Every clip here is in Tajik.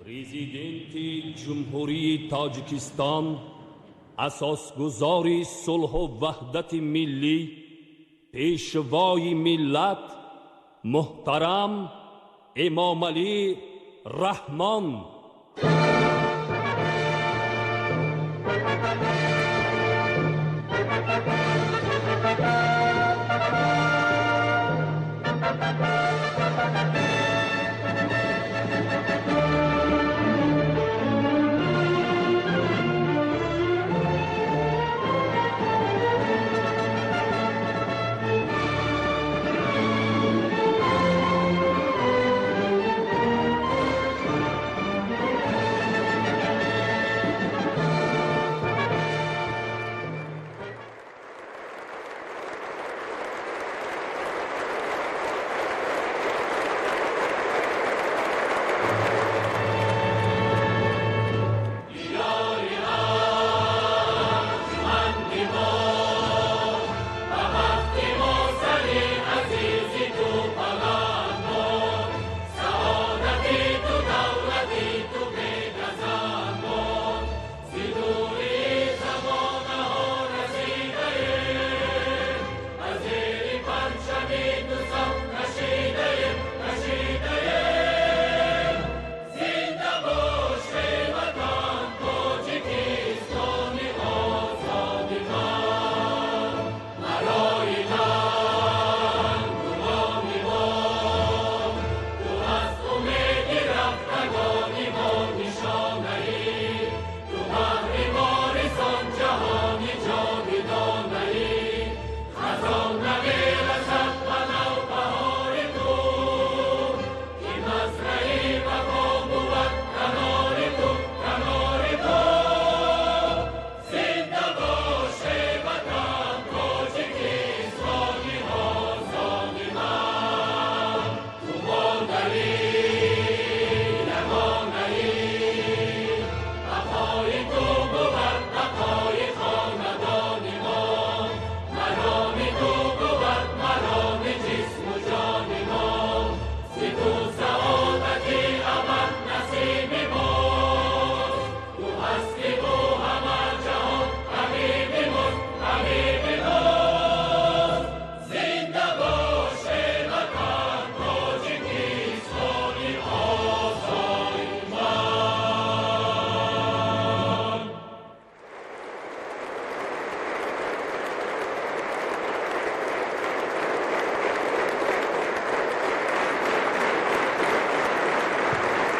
Президенти Ҷумҳурии Тоҷикистон, асосгузори сулҳу ваҳдати миллӣ, Пешвои миллат муҳтарам Эмомалӣ Раҳмон.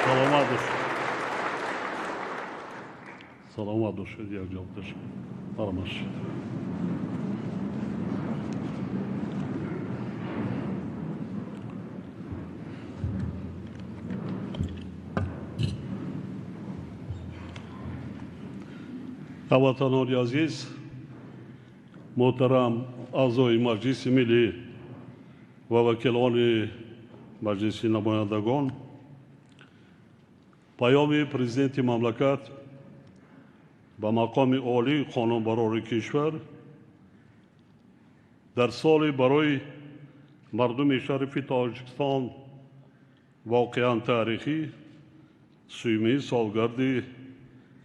Саломат бошед, саломат бошед, якҷо бошед, марҳамат шед. Ҳамватанони азиз, муҳтарам аъзои Маҷлиси Миллӣ ва вакилони Маҷлиси Намояндагон, паёми Президенти мамлакат ба мақоми олии қонунбарори кишвар дар соли барои мардуми шарифи Тоҷикистон воқеан таърихӣ, сюмин солгарди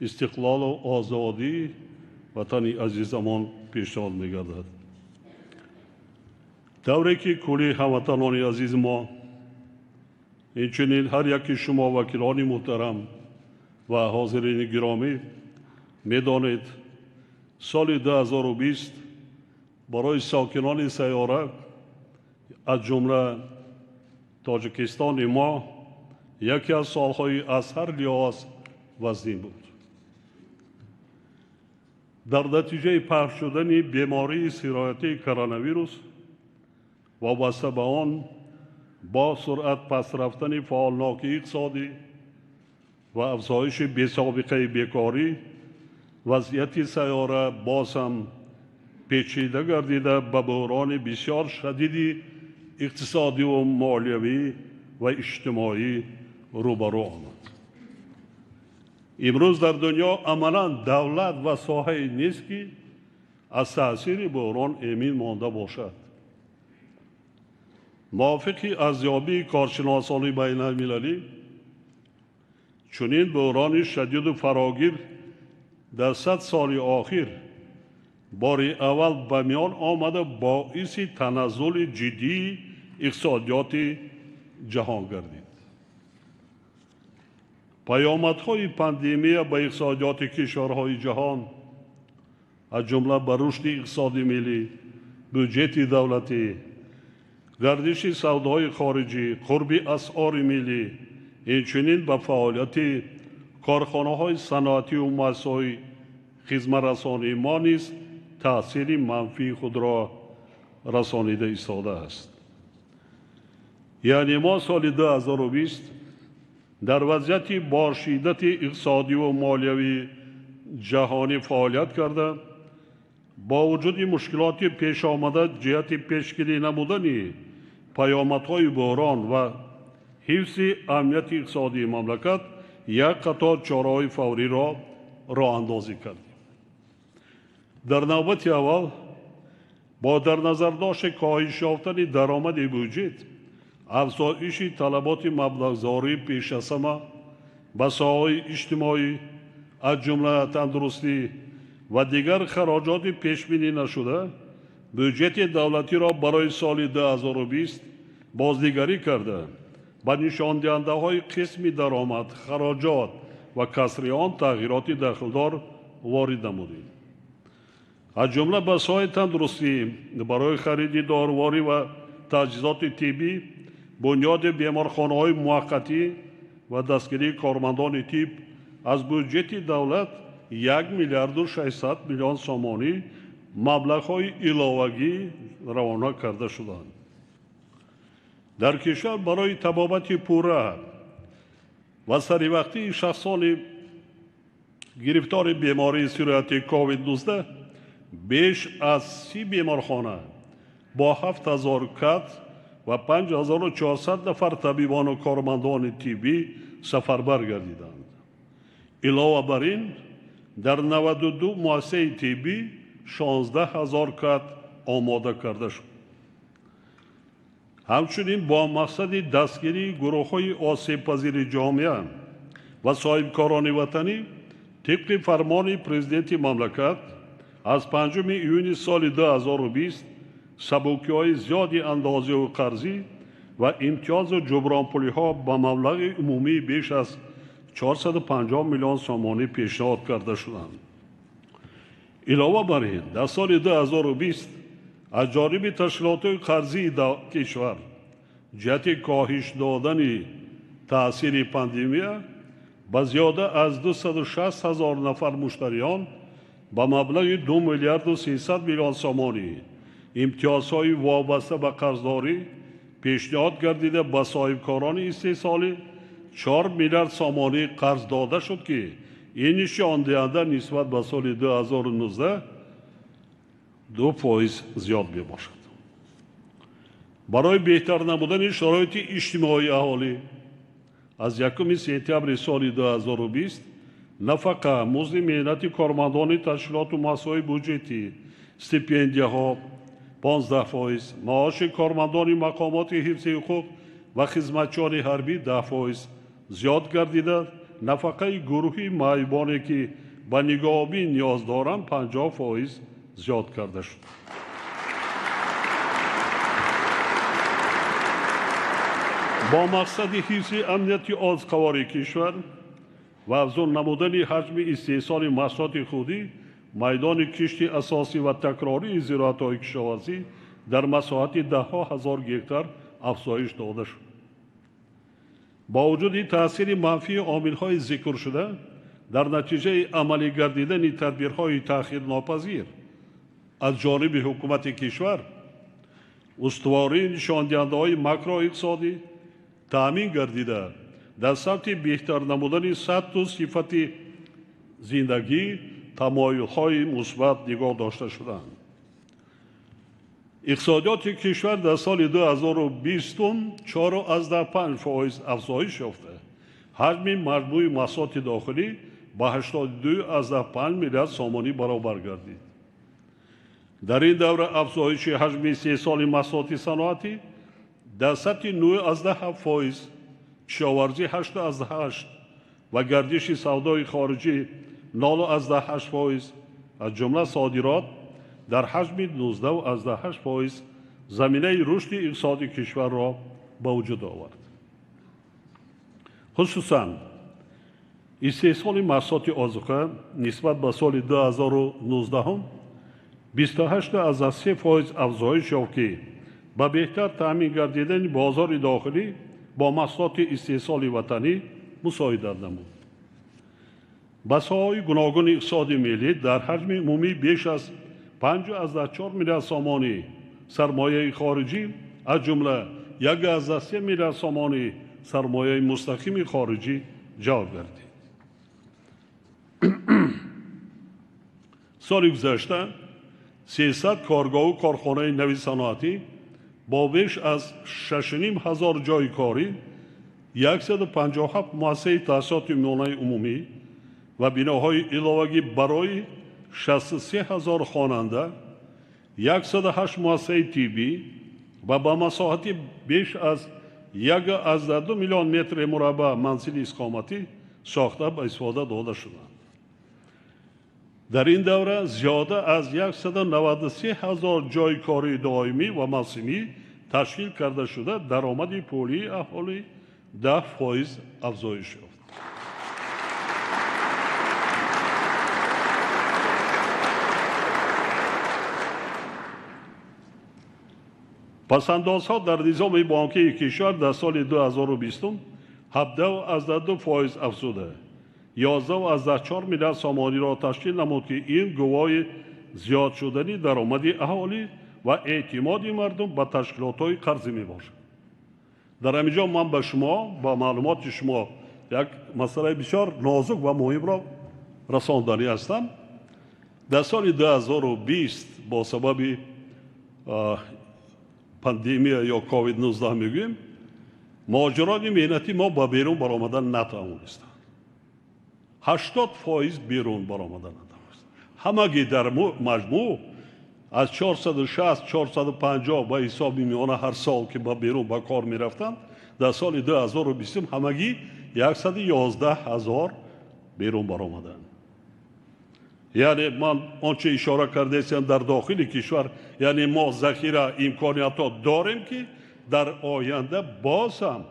истиқлолу озодии ватани азизамон пешниҳод мегардад. Тавре ки кулли ҳамватанони азизи мо, инчунин ҳар яки шумо вакилони муҳтарам ва ҳозирини гиромӣ медонед, соли 2020 барои сокинони сайёра, аз ҷумла Тоҷикистони мо, яке аз солҳои аз ҳар лиҳоз вазнин буд. Дар натиҷаи пахш шудани бемории сироятии коронавирус вобаста ба он бо суръат паст рафтани фаъолнокии иқтисодӣ ва афзоиши бесобиқаи бекорӣ, вазъияти сайёра боз ҳам печида гардида ба буҳрони бисёр шадиди иқтисодиву молиявӣ ва иҷтимоӣ рӯбарӯ омад. Имрӯз дар дунё амалан давлат ва соҳае нест, ки аз таъсири буҳрон эмин монда бошад. Мувофиқи арзёбии коршиносони байналмилалӣ, Чунин буҳрони шадиду фарогир дар 100 соли охир бори аввал ба миён омада боиси таназзули ҷиддии иқтисодиёти ҷаҳон гардид. Паёмадҳои пандемия ба иқтисодиёти кишварҳои ҷаҳон, аз ҷумла ба рушди иқтисоди миллӣ, бюҷети давлатӣ, гардиши савдои хориҷӣ, қурби асъори миллӣ, инчунин ба фаъолияти корхонаҳои саноатию муассисаҳои хизматрасонии мо низ таъсири манфии худро расонида истодааст. Яъне мо соли 2020 дар вазъияти бошиддати иқтисодиву молиявии ҷаҳонӣ фаъолият карда, бо вуҷуди мушкилоти пешомада ҷиҳати пешгирӣ намудани паёмадҳои буҳрон ва ҳифзи амнияти иқтисодии мамлакат як қатор чораҳои фавриро роҳандозӣ кардем. Дар навбати аввал бо дар назардошти коҳиш ёфтани даромади бюҷет, афзоиши талаботи маблағзорӣ пешасама ба соҳаҳои иҷтимоӣ, аз ҷумла тандурустӣ ва дигар хароҷоти пешбинӣ нашуда, бюҷети давлатиро барои соли 2020 боздигарӣ карда, ба нишондиҳандаҳои қисми даромад, хароҷот ва касри он тағйироти дахлдор ворид намудем. Аз ҷумла ба соҳаи тандурустӣ барои хариди доруворӣ ва таҷҳизоти тиббӣ, бунёди беморхонаҳои муваққатӣ ва дастгирии кормандони тиб аз бюҷети давлат 1 миллиарду 600 миллион сомонӣ маблағҳои иловагӣ равона карда шуданд. Дар кишвар барои табобати пурра ва саривақтии шахсони гирифтори бемории сирояти COVID-19 беш аз 30 беморхона бо 7000 кат ва 5400 нафар табибону кормандони тиббӣ сафарбар гардиданд. Илова бар ин, дар 92 муассисаи тиббӣ 16000 кат омода карда шуд. Ҳамчунин бо мақсади дастгирии гурӯҳҳои осебпазири ҷомеа ва соҳибкорони ватанӣ тибқи фармони президенти мамлакат аз 5 июни соли 2020 сабукиҳои зиёди андозиву қарзӣ ва имтиёзу ҷубронпулиҳо ба маблағи умумии беш аз 450 миллион сомонӣ пешниҳод карда шуданд. Илова бар ин, дар соли 2020 аз ҷониби ташкилотҳои қарзии кишвар ҷиҳати коҳиш додани таъсири пандемия ба зиёда аз 260 ҳазор нафар муштариён ба маблағи 2 миллиарду 300 миллион сомонӣ имтиёзҳои вобаста ба қарздорӣ пешниҳод гардида ба соҳибкорони истеҳсолӣ 4 миллиард сомонӣ қарз дода шуд, ки ин нишондиҳанда нисбат ба соли 2019 2% зиёд мебошад. Барои беҳтар намудани шароити иҷтимоии аҳолӣ аз 1 сентябри соли 2020 нафақа, музди меҳнати кормандони ташкилоту муассисаҳои буҷетӣ, стипендияҳо 15%, маоши кормандони мақомоти ҳифзи ҳуқуқ ва хизматчиёни ҳарбӣ 10% зиёд гардида, нафақаи гурӯҳи маъюбоне ки ба нигоҳубин ниёз доранд 50% зиёд карда шуд. Бо мақсади ҳифзи амнияти озуқавории кишвар ва афзун намудани ҳаҷми истеҳсоли маҳсулоти худӣ, майдони кишти асосӣ ва такрории зироатҳои кишоварзӣ дар масоҳати даҳҳо ҳазор гектар афзоиш дода шуд. Бо вуҷуди таъсири манфии омилҳои зикршуда, дар натиҷаи амалӣ гардидани тадбирҳои таъхирнопазир аз ҷониби ҳукумати кишвар, устувории нишондиҳандаҳои макроиқтисодӣ таъмин гардида, дар самти беҳтар намудани сатҳу сифати зиндагӣ тамоюлҳои мусбат нигоҳ дошта шуданд. Иқтисодиёти кишвар дар соли 2020 4,5% афзоиш ёфта, ҳаҷми маҷмӯи маҳсулоти дохилӣ ба 82,5 миллиард сомонӣ баробар гардид. Дар ин давра афзоиши ҳаҷми истеҳсоли маҳсулоти саноатӣ дар сатҳи 9,7%, кишоварзӣ 8,8 ва гардиши савдои хориҷӣ 0,8%, аз ҷумла содирот дар ҳаҷми 19,8% заминаи рушди иқтисоди кишварро ба вуҷуд овард. Хусусан истеҳсоли маҳсулоти озуқа нисбат ба соли 2019 28,3% афзоиш ёфт, ки ба беҳтар таъмин гардидани бозори дохилӣ бо маҳсулоти истеҳсоли ватанӣ мусоидат намуд. Ба соҳаҳои гуногуни иқтисоди миллӣ дар ҳаҷми умумӣ беш аз 5,4 миллиард сомонӣ сармояи хориҷӣ, аз ҷумла 1,3 миллиард сомонӣ сармояи мустақими хориҷӣ ҷалб гардид. Соли гузашта 300 коргоҳу корхонаи нави саноатӣ бо беш аз 6,5 ҳазор ҷойи корӣ, 157 муассисаи таҳсилоти миёнаи умумӣ ва биноҳои иловагӣ барои 63 ҳазор хонанда, 108 муассисаи тиббӣ ва ба масоҳати беш аз 1,2 миллион метри мураббаъ манзили истиқоматӣ сохта ба истифода дода шуданд. Дар ин давра зиёда аз 193 ҳазор ҷойи кории доимӣ ва мавсимӣ ташкил карда шуда, даромади пулии аҳолӣ 10% афзоиш ёфт. Пасандозҳо дар низоми бонкии кишвар дар соли 2020 17,2% афзуда, 11,4 миллиард сомониро ташкил намуд, ки ин гувоҳи зиёд шудани даромади аҳолӣ ва эътимоди мардум ба ташкилотҳои қарзӣ мебошад. Дар ҳамин ҷо ман ба шумо, ба маълумоти шумо як масъалаи бисёр нозук ва муҳимро расонданӣ ҳастам. Дар соли 2020 бо сабаби пандемия ё COVID-19 мегӯем, муҳоҷирони меҳнатӣ мо ба берун баромадан натавонистанд. 80% берун баромадан натавонистанд. Ҳамагӣ дар маҷмӯъ аз 460-450 ба ҳисоби миёна ҳар сол ки ба берун ба кор мерафтанд, дар соли 2020 ҳамагӣ 111 ҳазор берун баромаданд. Яъне ман он че ишора кардаистам дар дохили кишвар, яъне мо захира имкониятҳо дорем, ки дар оянда боз ҳам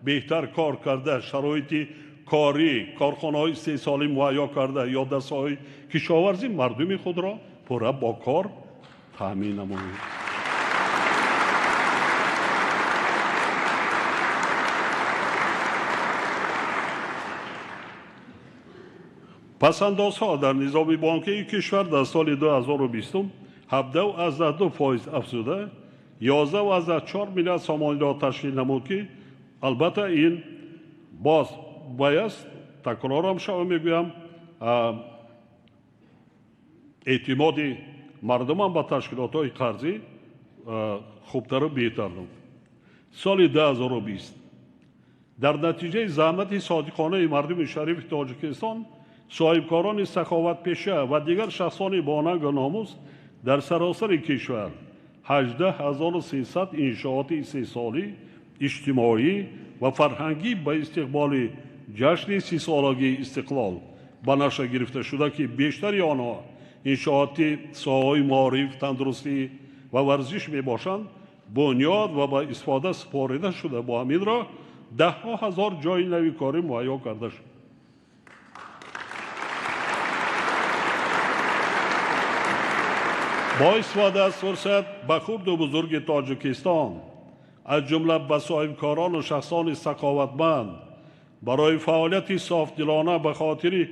беҳтар кор карда, шароити корӣ, корхонаҳои истеҳсолӣ муҳайё карда ё дар соҳаи кишоварзӣ мардуми худро пурра бо кор таъмин намоем. Пасандозҳо дар низоми бонкии кишвар дар соли 2020 17,2% афзуда, 11,4 миллиард сомониро ташкил намуд, ки албатта ин боз бояд такрорам шава мегӯям, эътимоди мардумам ба ташкилотҳои қарзӣ хубтару беҳтар намуд. Соли 2020 дар натиҷаи заҳмати содиқонаи мардуми шарифи Тоҷикистон, соҳибкорони саховатпеша ва дигар шахсони бо нангу номус дар саросари кишвар 18300 иншооти истеҳсолӣ, иҷтимоӣ ва фарҳангӣ ба истиқболи ҷашни 30-солагии истиқлол ба нақша гирифта шуда, ки бештари онҳо иншооти соҳаҳои маориф, тандурустӣ ва варзиш мебошанд, бунёд ва ба истифода супорида шуда, бо ҳамин роҳ даҳҳо ҳазор ҷойи нави корӣ муҳайё карда шуд. Бо истифода аз фурсат ба хурду бузурги Тоҷикистон, аз ҷумла ба соҳибкорону шахсони саховатманд барои фаъолияти софдилона ба хотири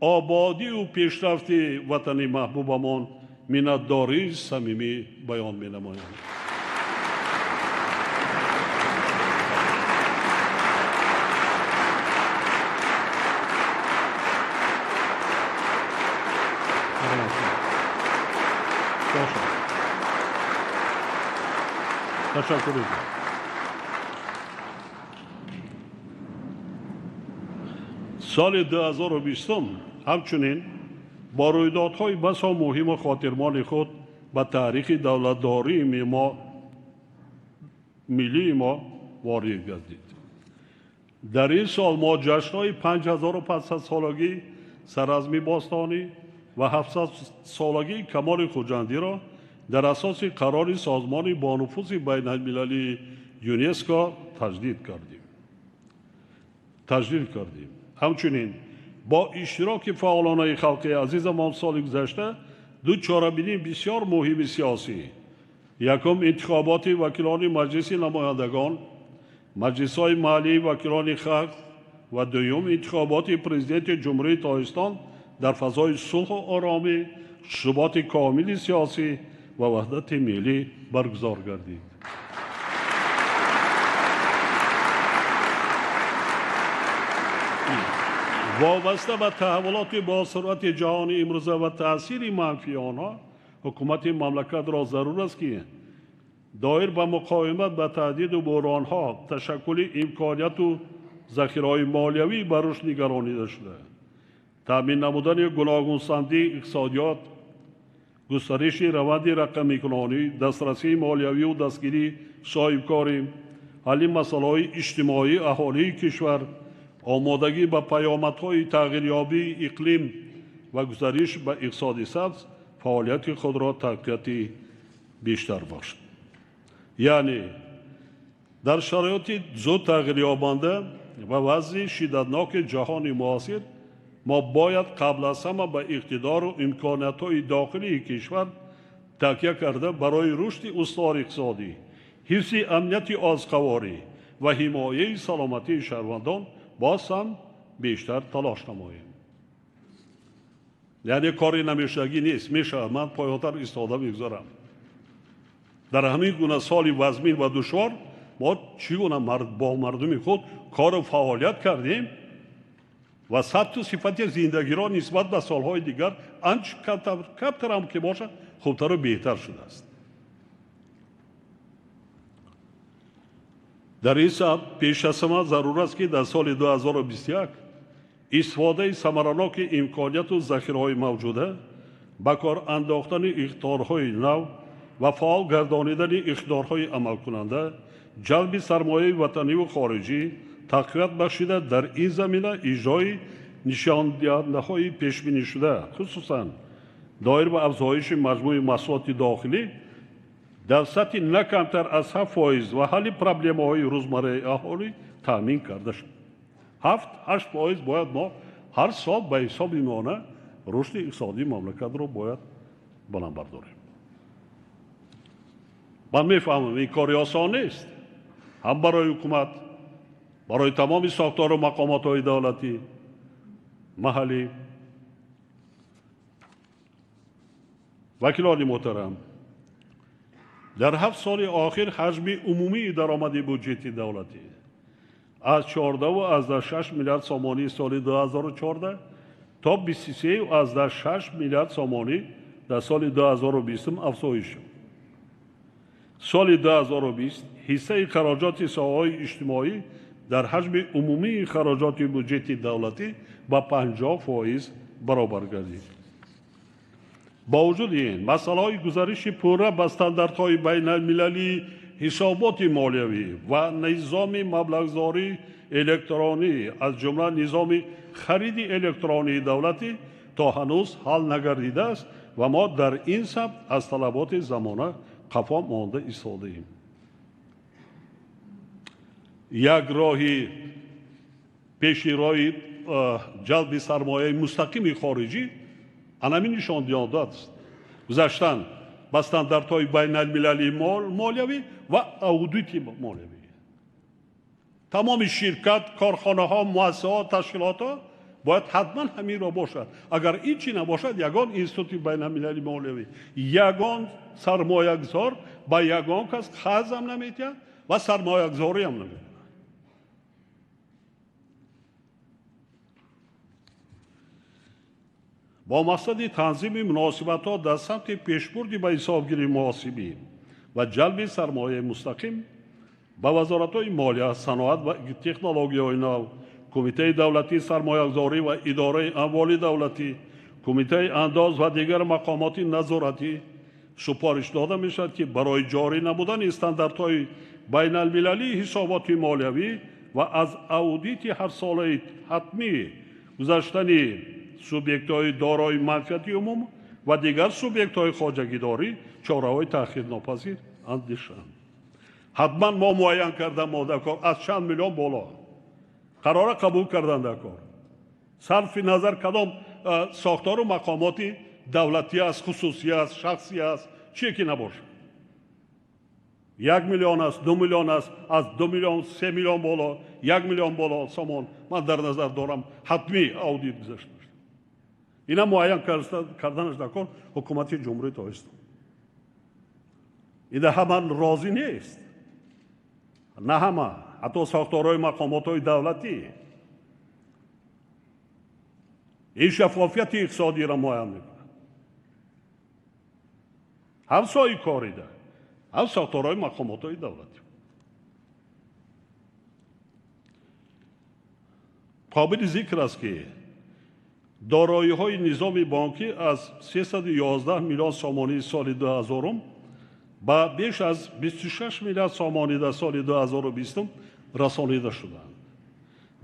ободию пешрафти ватани маҳбубамон миннатдории самимӣ баён менамоям. Ташаккур. Соли 2020 ҳамчунин бо рӯйдодҳои басо муҳиму хотирмони худ ба таърихи давлатдории миллии мо ворид гардид. Дар ин сол мо ҷашнҳои 5500-солагии Саразми бостонӣ ва 700-солагии Камоли Хуҷандиро дар асоси қарори созмони бонуфузи байналмилалии ЮНЕСКО таҷдид кардем. Ҳамчунин бо иштироки фаъолонаи халқи азизамон соли гузашта ду чорабинии бисёр муҳими сиёсӣ: якум, интихоботи вакилони Маҷлиси намояндагон, маҷлисҳои маҳаллии вакилони халқ, ва дуюм, интихоботи президенти Ҷумҳурии Тоҷикистон дар фазои сулҳу оромӣ, суботи комили сиёсӣ ва ваҳдати миллӣ баргузор гардид. Вобаста ба таҳаввулоти босуръати ҷаҳони имрӯза ва таъсири манфии онҳо, ҳукумати мамлакатро зарур аст, ки доир ба муқовимат ба таҳдиду буҳронҳо, ташаккули имконияту захираҳои молиявӣ ба рушд нигаронида шуда, таъмин намудани гуногунсамтии иқтисодиёт, густариши раванди рақамикунонӣ, дастрасии молиявию дастгирии соҳибкорӣ, ҳалли масъалаҳои иҷтимоии аҳолии кишвар, омодагӣ ба паёмадҳои тағйирёбии иқлим ва гузариш ба иқтисоди сабз фаъолияти худро тақвияти бештар бахшад. Яъне дар шароити зуд тағйирёбанда ва вазъи шиддатноки ҷаҳони муосир мо бояд қабл аз ҳама ба иқтидору имкониятҳои дохилии кишвар такя карда барои рушди устувори иқтисодӣ, ҳифзи амнияти озуқаворӣ ва ҳимояи саломатии шаҳрвандон боз ҳам бештар талош намоем. Яъне кори намешавагӣ нест, мешавад. Ман поёнтар истода мегузарам. Дар ҳамин гуна соли вазмин ва душвор мо чӣ гуна бо мардуми худ кору фаъолият кардем ва сатҳу сифати зиндагиро нисбат ба солҳои дигар анча камтарам ки бошад, хубтару беҳтар шудааст. Дар ин самт пеш аз ҳама зарур аст, ки дар соли 2021 истифодаи самараноки имконияту захираҳои мавҷуда, ба кор андохтани иқтидорҳои нав ва фаъол гардонидани иқтидорҳои амалкунанда, ҷалби сармояи ватаниву хориҷӣ тақвият бахшида, дар ин замина иҷрои нишондиҳандаҳои пешбинишуда, хусусан доир ба афзоиши маҷмӯи маҳсулоти дохилӣ дар сатҳи на камтар аз 7% ва ҳалли проблемаҳои рӯзмарраи аҳолӣ таъмин карда шуд. 7-8% бояд мо ҳар сол ба ҳисоби миёна рушди иқтисодии мамлакатро бояд баланд бардорем. Ман мефаҳмам, ин кори осон нест, ҳам барои ҳукумат, барои тамоми сохтору мақомотҳои давлатӣ, маҳаллӣ. Вакилони муҳтарам, дар 7 соли охир ҳаҷми умумии даромади буҷети давлатӣ аз 14,6 миллиард сомонии соли 2014 то 23,6 миллиард сомонӣ дар соли 2020 афзоиш шуд. Соли 2020 ҳиссаи хароҷоти соҳаҳои иҷтимоӣ дар ҳаҷми умумии хароҷоти буҷети давлатӣ ба 50% баробар гардид. Бо вуҷуди ин, масъалаҳои гузариши пурра ба стандартҳои байналмилалии ҳисоботи молиявӣ ва низоми маблағгузории электронӣ, аз ҷумла низоми хариди электронии давлатӣ, то ҳанӯз ҳал нагардидааст ва мо дар ин самт аз талаботи замона қафо монда истодаем. Як роҳи пеши роҳи ҷалби сармояи мустақими хориҷӣ анамин нишондиҳанда аст: гузаштан ба стандартҳои байналмилалии молиявӣ ва аудити молиявӣ. Тамоми ширкат, корхонаҳо, муассисаҳо, ташкилотҳо бояд ҳатман ҳаминро бошад. Агар ин чӣ набошад, ягон институти байналмилалии молиявӣ, ягон сармоягузор ба ягон кас қарзам наметиҳад ва сармоягузориам намекунад. Бо мақсади танзими муносибатҳо дар самти пешбурди ба ҳисобгирии муҳосибӣ ва ҷалби сармояи мустақим ба вазоратҳои молия, саноат ва технологияҳои нав, Кумитаи давлатии сармоягузорӣ ва идораи амволи давлатӣ, Кумитаи андоз ва дигар мақомоти назоратӣ супориш дода мешавад, ки барои ҷорӣ намудани стандартҳои байналмилалии ҳисоботи молиявӣ ва аз аудити ҳарсолаи ҳатмӣ гузаштани субъектҳои дорои манфиати умум ва дигар субъектҳои хоҷагидорӣ чораҳои таъхирнопазир андешанд. Ҳатман мо муайян карда мо дар кор аз чанд миллион боло қарора қабул кардан дар кор, сарфи назар кадом сохтору мақомоти давлатӣ аст, хусусӣ аст, шахсӣ аст, чие ки набошад. 1 миллион аст, 2 миллион аст, аз 2 миллион 3 миллион боло, 1 миллион боло сомон ман дар назар дорам ҳатмӣ аудит гузашта. Ина муайян карданаш дар кор ҳукумати Ҷумҳурии Тоҷикистон. Ида ҳама розӣ нест, на ҳама, ҳатто сохторҳои мақомотҳои давлатӣ. Ин шаффофияти иқтисодиро муайян мекунад. Ҳам соҳибкорида, ҳам сохторҳои мақомотҳои давлатӣ. Қобили зикр аст, ки дороиҳои низоми бонкӣ аз 311 миллион сомонии соли 2000 ба беш аз 26 миллиард сомонӣ дар соли 2020 расонида шуданд.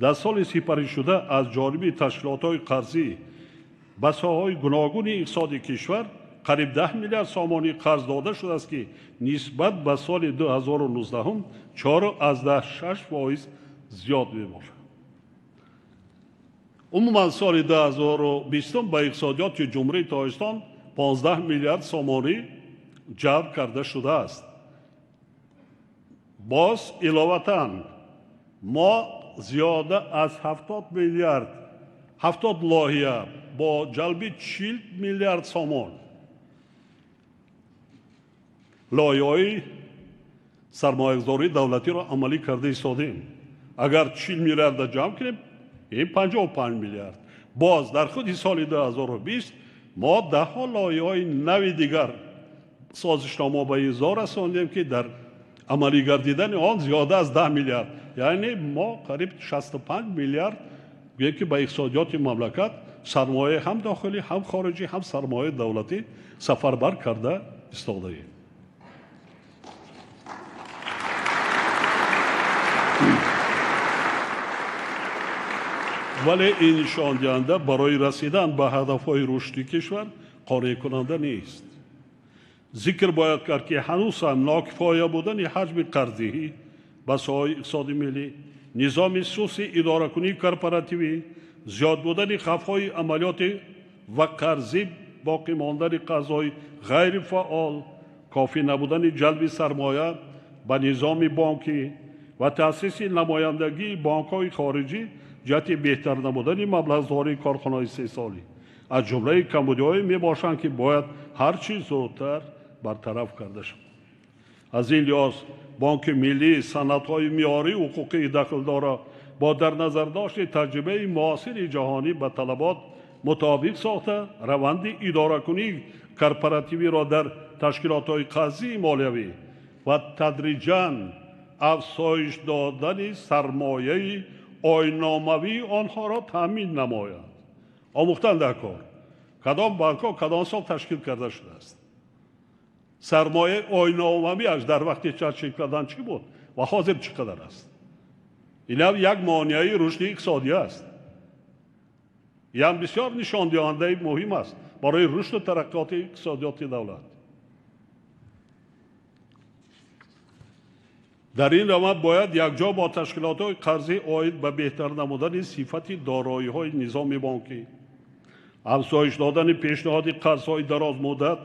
Дар соли сипаришуда аз ҷониби ташкилотҳои қарзӣ ба соҳаҳои гуногуни иқтисоди кишвар қариб 10 миллиард сомонӣ қарз дода шудааст, ки нисбат ба соли 2019 4,6% зиёд мебошад. Умуман соли 2020 ба иқтисодиёти Ҷумҳурии Тоҷикистон 15 миллиард сомонӣ ҷалб карда шудааст. Боз иловатан мо зиёда аз 70 миллиард 70 лоиҳа бо ҷалби 40 миллиард сомон лоиҳаҳои сармоягузории давлатиро амалӣ карда истодем. Агар 40 миллиарда ҷамъ кунем, ин 55 миллиард. Боз дар худи соли 2020 мо даҳҳо лоиҳаҳои нави дигар созишнома ба имзо расондем, ки дар амалӣ гардидани он зиёда аз 10 миллиард, яъне мо қариб 65 миллиард гӯем ки ба иқтисодиёти мамлакат сармояи ҳам дохилӣ, ҳам хориҷӣ, ҳам сармояи давлатӣ сафарбар карда истодаем. Вале ин нишондиҳанда барои расидан ба ҳадафҳои рушди кишвар қонеъкунанда нест. Зикр бояд кард, ки ҳанӯз ҳам нокифоя будани ҳаҷми қарздиҳӣ ба соҳаи иқтисоди миллӣ, низоми суси идоракунии корпоративӣ, зиёд будани хавфҳои амалиётӣ ва қарзӣ, боқӣ мондани қарзҳои ғайрифаъол, кофӣ набудани ҷалби сармоя ба низоми бонкӣ ва таъсиси намояндагии бонкҳои хориҷӣ ҷиҳати беҳтар намудани маблағгузории корхонаҳои истеҳсолӣ аз ҷумлаи камбудиҳое мебошанд, ки бояд ҳар чӣ зудтар бартараф карда шавад. Аз ин лиҳоз Бонки Миллӣ санадҳои меъёрии ҳуқуқии дахлдорро бо дар назардошти таҷрибаи муосири ҷаҳонӣ ба талабот мутобиқ сохта, раванди идоракунии корпоративиро дар ташкилотҳои қарзии молиявӣ ва тадриҷан афзоиш додани сармояи ойномавии онҳоро таъмин намояд. Омӯхтан дар кор кадом банкҳо кадом сол ташкил карда шудааст, сармояи ойномавиаш дар вақти ташкил кардан чӣ буд ва ҳозир чӣ қадар аст. Инам як монеаи рушди иқтисодӣ аст. Ин бисёр нишондиҳандаи муҳим аст барои рушду тараққиёти иқтисодиёти давлат. Дар ин раванд бояд якҷо бо ташкилотҳои қарзӣ оид ба беҳтар намудани сифати дороиҳои низоми бонкӣ, афзоиш додани пешниҳоди қарзҳои дарозмуддат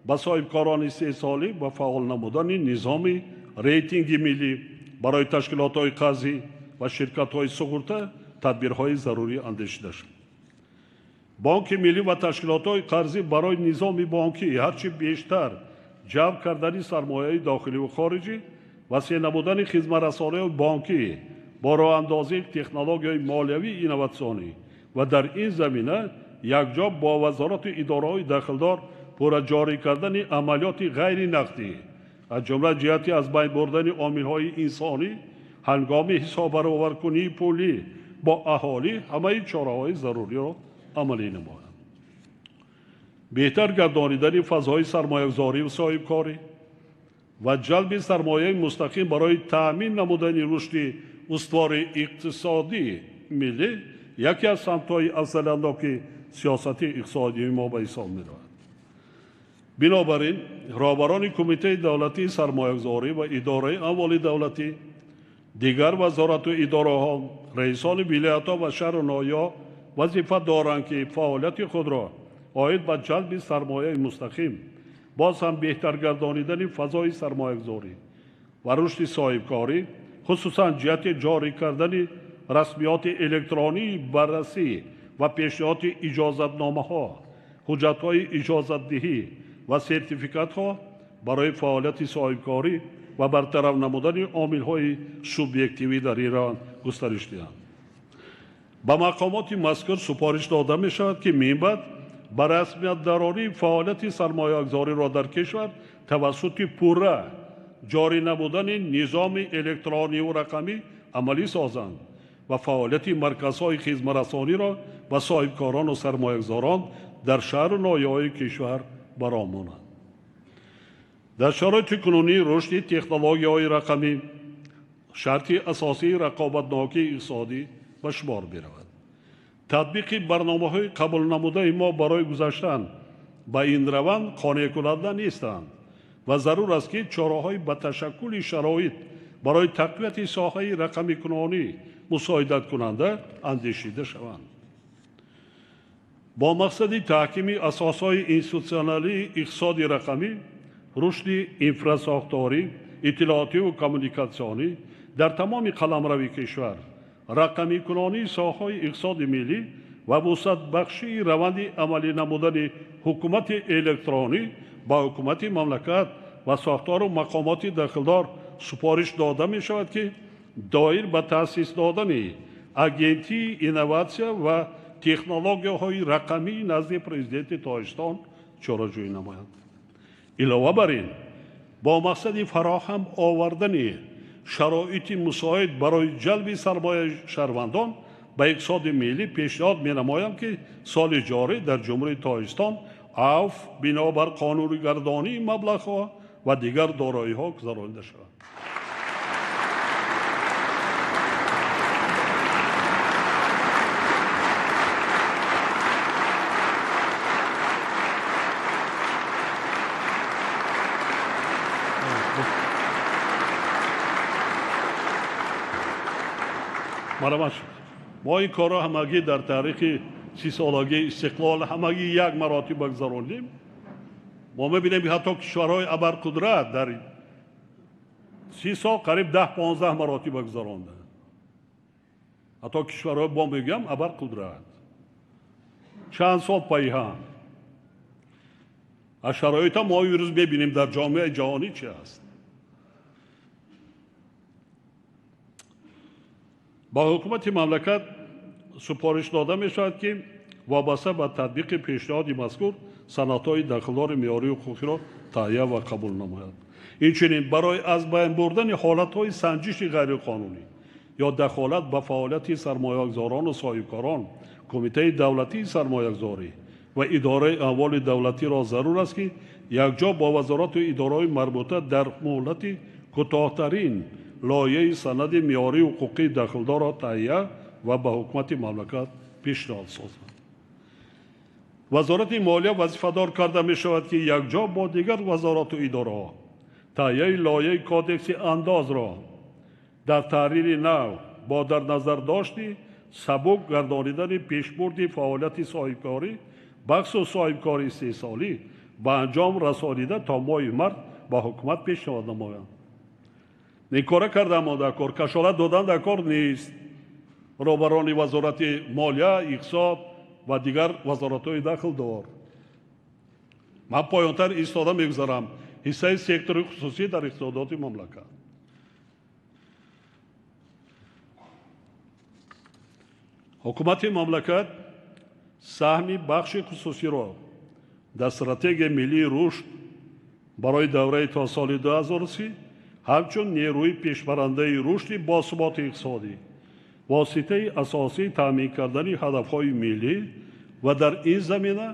ба соҳибкорони истеҳсолӣ ва фаъол намудани низоми рейтинги миллӣ барои ташкилотҳои қарзӣ ва ширкатҳои суғурта тадбирҳои зарурӣ андешида шуд. Бонки миллӣ ва ташкилотҳои қарзӣ барои низоми бонкӣ ҳарчи бештар ҷалб кардани сармояи дохилӣ ва хориҷӣ васеъ намудани хизматрасониҳои бонкӣ бо роҳандозии технологияи молиявии инноватсионӣ ва дар ин замина якҷо бо вазорату идораҳои дахлдор пурра ҷорӣ кардани амалиёти ғайринақдӣ, аз ҷумла ҷиҳати аз байн бурдани омилҳои инсонӣ ҳангоми ҳисоббароваркунии пулӣ бо аҳолӣ ҳамаи чораҳои заруриро амалӣ намоянд. Беҳтар гардонидани фазои сармоягузорӣ ва соҳибкорӣ ва ҷалби сармояи мустақим барои таъмин намудани рушди устувори иқтисодии миллӣ яке аз самтҳои афзалиятноки сиёсати иқтисодии мо ба ҳисоб меравад. Бинобар ин роҳбарони Кумитаи давлатии сармоягузорӣ ва идораи амволи давлатӣ, дигар вазорату идораҳо, раисони вилоятҳо ва шаҳру ноҳияҳо вазифа доранд, ки фаъолияти худро оид ба ҷалби сармояи мустақим, боз ҳам беҳтар гардонидани фазои сармоягузорӣ ва рушди соҳибкорӣ, хусусан ҷиҳати ҷорӣ кардани расмиёти электронии баррасӣ ва пешниҳоди иҷозатномаҳо, ҳуҷҷатҳои иҷозатдиҳӣ ва сертификатҳо барои фаъолияти соҳибкорӣ ва бартараф намудани омилҳои субъективӣ дар Эрон густариш диҳанд. Ба мақомоти мазкур супориш дода мешавад, ки минбаъд ба расмият дарории фаъолияти сармоягузориро дар кишвар тавассути пурра ҷорӣ намудани низоми электрониву рақамӣ амалӣ созанд ва фаъолияти марказҳои хизматрасониро ба соҳибкорону сармоягузорон дар шаҳру ноҳияҳои кишвар баромонанд. Дар шароити кунунии рушди технологияҳои рақамӣ шарти асосии рақобатнокии иқтисодӣ ба шумор меравад. Татбиқи барномаҳои қабулнамудаи мо барои гузаштан ба ин раванд қонеъкунанда нестанд ва зарур аст, ки чораҳои ба ташаккули шароит барои тақвияти соҳаи рақамикунонӣ мусоидаткунанда андешида шаванд. Бо мақсади таҳкими асосҳои институтсионалии иқтисоди рақамӣ, рушди инфрасохторӣ, иттилоотиву коммуникатсионӣ дар тамоми қаламрави кишвар, рақамикунонии соҳаҳои иқтисоди миллӣ ва вусъатбахшии раванди амалӣ намудани ҳукумати электронӣ ба ҳукумати мамлакат ва сохтору мақомоти дахлдор супориш дода мешавад, ки доир ба таъсис додани агентии инноватсия ва технологияҳои рақамии назди президенти Тоҷикистон чораҷӯӣ намоянд. Илова бар ин, бо мақсади фароҳам овардани шароити мусоид барои ҷалби сармояи шаҳрвандон ба иқтисоди миллӣ пешниҳод менамоям, ки соли ҷорӣ дар Ҷумҳурии Тоҷикистон авф бинобар қонунигардонии маблағҳо ва дигар дороиҳо гузаронида шавад. Мо ин корро ҳамагӣ дар таърихи 30-солагии истиқлол ҳамагӣ як маротиба гузарондем. Мо мебинем, ки ҳатто кишварҳои абарқудрат дар 30 сол қариб 10-15 маротиба гузаронданд. Ҳатто кишварҳои бо мегӯям абарқудрат чанд сол пайҳам. Аз шароита мо имрӯз мебинем дар ҷомеаи ҷаҳонӣ чи аст. Ба ҳукумати мамлакат супориш дода мешавад, ки вобаста ба татбиқи пешниҳоди мазкур санадҳои дахлдори меъёрии ҳуқуқиро таҳия ва қабул намояд. Инчунин барои аз байн бурдани ҳолатҳои санҷиши ғайриқонунӣ ё дахолат ба фаъолияти сармоягузорону соҳибкорон, Кумитаи давлатии сармоягузорӣ ва идораи амволи давлатиро зарур аст, ки якҷо бо вазорату идораҳои марбута дар муҳлати кӯтоҳтарин лоиҳаи санади меъёрии ҳуқуқии дахлдорро таҳия ва ба ҳукумати мамлакат пешниҳод созанд. Вазорати молия вазифадор карда мешавад, ки якҷо бо дигар вазорату идораҳо таҳияи лоиҳаи кодекси андозро дар таҳрири нав бо дар назар дошти сабук гардонидани пешбурди фаъолияти соҳибкорӣ, бахусус соҳибкории истеҳсолӣ, ба анҷом расонида то моҳи март ба ҳукумат пешниҳод намоянд. Ин кора кардамо дар кор, кашолат додан дар кор нест. Роҳбарони вазорати молия, иқтисод ва дигар вазоратҳои дахлдор. Ман поёнтар истода мегузарам ҳиссаи сектори хусусӣ дар иқтисодиёти мамлакат. Ҳукумати мамлакат саҳми бахши хусусиро дар стратегияи миллии рушд барои давраи то соли 2030 ҳамчун нерӯи пешбарандаи рушди босуботи иқтисодӣ, воситаи асосии таъмин кардани ҳадафҳои миллӣ ва дар ин замина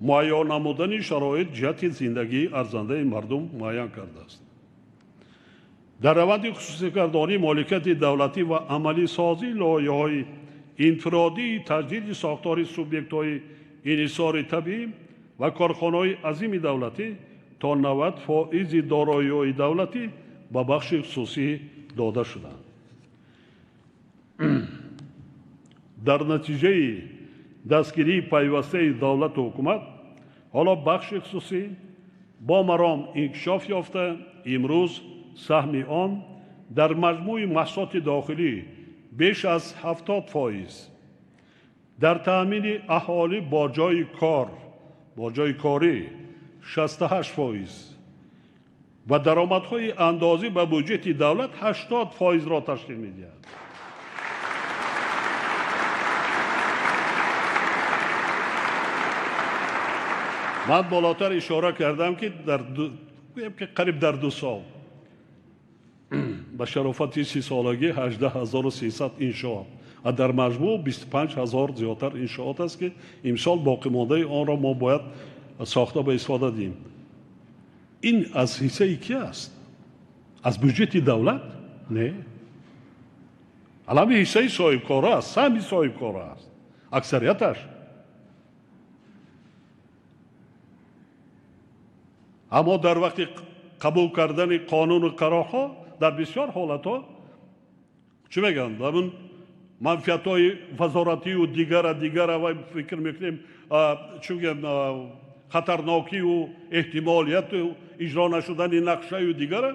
муайян намудани шароит ҷиҳати зиндагии арзандаи мардум муайян кардааст. Дар раванди хусусигардонии моликияти давлатӣ ва амалисозии лоиҳаҳои инфиродии таҷдиди сохтори субъектҳои инҳисори табиӣ ва корхонаҳои азими давлатӣ то 90% дороиҳои давлатӣ ба бахши хусусӣ дода шуданд. Дар натиҷаи дастгирии пайвастаи давлату ҳукумат ҳоло бахши хусусӣ бо маром инкишоф ёфта, имрӯз саҳми он дар маҷмӯи маҳсулоти дохилӣ беш аз 70%, дар таъмини аҳолӣ бо ҷойи корӣ 68% ва даромадҳои андозӣ ба буҷети давлат 80%-ро ташкил медиҳад. Ман болотар ишора кардам, ки қариб дар 2 сол ба шарофати 30-солагӣ 18300 иншоот ва дар маҷмӯъ 25000 зиёдтар иншоот аст, ки имсол боқимондаи онро мо бояд сохта ба истифода диҳем. Ин аз ҳиссаи ки аст? Аз буҷети давлат? Не. Алами ҳиссаи соҳибкора аст, саҳми соҳибкора аст, аксарияташ. Аммо дар вақти қабул кардани қонуну қарорҳо дар бисёр ҳолатҳо чӣ мегӯянд? Ҳамун манфиатҳои вазоратию дигара ва фикр мекунем, чӣ мегӯям, хатарнокию эҳтимолияту иҷро нашудани нақшаю дигара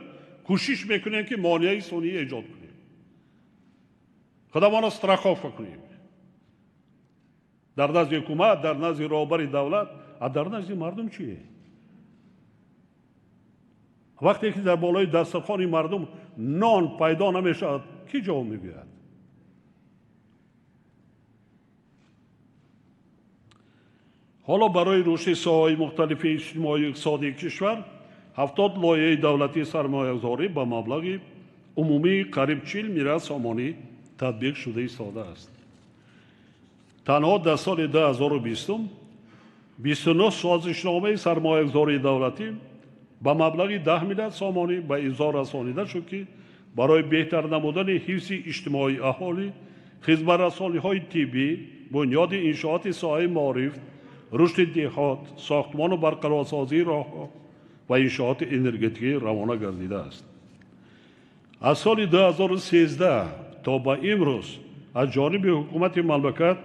кӯшиш мекунем, ки монеаи сунъӣ эҷод кунем, худамонро страховка кунем дар назди ҳукумат, дар назди роҳбари давлат, а дар назди мардум чие? Вақте ки дар болои дастархони мардум нон пайдо намешавад, кӣ ҷавоб мегӯяд? Ҳоло барои рушди соҳаҳои мухталифи иҷтимоию иқтисодии кишвар 70 лоиҳаи давлатии сармоягузорӣ ба маблағи умумии қариб 40 миллиард сомонӣ татбиқ шуда истодааст. Танҳо дар соли 2020 29 созишномаи сармоягузории давлатӣ ба маблағи 10 миллиард сомонӣ ба имзо расонида шуд, ки барои беҳтар намудани ҳифзи иҷтимоии аҳолӣ, хизматрасониҳои тиббӣ, бунёди иншооти соҳаи маориф, рушди деҳот, сохтмону барқарорсозии роҳҳо ва иншооти энергетикӣ равона гардидааст. Аз соли 2013 то ба имрӯз аз ҷониби ҳукумати мамлакат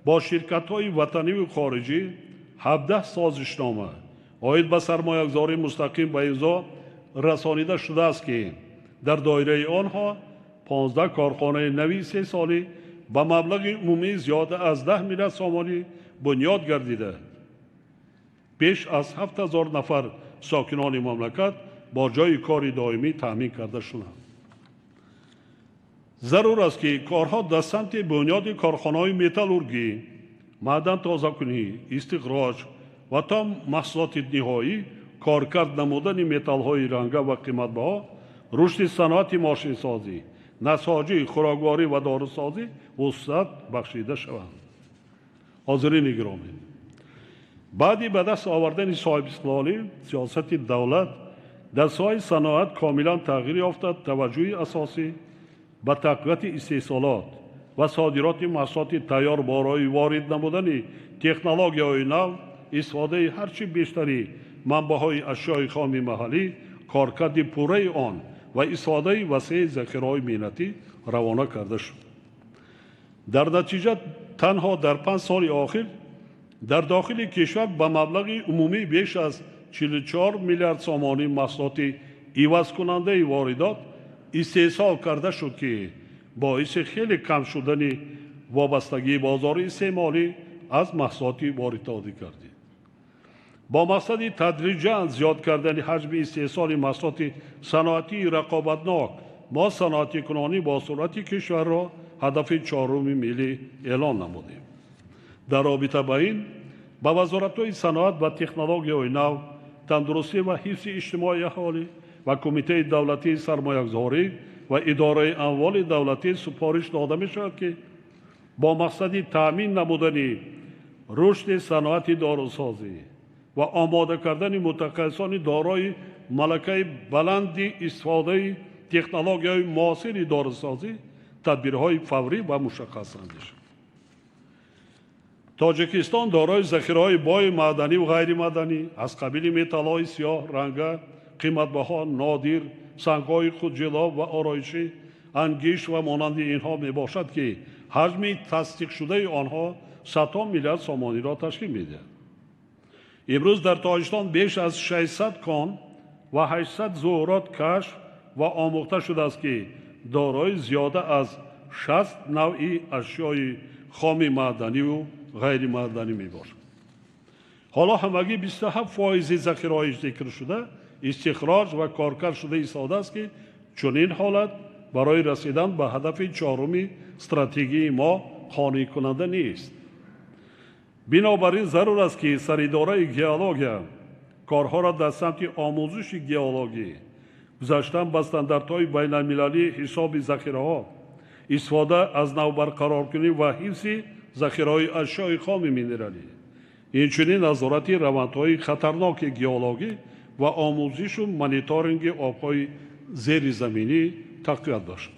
бо ширкатҳои ватаниву хориҷӣ 17 созишнома оид ба сармоягузории мустақим ба имзо расонида шудааст, ки дар доираи онҳо 15 корхонаи нави истеҳсолӣ ба маблағи умумии зиёда аз 10 миллиард сомонӣ бунёд гардида, беш аз 7000 нафар сокинони мамлакат бо ҷойи кори доимӣ таъмин карда шуданд. Зарур аст, ки корҳо дар самти бунёди корхонаҳои металлургӣ, маъдан тозакунӣ, истихроҷ ва то маҳсулоти ниҳоӣ коркард намудани металлҳои ранга ва қиматбаҳо, рушди саноати мошинсозӣ, насоҷӣ, хӯрокворӣ ва дорусозӣ вусъат бахшида шаванд. Ҳозирини гиромӣ, баъди ба даст овардани соҳибистиқлолӣ сиёсати давлат дар соҳаи саноат комилан тағйир ёфта, таваҷҷӯҳи асосӣ ба тақвияти истеҳсолот ва содироти маҳсулоти тайёр барои ворид намудани технологияҳои нав, истифодаи ҳарчи бештари манбаъҳои ашёи хоми маҳаллӣ, коркарди пурраи он ва истифодаи васеи захираҳои меҳнатӣ равона карда шуд. Дар натиҷа танҳо дар 5 соли охир дар дохили кишвар ба маблағи умумии беш аз 44 миллиард сомонӣ маҳсулоти ивазкунандаи воридот истеҳсол карда шуд, ки боиси хеле кам шудани вобастагии бозори истеъмолӣ аз маҳсулоти воридотӣ гардид. Бо мақсади тадриҷан зиёд кардани ҳаҷми истеҳсоли маҳсулоти саноатии рақобатнок мо саноатикунонӣ бо суръати кишварро ҳадафи чоруми миллӣ эълон намудем. Дар робита ба ин ба вазоратҳои саноат ва технологияҳои нав, тандурустӣ ва ҳифзи иҷтимоии аҳолӣ ва Кумитаи давлатии сармоягузорӣ ва идораи амволи давлатӣ супориш дода мешавад, ки бо мақсади таъмин намудани рушди саноати дорусозӣ ва омода кардани мутахассисони дорои малакаи баланди истифодаи технологияҳои муосири дорусозӣ тадбирҳои фаврӣ ва мушаххас андешад. Тоҷикистон дорои захираҳои бои маъданӣ ва ғайримаъданӣ аз қабили металлҳои сиёҳ, ранга, қиматбаҳо, нодир, сангҳои худҷило ва ороишӣ, ангиш ва монанди инҳо мебошад, ки ҳаҷми тасдиқшудаи онҳо садҳо миллиард сомониро ташкил медиҳад. Имрӯз дар Тоҷикистон беш аз 600 кон ва 800 зуҳурот кашф ва омӯхта шудааст, ки дорои зиёда аз 60 навъи ашёи хоми маъданиву ғайримаъданӣ мебошад. Ҳоло ҳамагӣ 27% захираҳои зикршуда истихроҷ ва коркард шуда истодааст, ки чунин ҳолат барои расидан ба ҳадафи чоруми стратегияи мо қонеъкунанда нест. Бинобар ин зарур аст, ки саридораи геология корҳоро дар самти омӯзиши геологӣ, гузаштан ба стандартҳои байналмилалии ҳисоби захираҳо, истифода аз навбарқароркунӣ ва ҳифзи захираҳои ашёи хоми минералӣ, инчунин назорати равандҳои хатарноки геологӣ ва омӯзишу мониторинги обҳои зеризаминӣ тақвият бахшад.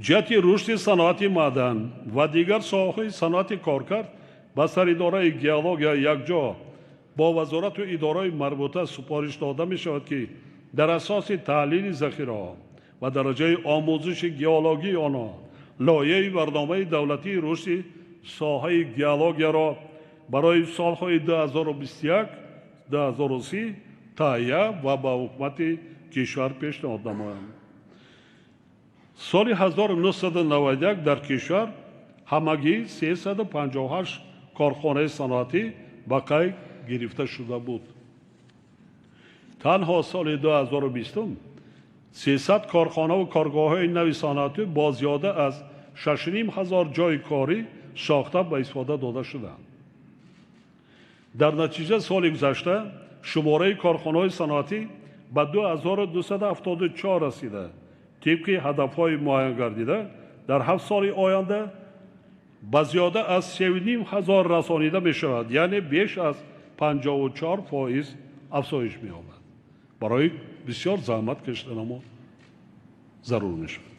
Ҷиҳати рушди саноати маъдан ва дигар соҳаҳои саноати коркард ба саридораи геология якҷо бо вазорату идораҳои марбута супориш дода мешавад, ки дар асоси таҳлили захираҳо ва дараҷаи омӯзиши геологии онҳо лоиҳаи барномаи давлатии рушди соҳаи геологияро барои солҳои 2021-2030 таҳия ва ба ҳукумати кишвар пешниҳод намоянд. Соли 1991 дар кишвар ҳамагӣ 358 корхонаи саноатӣ ба қайд гирифта шуда буд. Танҳо соли 2020 300 корхонаву коргоҳҳои нави саноатӣ бо зиёда аз 6,5 ҳазор ҷойи корӣ сохта ба истифода дода шуданд. Дар натиҷа соли гузашта шумораи корхонаҳои саноатӣ ба 2274 расида, тибқи ҳадафҳои муайян гардида дар 7 соли оянда ба зиёда аз 3,5 ҳазор расонида мешавад, яъне беш аз 54% афзоиш меёбад. Барои бисёр заҳмат кашиданамо зарур мешавад.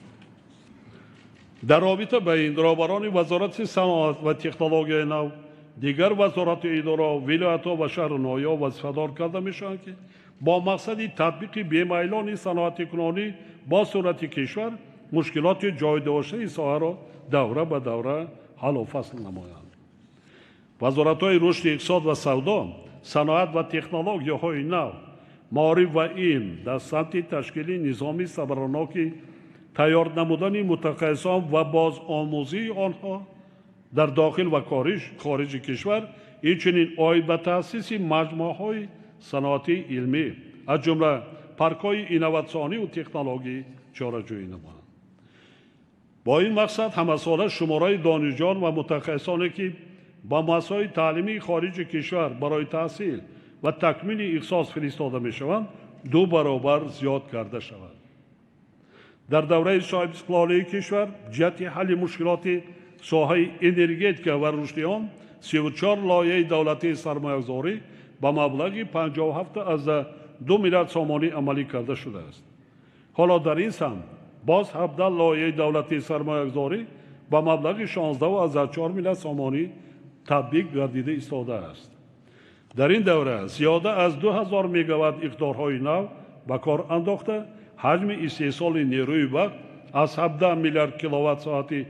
Дар робита ба ин роҳбарони Вазорати саноат ва технологияи нав, дигар вазорату идораҳо, вилоятҳо ва шаҳру ноҳияҳо вазифадор карда мешаванд, ки бо мақсади татбиқи бемайлони саноатикунонӣ бо суръати кишвар мушкилоти ҷойдоштаи соҳаро давра ба давра ҳаллу фасл намоянд. Вазоратҳои рушди иқтисод ва савдо, саноат ва технологияҳои нав, маориф ва илм дар самти ташкили низоми самараноки тайёр намудани мутахассисон ва бозомӯзии онҳо дар дохил ва хориҷи кишвар, инчунин оид ба таъсиси маҷмӯаҳои саноатии илмӣ, аз ҷумла паркҳои инноватсиониву технологӣ чораҷӯӣ намоянд. Бо ин мақсад ҳамасола шумораи донишҷӯён ва мутахассисоне, ки ба муассисаҳои таълимии хориҷи кишвар барои таҳсил ва такмили ихтисос фиристода мешаванд, 2 баробар зиёд карда шавад. Дар давраи соҳибистиқлолии кишвар ҷиҳати ҳалли мушкилоти соҳаи энергетика ва рушди он 34 лоиҳаи давлатии сармоягузорӣ ба маблағи 57,2 миллиард сомонӣ амалӣ карда шудааст. Ҳоло дар ин самт боз 17 лоиҳаи давлатии сармоягузорӣ ба маблағи 16,4 миллиард сомонӣ татбиқ гардида истодааст. Дар ин давра зиёда аз 2000 мегаватт иқтидорҳои нав ба кор андохта, ҳаҷми истеҳсоли нерӯи барқ аз 17 миллиард киловатт-соати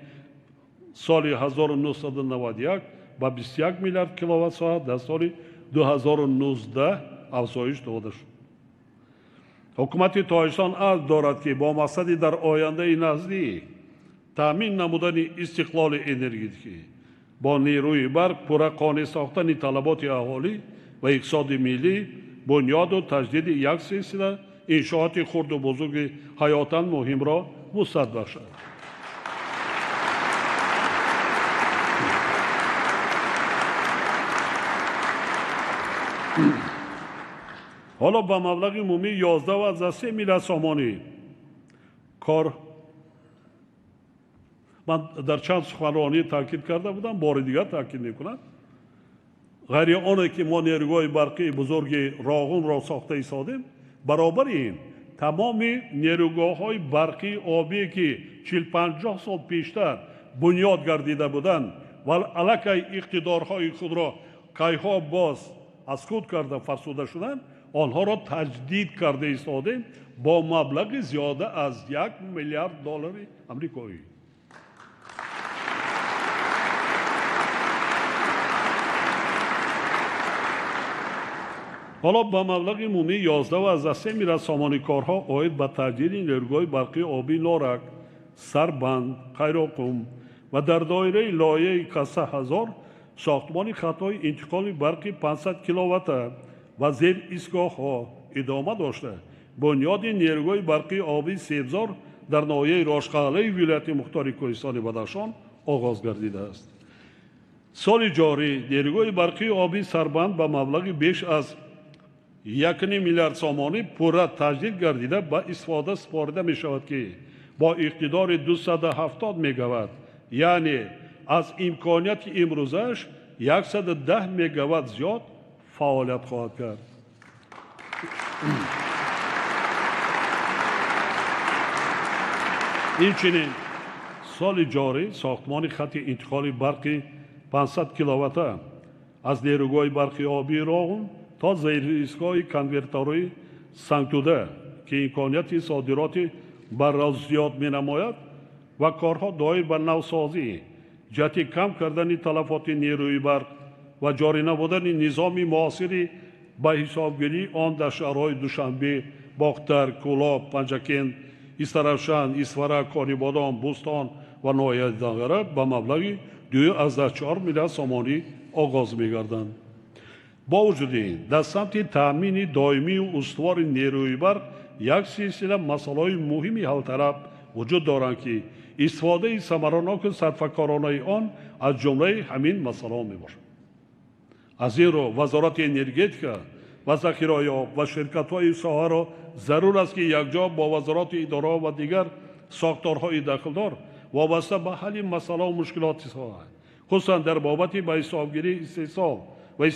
соли 1991 ба 21 миллиард киловатт-соат дар соли 2019 афзоиш дода шуд. Ҳукумати Тоҷикистон азм дорад, ки бо мақсади дар ояндаи наздик таъмин намудани истиқлоли энергетикӣ бо нерӯи барқ, пурра қонеъ сохтани талаботи аҳолӣ ва иқтисоди миллӣ, бунёду таҷдиди як силсила иншооти хурду бузурги ҳаётан муҳимро вусъат бахшад. Ҳоло ба маблағи умумии 11,3 миллиард сомонӣ кор ман дар чанд суханронӣ таъкид карда будам, бори дигар таъкид мекунам. Ғайри оне ки мо нерӯгоҳи барқии бузурги Роғунро сохта истодем, баробари ин Тамоми нерӯгоҳҳои барқии обие, ки 40-50 сол пештар бунёд гардида буданд ва аллакай иқтидорҳои худро кайҳо боз аз худ карда фарсуда шуданд, онҳоро таҷдид карда истодем бо маблағи зиёда аз 1 миллиард доллари амрикоӣ. Ҳоло ба маблағи умумии 11,3 миллиард сомонӣ корҳо оид ба таҷдиди нерӯгоҳи барқии обии Норак, Сарбанд, Қайроқум ва дар доираи лоиҳаи Каса 1000 сохтмони хатҳои интиқоли барқи 500 киловатта ва зеристгоҳҳо идома дошта, бунёди нерӯгоҳи барқии обии Себзор дар ноҳияи Рошқалъаи вилояти мухтори Кӯҳистони Бадахшон оғоз гардидааст. Соли ҷорӣ нерӯгоҳи барқии обии Сарбанд ба маблағи беш аз 1,5 миллиард сомонӣ пурра таҷдид гардида ба истифода супорида мешавад, ки бо иқтидори 270 мегаватт, яъне аз имконияти имрӯзааш 110 мегаватт зиёд фаъолият хоҳад кард. Инчунин соли ҷорӣ сохтмони хати интиқоли барқи 500 киловатта аз нерӯгоҳи барқи обии Роғун то зеристгоҳи конвертории Сангтуда, ки имконияти содироти барқро зиёд менамояд, ва корҳо доир ба навсозӣ ҷиҳати кам кардани талафоти нерӯи барқ ва ҷорӣ намудани низоми муосири ба ҳисобгирии он дар шаҳрҳои Душанбе, Бохтар, Кӯлоб, Панҷакент, Истаравшан, Исфара, Конибодом, Бӯстон ва ноҳияи Данғара ба маблағи 2,4 миллиард сомонӣ оғоз мегарданд. Бо вуҷуди ин, дар самти таъмини доимию устувори нерӯи барқ як силсила масъалаҳои муҳими ҳалталаб вуҷуд доранд, ки истифодаи самараноку сарфакоронаи он аз ҷумлаи ҳамин масъалаҳо мебошад. Аз ин рӯ Вазорати энергетика ва захираҳои об ва ширкатҳои соҳаро зарур аст, ки якҷо бо вазорати идораҳо ва дигар сохторҳои дахлдор вобаста ба ҳалли масъалаву мушкилоти соҳа, хусусан дар бобати ба ҳисобгирии истеҳсол ва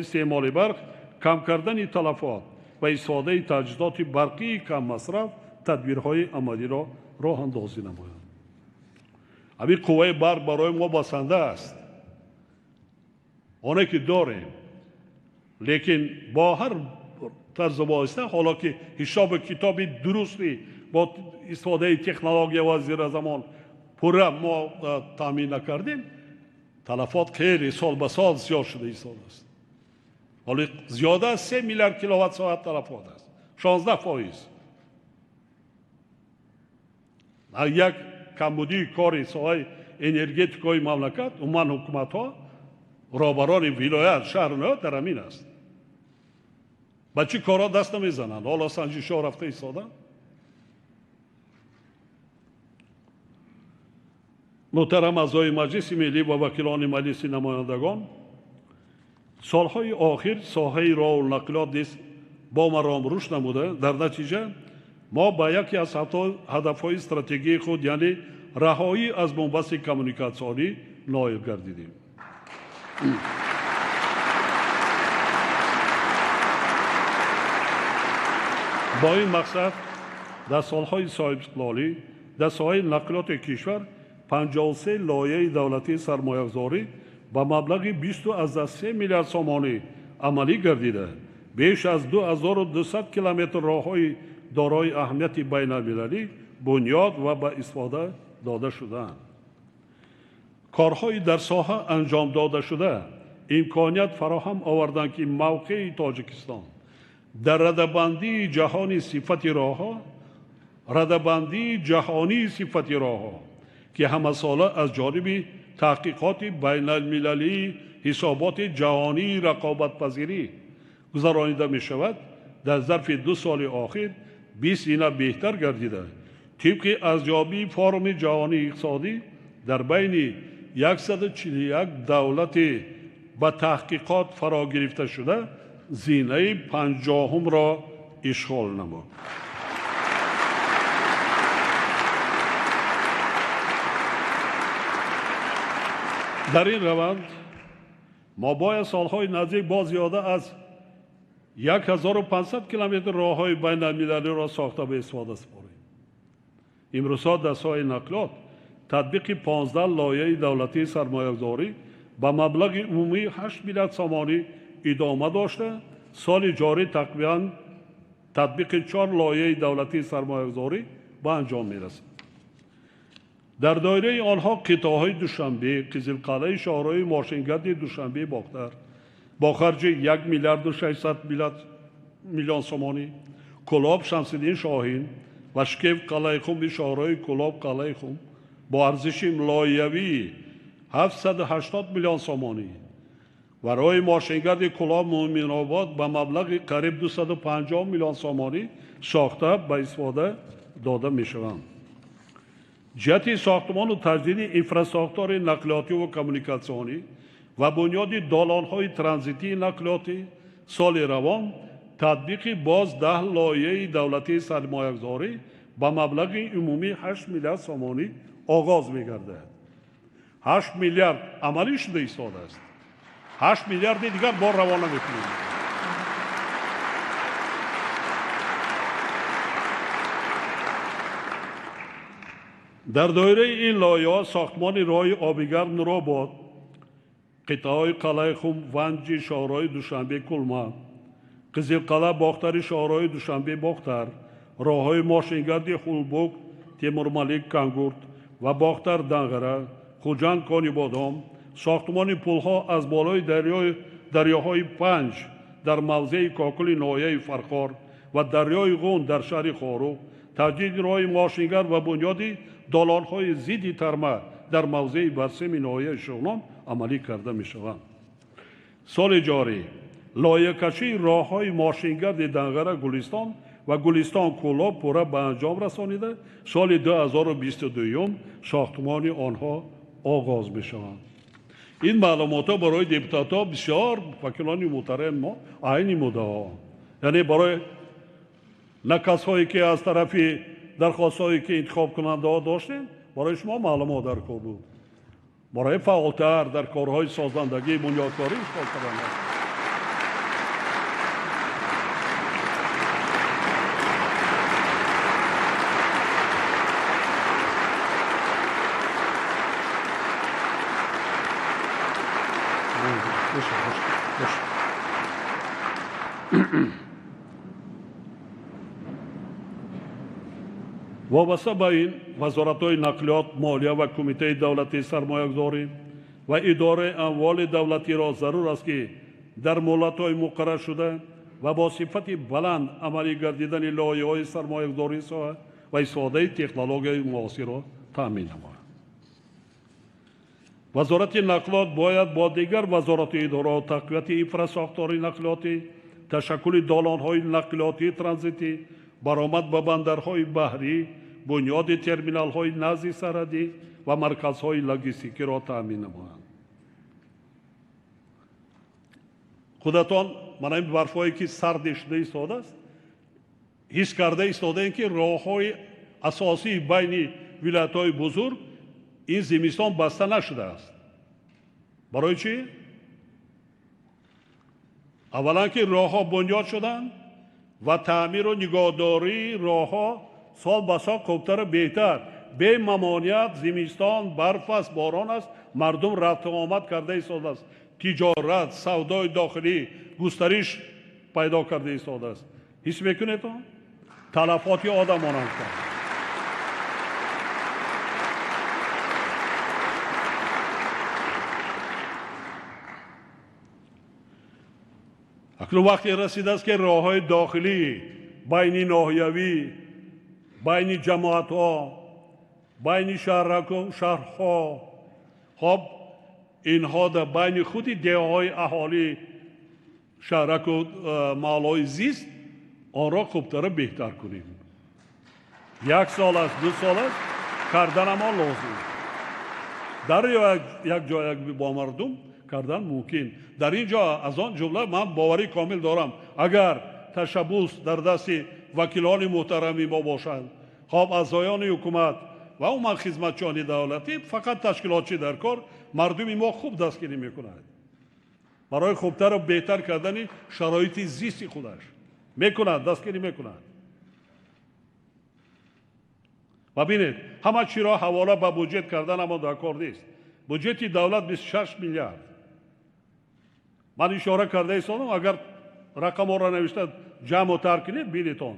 истеъмоли барқ, кам кардани талафот ва истифодаи таҷҳизоти барқии каммасраф тадбирҳои амалиро роҳандозӣ намоянд. Ҳамин қувваи барқ барои мо басанда аст, оне ки дорем, лекин бо ҳар тарзу восита, ҳоло ки ҳисобу китоби дурусти бо истифодаи технология ва зиразамон пурра мо таъмин накардем, талафот хеле сол ба сол зиёд шуда истодааст. Ҳоло зиёда аз 3 миллиард киловатт соат талафот аст, 16%. Як камбудии кори соҳаи энергетикаи мамлакат, умуман ҳукуматҳо, роҳбарони вилоят, шаҳру ноҳия дар ҳамин аст. Ба чӣ корҳо даст намезананд? Ҳоло санҷишҳо рафта истоданд. Муҳтарам аъзои Маҷлиси Миллӣ ва вакилони Маҷлиси намояндагон, солҳои охир соҳаи роҳу нақлиёт низ бо маром рушд намуда, дар натиҷа мо ба яке аз ҳадафҳои стратегии худ, яъне раҳоӣ аз бунбасти коммуникатсионӣ ноил гардидем. Бо ин мақсад дар солҳои соҳибистиқлолӣ дар соҳаи нақлиёти кишвар 53 лоиҳаи давлатии сармоягузорӣ ба маблағи 20,3 миллиард сомонӣ амалӣ гардида, беш аз 2200 километр роҳҳои дорои аҳамияти байналмилалӣ бунёд ва ба истифода дода шудаанд. Корҳои дар соҳа анҷом додашуда имконият фароҳам оварданд, ки мавқеи Тоҷикистон дар радабандии ҷаҳони сифати роҳҳо, радабандии ҷаҳонии сифати роҳҳо, ки ҳамасола аз ҷониби таҳқиқоти байналмилалии ҳисоботи ҷаҳонии рақобатпазирӣ гузаронида мешавад, дар зарфи 2 соли охир 20 зина беҳтар гардида, тибқи арзёбии форуми ҷаҳонии иқтисодӣ дар байни 141 давлати ба таҳқиқот фаро гирифта шуда зинаи 50-умро ишғол намуд. Дар ин раванд мо бояд солҳои наздик бо зиёда аз 1500 километр роҳҳои байналмилалиро сохта ба истифода супорем. Имрӯзҳо дар соҳаи нақлиёт татбиқи 15 лоиҳаи давлатии сармоягузорӣ ба маблағи умумии 8 миллиард сомонӣ идома дошта, соли ҷорӣ тақрибан татбиқи 4 лоиҳаи давлатии сармоягузорӣ ба анҷом мерасад. Дар доираи онҳо қитъаҳои Душанбе, Қизилқалъаи шоҳроҳи мошингарди Душанбе Бохтар бо харҷи 1 миллиарду 600 миллион сомонӣ, Кӯлоб Шамсиддин Шоҳин ва Шкев Қалъаи-Хумби шоҳроҳи Кӯлоб Қалъаи-Хум бо арзиши лоиҳавии 780 миллион сомонӣ ва роҳи мошингарди Кӯлоб Мӯминобод ба маблағи қариб 250 миллион сомонӣ сохта ба истифода дода мешаванд. Ҷиҳати сохтмону таҷдиди инфрасохтори нақлиётиву коммуникатсионӣ ва бунёди долонҳои транзитии нақлиётӣ соли равон татбиқи боз 10 лоиҳаи давлатии сармоягузорӣ ба маблағи умумии 8 миллиард сомонӣ оғоз мегардад. 8 миллиард амалӣ шуда истодааст. 8 миллиарди дигар бор равона мекунем. Дар доираи ин лоиҳаҳо сохтмони роҳи обигарм Нуробод, қитъаҳои Қалъаи-Хум, Ванҷи шоҳроҳи Душанбе Кулма, Қизилқалъа Бохтари шоҳроҳи Душанбе Бохтар, роҳҳои мошингарди Хулбук, Темурмалик Кангурт ва Бохтар Данғара, Хуҷанд Конибодом, сохтмони пулҳо аз болои дарёҳои Панҷ дар мавзеи Кокули ноҳияи Фархор ва дарёи Ғун дар шаҳри Хоруғ, таҷдиди роҳи мошингард ва бунёди долонҳои зидди тарма дар мавзеи Барсеми ноҳияи Шуғнон амалӣ карда мешаванд. Соли ҷорӣ лоиҳакашии роҳҳои мошингарди Данғара Гулистон ва Гулистон Кӯлоб пурра ба анҷом расонида, соли 2022 сохтмони онҳо оғоз мешаванд. Ин маълумотҳо барои депутатҳо бисёр вакилони муҳтарами мо айни муддао, яъне барои на касҳое ки аз тарафи дархостҳое ки интихобкунандаҳо доштем, барои шумо маълумот дар кор буд, барои фаъолтар дар корҳои созандагӣ бунёдкорӣ иштирок кардан. Вобаста ба ин вазоратҳои нақлиёт, молия ва кумитаи давлатии сармоягузорӣ ва идораи амволи давлатиро зарур аст, ки дар муҳлатҳои муқарраршуда ва бо сифати баланд амалӣ гардидани лоиҳаҳои сармоягузории соҳа ва истифодаи технологияи муосирро таъмин намояд. Вазорати нақлиёт бояд бо дигар вазорату идораҳо тақвияти инфрасохтори нақлиётӣ, ташаккули долонҳои нақлиётии транзитӣ, баромад ба бандарҳои баҳрӣ, бунёди терминалҳои назди сарҳадӣ ва марказҳои логистикиро таъмин намоянд. Худатон мана ин барфҳое ки сарде шуда истодааст, ҳис карда истодаем, ки роҳҳои асосии байни вилоятҳои бузург ин зимистон баста нашудааст. Барои чӣ? Аввалан ки роҳҳо бунёд шуданд ва таъмиру нигоҳдории роҳҳо сол ба сол хубтару беҳтар, бемамоният зимистон барф аст, борон аст, мардум рафту омад карда истодааст, тиҷорат, савдои дохилӣ густариш пайдо карда истодааст. Ҳис мекунед он? Талафоти одамонам кард. Акнун вақте расидааст, ки роҳҳои дохилӣ, байни ноҳиявӣ, байни ҷамоатҳо, байни шаҳрҳо, хоб инҳо дар байни худи деҳаҳои аҳолӣ, шаҳраку маҳаллаҳои зист онро хубтару беҳтар кунем. 1 сол аст, 2 сол аст, карданамон лозим. Дар як ҷо бо мардум кардан мумкин. Дар ин ҷо аз он ҷумла ман боварӣ комил дорам, агар ташаббус дар дасти вакилони муҳтарами мо бошанд, хоб аъзоёни ҳукумат ва умуман хизматчиёни давлатӣ, фақат ташкилотчӣ дар кор, мардуми мо хуб дастгирӣ мекунад. Барои хубтару беҳтар кардани шароити зисти худаш мекунад, дастгирӣ мекунад. Ва бинед, ҳама чиро ҳавола ба буҷет кардан ҳамо дар кор нест. Буҷети давлат 26 миллиард. Ман ишора карда истодам, агар рақамҳоро навишта ҷамъу тар кунед, бинед он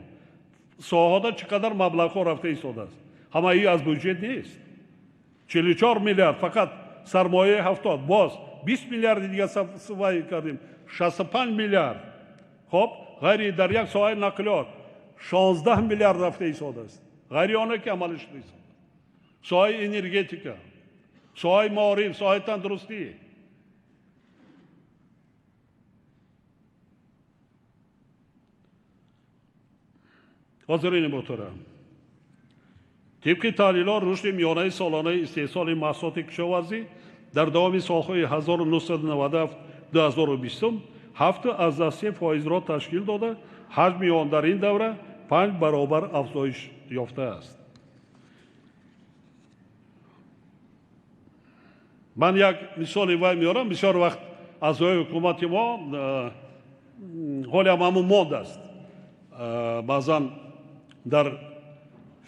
соҳада чӣ қадар маблағҳо рафта истодааст. Ҳамаи аз буҷет нест. 44 миллиард фақат сармояи 70, боз 20 миллиарди дига вай кардем, 65 миллиард. Хоб, ғайри дар як соҳаи нақлиёт 16 миллиард рафта истодааст. Ғайри оне ки амалӣ шуда истодааст. Соҳаи энергетика, соҳаи маориф, соҳаи тандурустӣ. Ҳозирини муҳтарам, тибқи таҳлилҳо рушди миёнаи солонаи истеҳсоли маҳсулоти кишоварзӣ дар давоми солҳои 1997-2020 7,3%-ро ташкил дода, ҳаҷми он дар ин давра 5 баробар афзоиш ёфтааст. Ман як мисоли вай меорам, бисёр вақт аъзои ҳукумати мо ҳолиам ҳамун мондааст. Баъзан дар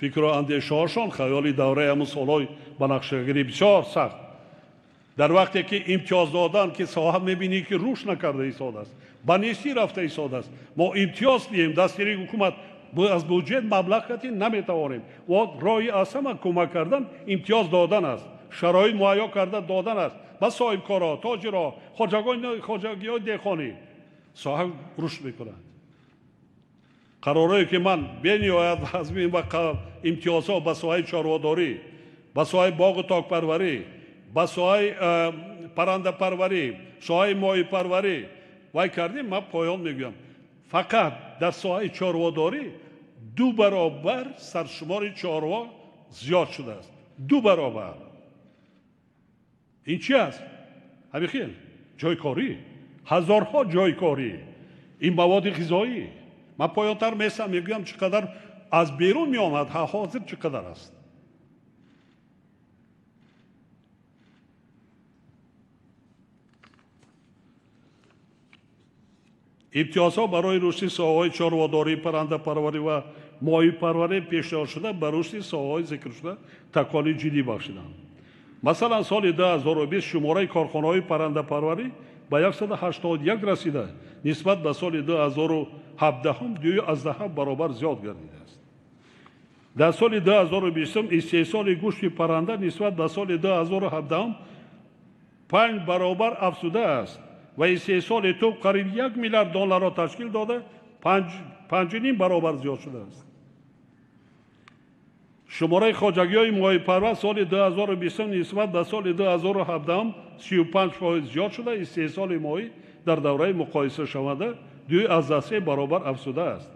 фикру андешаҳошон хаёли давраи ҳамун солҳои ба нақшагирӣ бисёр сахт. Дар вақте ки имтиёз додан, ки соҳа мебинӣ ки рушд накарда истодааст, ба нестӣ рафта истодааст, мо имтиёз диҳем, дастгирии ҳукумат аз буҷет маблағ кати наметавонем. Роҳи аз ҳама кӯмак кардан имтиёз додан аст, шароит муҳайё карда додан аст ба соҳибкорҳо, тоҷирҳо, хоҷагиҳои деҳқонӣ. Соҳа рушд мекунад. Қарорҳое ки ман бениҳоят вазмин ва имтиёзҳо ба соҳаи чорводорӣ, ба соҳаи боғу токпарварӣ, ба соҳаи паррандапарварӣ, соҳаи моҳипарварӣ вай кардем, ман поён мегӯям. Фақат дар соҳаи чорводорӣ 2 баробар саршумори чорво зиёд шудааст. 2 баробар. Ин чи аст? Ҳамин хел ҷойкорӣ, ҳазорҳо ҷойкорӣ, ин маводи ғизоӣ. Ман поёнтар месам, мегӯям чӣ қадар аз берун меомад, ҳозир чӣ қадар аст. Имтиёзҳо барои рушди соҳаҳои чорводорӣ, паррандапарварӣ ва моҳипарварӣ пешниҳод шуда ба рушди соҳаҳои зикршуда такони ҷиддӣ бахшиданд. Масалан, соли 2020 шумораи корхонаҳои паррандапарварӣ ба 181 расида, нисбат ба соли 2017 2,7 баробар зиёд гардидааст. Дар соли 2020 истеҳсоли гӯшти парранда нисбат ба соли 2017 5 баробар афзудааст ва истеҳсоли тӯб қариб 1 миллиард долларро ташкил дода, 5,5 баробар зиёд шудааст. Шумораи хоҷагиҳои моҳипарвар соли 2020 нисбат ба соли 2017 35% зиёд шуда, истеҳсоли моҳӣ дар давраи муқоисашаванда 2,3 баробар афзудааст.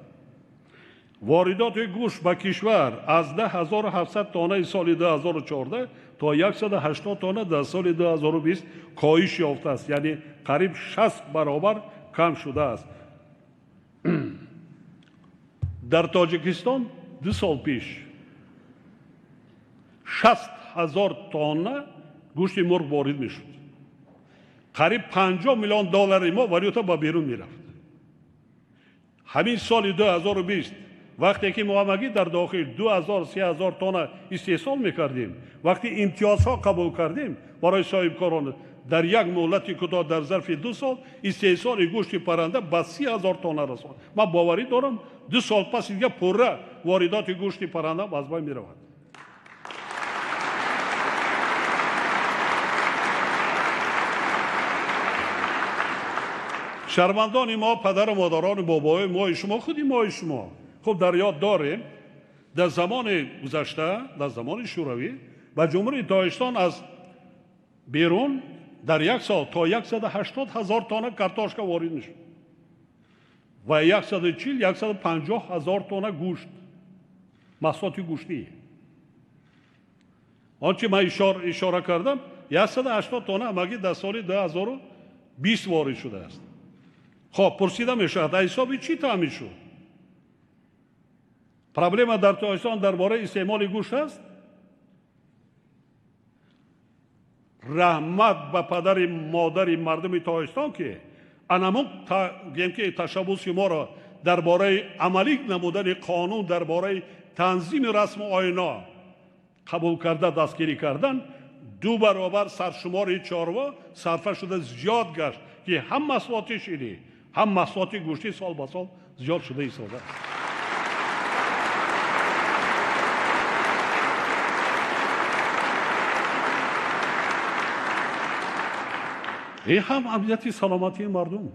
Воридоти гӯшт ба кишвар аз 10700 тоннаи соли 2014 то 180 тонна дар соли 2020 коҳиш ёфтааст, яъне қариб 60 баробар кам шудааст. Дар Тоҷикистон 2 сол пеш 60 000 тонна гӯшти мурғ ворид мешуд. Қариб 50 миллион доллари мо валюта ба берун мерафт. Ҳамин соли 2020 вақте ки мо ҳамагӣ дар дохил 2000-3000 тонна истеҳсол мекардем, вақте имтиёзҳо қабул кардем барои соҳибкорон, дар як муҳлати кӯтоҳ дар зарфи 2 сол истеҳсоли гӯшти парранда ба 30 000 тонна расонд. Ман боварӣ дорам 2 сол пас дига пурра воридоти гӯшти парранда аз байн меравад. Шармандони мо, падару модарони бобои мои шумо, худи мои шумо. Хуб дар ёд дорем, дар замони гузашта, дар замони Шӯравӣ ба Ҷумҳурии Тоҷикистон аз берун дар як сол то 180 000 тонна картошка ворид мешуд ва 140-150 000 тонна гӯшт, маҳсулоти гӯштӣ. Он чи ман ишора кардам, 180 тонна ҳамагӣ дар соли 2020 ворид шудааст. Хоб, пурсида мешавад, аз ҳисоби чӣ таъмин шуд? Проблема дар Тоҷикистон дар бораи истеъмоли гӯшт аст? Раҳмат ба падари модари мардуми Тоҷикистон, ки анамун гӯем ки ташаббуси моро дар бораи амалӣ намудани қонун дар бораи танзими расму оино қабул карда дастгирӣ кардан, 2 баробар саршумори чорво сарфа шуда зиёд гашт, ки ҳам маҳсулоти ширӣ, ҳам маҳсулоти гӯштӣ сол ба сол зиёд шуда истодааст. Ин ҳам амнияти саломатии мардум.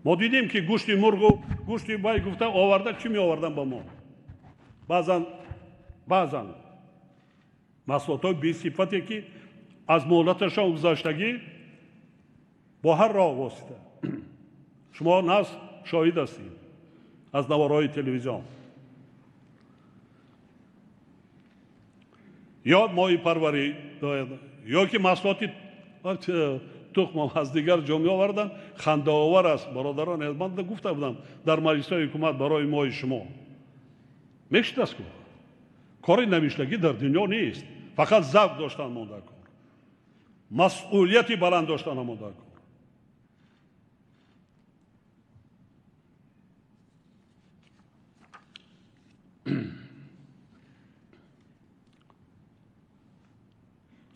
Мо дидем, ки гӯшти мурғу гӯшти бай гуфта оварда, чӣ меовардан ба мо? Баъзан маҳсулотҳои бесифате, ки аз муҳлаташон гузаштагӣ бо ҳар роҳ восита. Шумо нас шоҳид ҳастед аз наворҳои телевизион. Ё моҳипарварӣ, ё ки маҳсулоти тухм аз дигар ҷо меоварданд, хандаовар аст, бародарон. Ман гуфта будам дар маҷлисҳои ҳукумат барои мои шумо. Мешидаст ку? Кори намиштагӣ дар дунё нест. Фақат завқ доштан монда кор. Масъулияти баланд доштан монда кор.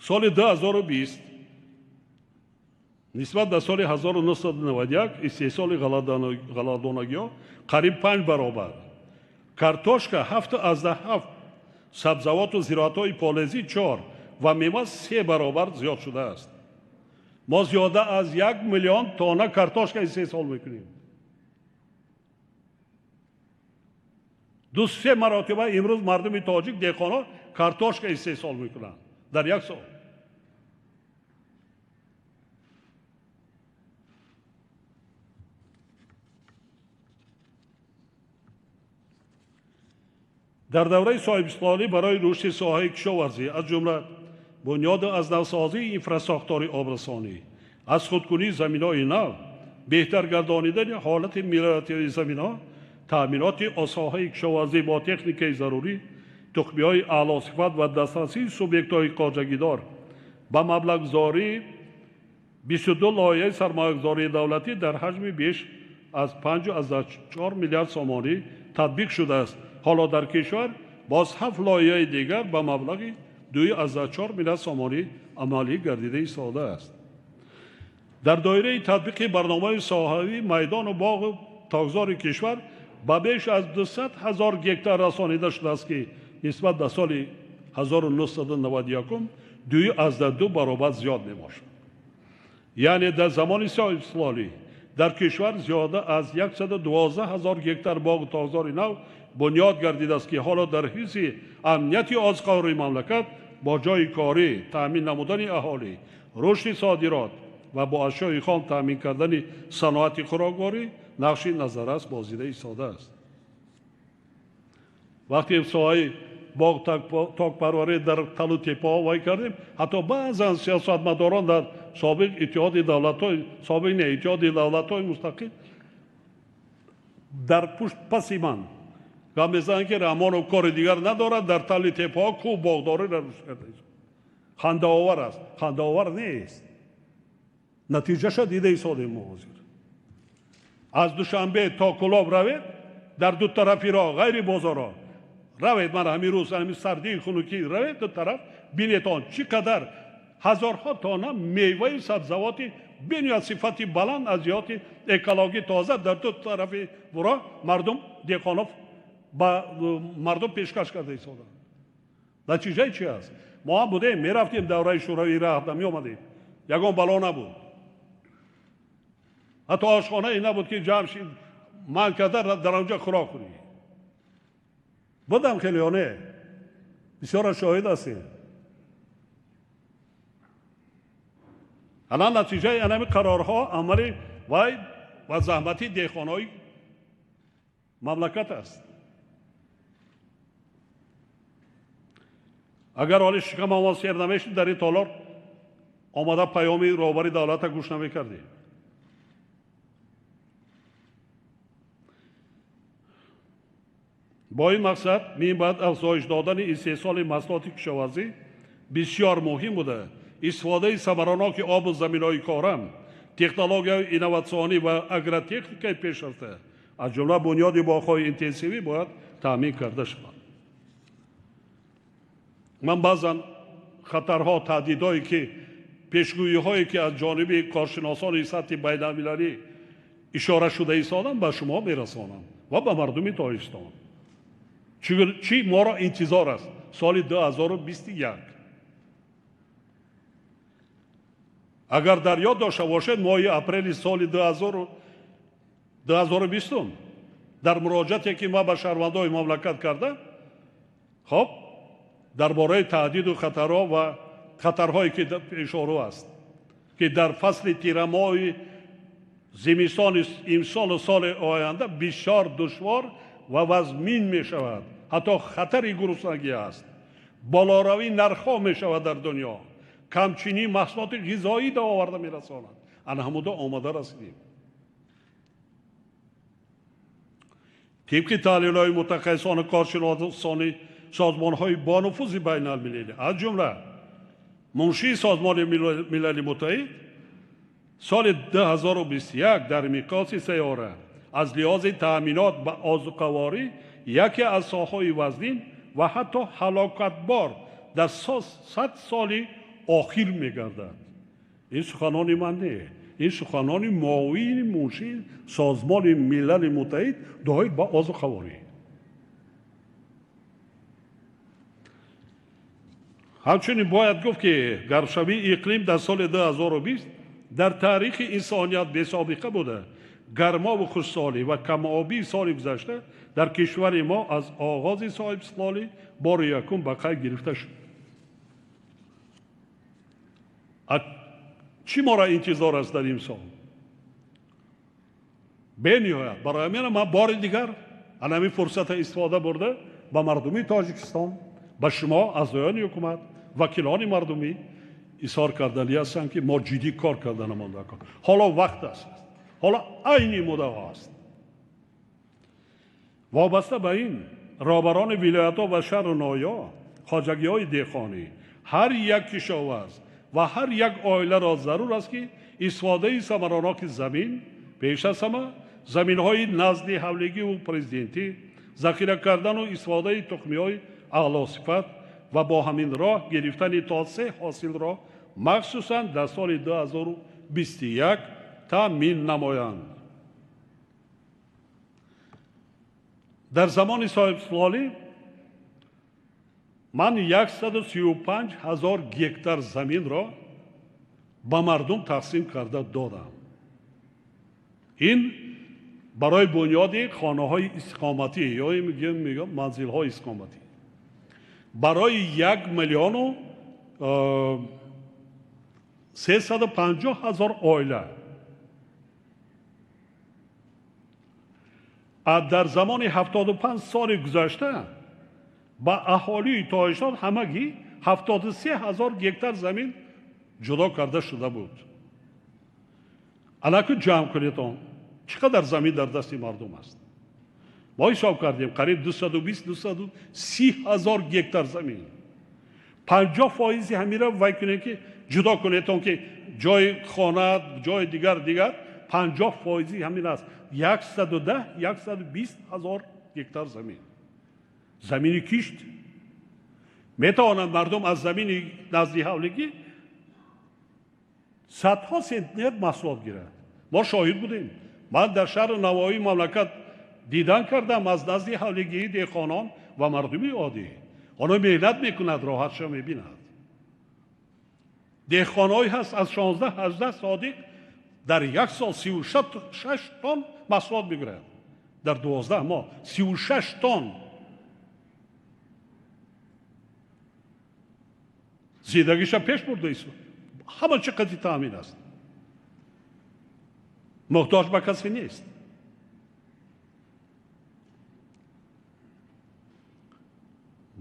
Соли 2020 нисбат ба соли 1991 истеҳсоли ғалладонагиҳо қариб 5 баробар. Картошка 7,7, сабзавоту зироатҳои полезӣ 4 ва мева 3 баробар зиёд шудааст. Мо зиёда аз 1 миллион тонна картошка истеҳсол мекунем. 2-3 маротиба имрӯз мардуми тоҷик деҳқонҳо картошка истеҳсол мекунанд дар як сол. Дар давраи соҳибистиқлолӣ барои рушди соҳаи кишоварзӣ, аз ҷумла бунёду аз навсозии инфрасохтори обрасонӣ, аз худкунии заминҳои нав, беҳтар гардонидани ҳолати мелиоративии заминҳо, таъминоти соҳаи кишоварзӣ бо техникаи зарурӣ, тухмиҳои аълосифат ва дастрасии субъектҳои хоҷагидор ба маблағгузории 22 лоиҳаи сармоягузории давлатӣ дар ҳаҷми беш аз 5,4 миллиард сомонӣ татбиқ шудааст. Ҳоло дар кишвар боз 7 лоиҳаи дигар ба маблағи 2,4 миллиард сомонӣ амалӣ гардида истодааст. Дар доираи татбиқи барномаи соҳавӣ майдону боғу токзори кишвар ба беш аз 200 000 гектар расонида шудааст, ки нисбат ба соли 1991 2,2 баробар зиёд мебошад. Яъне дар замони соҳибистиқлолӣ дар кишвар зиёда аз 112 000 гектар боғу токзори нав бунёд гардидааст, ки ҳоло дар ҳифзи амнияти озуқавории мамлакат бо ҷойи корӣ таъмин намудани аҳолӣ, рушди содирот ва бо ашёи хом таъмин кардани саноати хӯрокворӣ нақши назаррас бозида истодааст. Вақте соҳаи боғ токпарварӣ дар талу тепаҳо вай кардем, ҳатто баъзан сиёсатмадорон дар собиқ иттиҳоди давлатҳои собиқ не, иттиҳоди давлатҳои мустақил дар пушт паси ман гап мезананд, ки Раҳмонов кори дигар надорад, дар тали тепаҳо кӯҳ боғдориро рушд карда истодааст. Хандаовар аст. Хандаовар нест. Натиҷаша дида истодем мо ҳозир. Аз Душанбе то Кӯлоб равед, дар ду тарафи роҳ, ғайри бозорҳо равед, ман ҳамин рӯз ҳамин сардии хунукӣ равед ду тараф, бинед он чӣ қадар ҳазорҳо тонна меваю сабзавоти бениҳоят сифати баланд аз ҷиҳати экологӣ тоза дар ду тарафи роҳ мардум деҳқонов ба мардум пешкаш карда истоданд. Натиҷаи чи аст? Мо ҳам будем, мерафтем давраи шӯравӣ, рафта меомадем, ягон бало набуд. Ҳатто ошхонае набуд, ки ҷамъ шид ман карда дар онҷо хӯрок хӯрӣ. Будам хеле ё не? Бисёра шоҳид ҳастем. Ана натиҷаи анами қарорҳо амали вай ва заҳмати деҳқонҳои мамлакат аст. Агар ҳоли шикамамон сер намешуд, дар ин толор омада паёми роҳбари давлата гӯш намекардем. Бо ин мақсад минбаъд афзоиш додани истеҳсоли маҳсулоти кишоварзӣ бисёр муҳим буда, Истифодаи самараноки обу заминҳои корам, технологияи инноватсионӣ ва агротехникаи пешрафта, аз ҷумла бунёди боғҳои интенсивӣ бояд таъмин карда шавад. Ман баъзан хатарҳо, таҳдидҳое ки пешгӯиҳое ки аз ҷониби коршиносони сатҳи байналмилалӣ ишора шуда истодам, ба шумо мерасонам ва ба мардуми Тоҷикистон. Чӣ моро интизор аст соли 2021? Агар дар ёд дошта бошед, моҳи апрели соли 2020 дар муроҷиате ки ман ба шаҳрвандони мамлакат кардам, хоб дар бораи таҳдиду хатарҳо ва хатарҳое ки пешорӯ аст, ки дар фасли тирамоҳи зимистони имсолу соли оянда бисёр душвор ва вазмин мешавад, ҳатто хатари гуруснагӣ аст, болоравии нархҳо мешавад дар дунё, камчинии маҳсулоти ғизоӣ да оварда мерасонад. Ана ҳамуда омада расидем. Тибқи таҳлилҳои мутахассисону коршиносони созмонҳои бонуфузи байналмилалӣ, аз ҷумла муншии Созмони Милали Муттаҳид, соли 2021 дар миқёси сайёра аз лиҳози таъминот ба озуқаворӣ яке аз соҳаҳои вазнин ва ҳатто ҳалокатбор дар 100 соли охир мегардад. Ин суханони ман не, ин суханони муовини муншии Созмони Милали Муттаҳид доир ба озуқаворӣ. Ҳамчунин бояд гуфт, ки гармшавии иқлим дар соли 2020 дар таърихи инсоният бесобиқа буда, гармову хушсолӣ ва камобии соли гузашта дар кишвари мо аз оғози соҳибистиқлолӣ бори якум ба қайд гирифта шуд. Чӣ моро интизор аст дар имсол? Бениҳоят. Барои ҳамин ман бори дигар ана ҳамин фурсата истифода бурда ба мардуми Тоҷикистон, ба шумо аъзоёни ҳукумат, вакилони мардумӣ изҳор кардани ҳастам, ки мо ҷиддӣ кор карда намонда. Ҳоло вақт аст, ҳоло айни муддао аст. Вобаста ба ин роҳбарони вилоятҳо ва шаҳру ноҳияҳо, хоҷагиҳои деҳқонӣ, ҳар як кишоварз ва ҳар як оиларо зарур аст, ки истифодаи самараноки замин, пеш аз ҳама заминҳои назди ҳавлигиву президентӣ, захира кардану истифодаи тухмиҳои аълосифат ва бо ҳамин роҳ гирифтани то 3 ҳосилро махсусан дар соли 2021 таъмин намоянд. Дар замони соҳибистиқлолӣ ман 135 ҳазор гектар заминро ба мардум тақсим карда додам. Ин барои бунёди хонаҳои истиқоматӣ ё мегӯям манзилҳои истиқоматӣ барои 1 миллиону 350 ҳазор оила. Дар замони 75 соли гузашта ба аҳолии Тоҷикистон ҳамагӣ 73 ҳазор гектар замин ҷудо карда шуда буд. Анаку ҷамъ кунед он, чӣ қадар замин дар дасти мардум аст. Мо ҳисоб кардем, қариб 220, 230 ҳазор гектар замин. 50% ҳамира вай кунед, ки ҷудо кунед он, ки ҷои хона, ҷои дигар, дигар, 50% ҳамин аст. 110, 120 ҳазор гектар замин. Замини кишт. Метавонанд мардум аз замини назди ҳавлигӣ садҳо сентнер маҳсулот гирад. Мо шоҳид будем. Ман дар шаҳру навоҳии мамлакат дидан кардам аз назди ҳавлигии деҳқонон ва мардуми оддӣ. Онҳо меҳнат мекунад, роҳатшо мебинад. Деҳқонҳое ҳаст аз 16-18 содиқ дар як сол 36 тонн маҳсулот мегирад. Дар 12 моҳ 36 тонн. Зиндагиша пеш бурда ист. Ҳама чӣ қадри таъмин аст. Муҳтоҷ ба касе нест.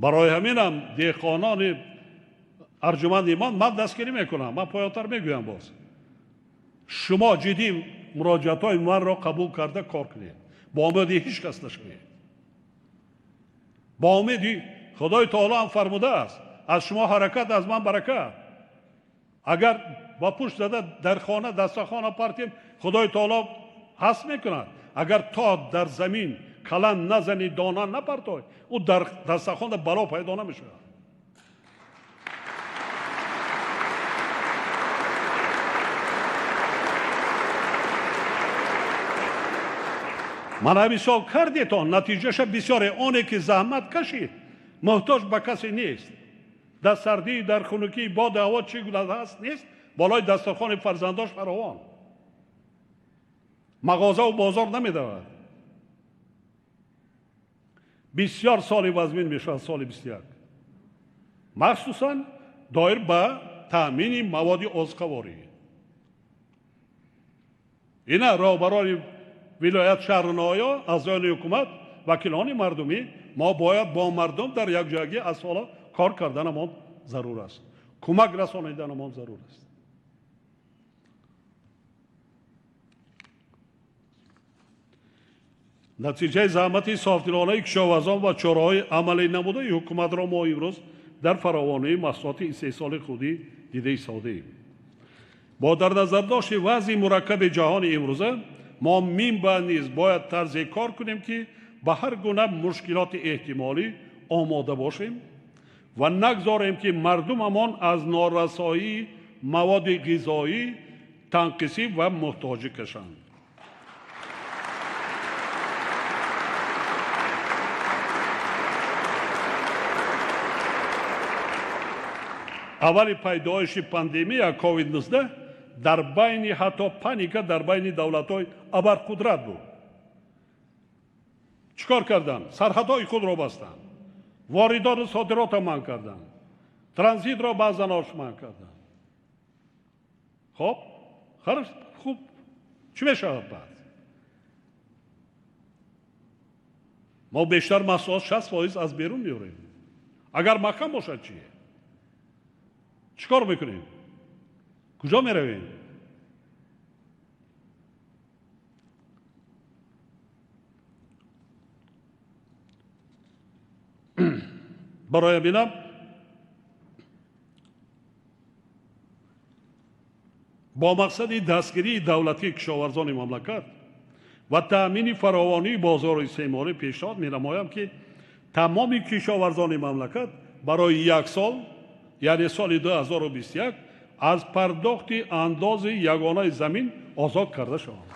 Барои ҳаминам деҳқонони арҷуманди ман дастгирӣ мекунам. Ман поёнтар мегӯям боз. Шумо ҷиддӣ муроҷиатҳои манро қабул карда кор кунед. Бо умеди ҳеҷ кас нашавед. Бо умеди Худои Таоло ҳам фармудааст: аз шумо ҳаракат, аз ман баракат. Агар ба пушт зада дар хона дастархона партем, Худои таоло ҳаст мекунад. Агар то дар замин калан назани, дона напартой, ӯ дар дастархона бало пайдо намешавад. Ман ҳамин сол кардетон, натиҷаша бисёре. Оне ки заҳмат кашид, муҳтоҷ ба касе нест. Дар сардӣ, дар хунукӣ, боду ҳаво чӣ гуна ҳаст нест, болои дастархони фарзандош фаровон. Мағозаву бозор намедавад. Бисёр соли вазмин мешавад соли 21. Махсусан доир ба таъмини маводи озуқаворӣ. Ина роҳбарони вилоят, шаҳру ноҳия, аъзоёни ҳукумат, вакилони мардумӣ, мо бояд бо мардум дар якҷоягӣ аз ҳоло кор карданамон зарур аст, кӯмак расониданамон зарур аст. Натиҷаи заҳмати софдилонаи кишоварзон ва чораҳои амалӣ намудаи ҳукуматро мо имрӯз дар фаровонии маҳсулоти истеҳсоли худӣ дида истодаем. Бо дар назардошти вазъи мураккаби ҷаҳони имрӯза мо минбаъд низ бояд тарзе кор кунем, ки ба ҳар гуна мушкилоти эҳтимолӣ омода бошем ва нагзорем, ки мардумамон аз норасоии маводи ғизоӣ танқисӣ ва муҳтоҷӣ кашанд. Аввали пайдоиши пандемия COVID-19 дар байни ҳатто паника дар байни давлатҳои абарқудрат буд. Чӣ кор карданд? Сарҳадҳои худро бастанд, воридоту содиротро манъ карданд, транзитро баъзан ош манъ карданд. Хоб, хуб, чӣ мешавад баъд? Мо бештар маҳсулот 60% аз берун меорем. Агар маҳкам бошад чӣ? Чӣ кор мекунем? Куҷо меравем? Барои бинам бо мақсади дастгирии давлатии кишоварзони мамлакат ва таъмини фаровонии бозори истеъмолӣ пешниҳод менамоям, ки тамоми кишоварзони мамлакат барои як сол, яъне соли 2021, аз пардохти андози ягонаи замин озод карда шаванд.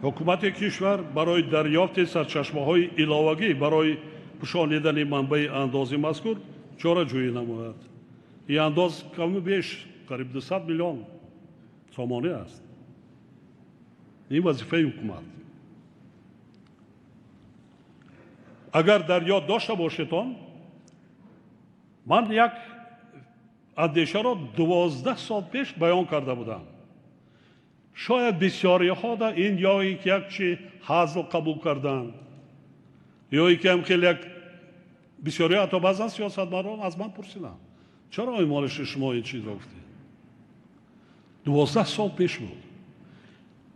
Ҳукумати кишвар барои дарёфти сарчашмаҳои иловагӣ барои пӯшонидани манбаи андози мазкур чораҷӯӣ намояд. Ин андоз каму беш қариб 200 миллион сомонӣ аст. Ин вазифаи ҳукумат. Агар дар ёд дошта бошедон, ман як андешаро 12 сол пеш баён карда будам. Шояд бисёриҳо да ин ё ин ки як чи ҳазл қабул карданд, ё ин ки ҳам хеле як бисёриҳо, ҳатто баъзан сиёсатмадорон аз ман пурсиданд, чаро имолиши шумо ин чизро гуфтед? 12 сол пеш буд.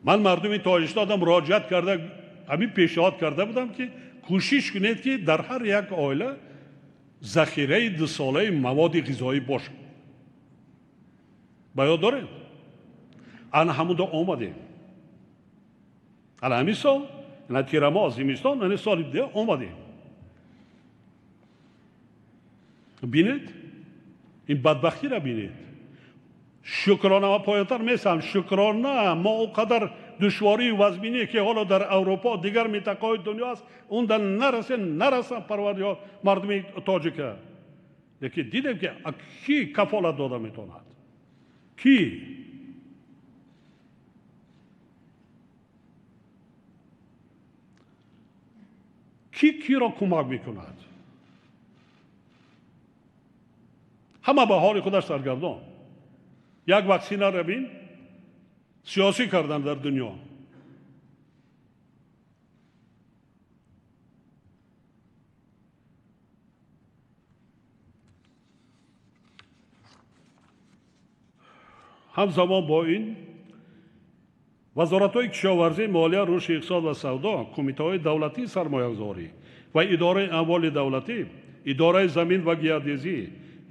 Ман мардуми Тоҷикистонам муроҷиат карда, ҳамин пешниҳод карда будам, ки кӯшиш кунед, ки дар ҳар як оила захираи дусолаи маводи ғизоӣ бошад. Ба ёд доред? Ана ҳамунда омадем. Ана ҳамин сол, ана тирамоҳ, зимистон, ана соли дига омадем. Бинед, ин бадбахтиро бинед. Шукрона ва поёнтар месам, шукрона мо он қадар душворию вазминие, ки ҳоло дар Аврупо, дигар минтақаҳои дунё аст, унда нарасем, нарасам парвардигор мардуми тоҷика. Лекин дидем, ки кӣ кафолат дода метавонад? Кӣ? Кӣ киро кӯмак мекунад? Ҳама ба ҳоли худаш саргардон. Як ваксинаро бин, сиёсӣ кардан дар дунё. Ҳамзамон бо ин вазоратҳои кишоварзӣ, молия, рушди иқтисод ва савдо, кумитаҳои давлатии сармоягузорӣ ва идораи амволи давлатӣ, идораи замин ва геодезӣ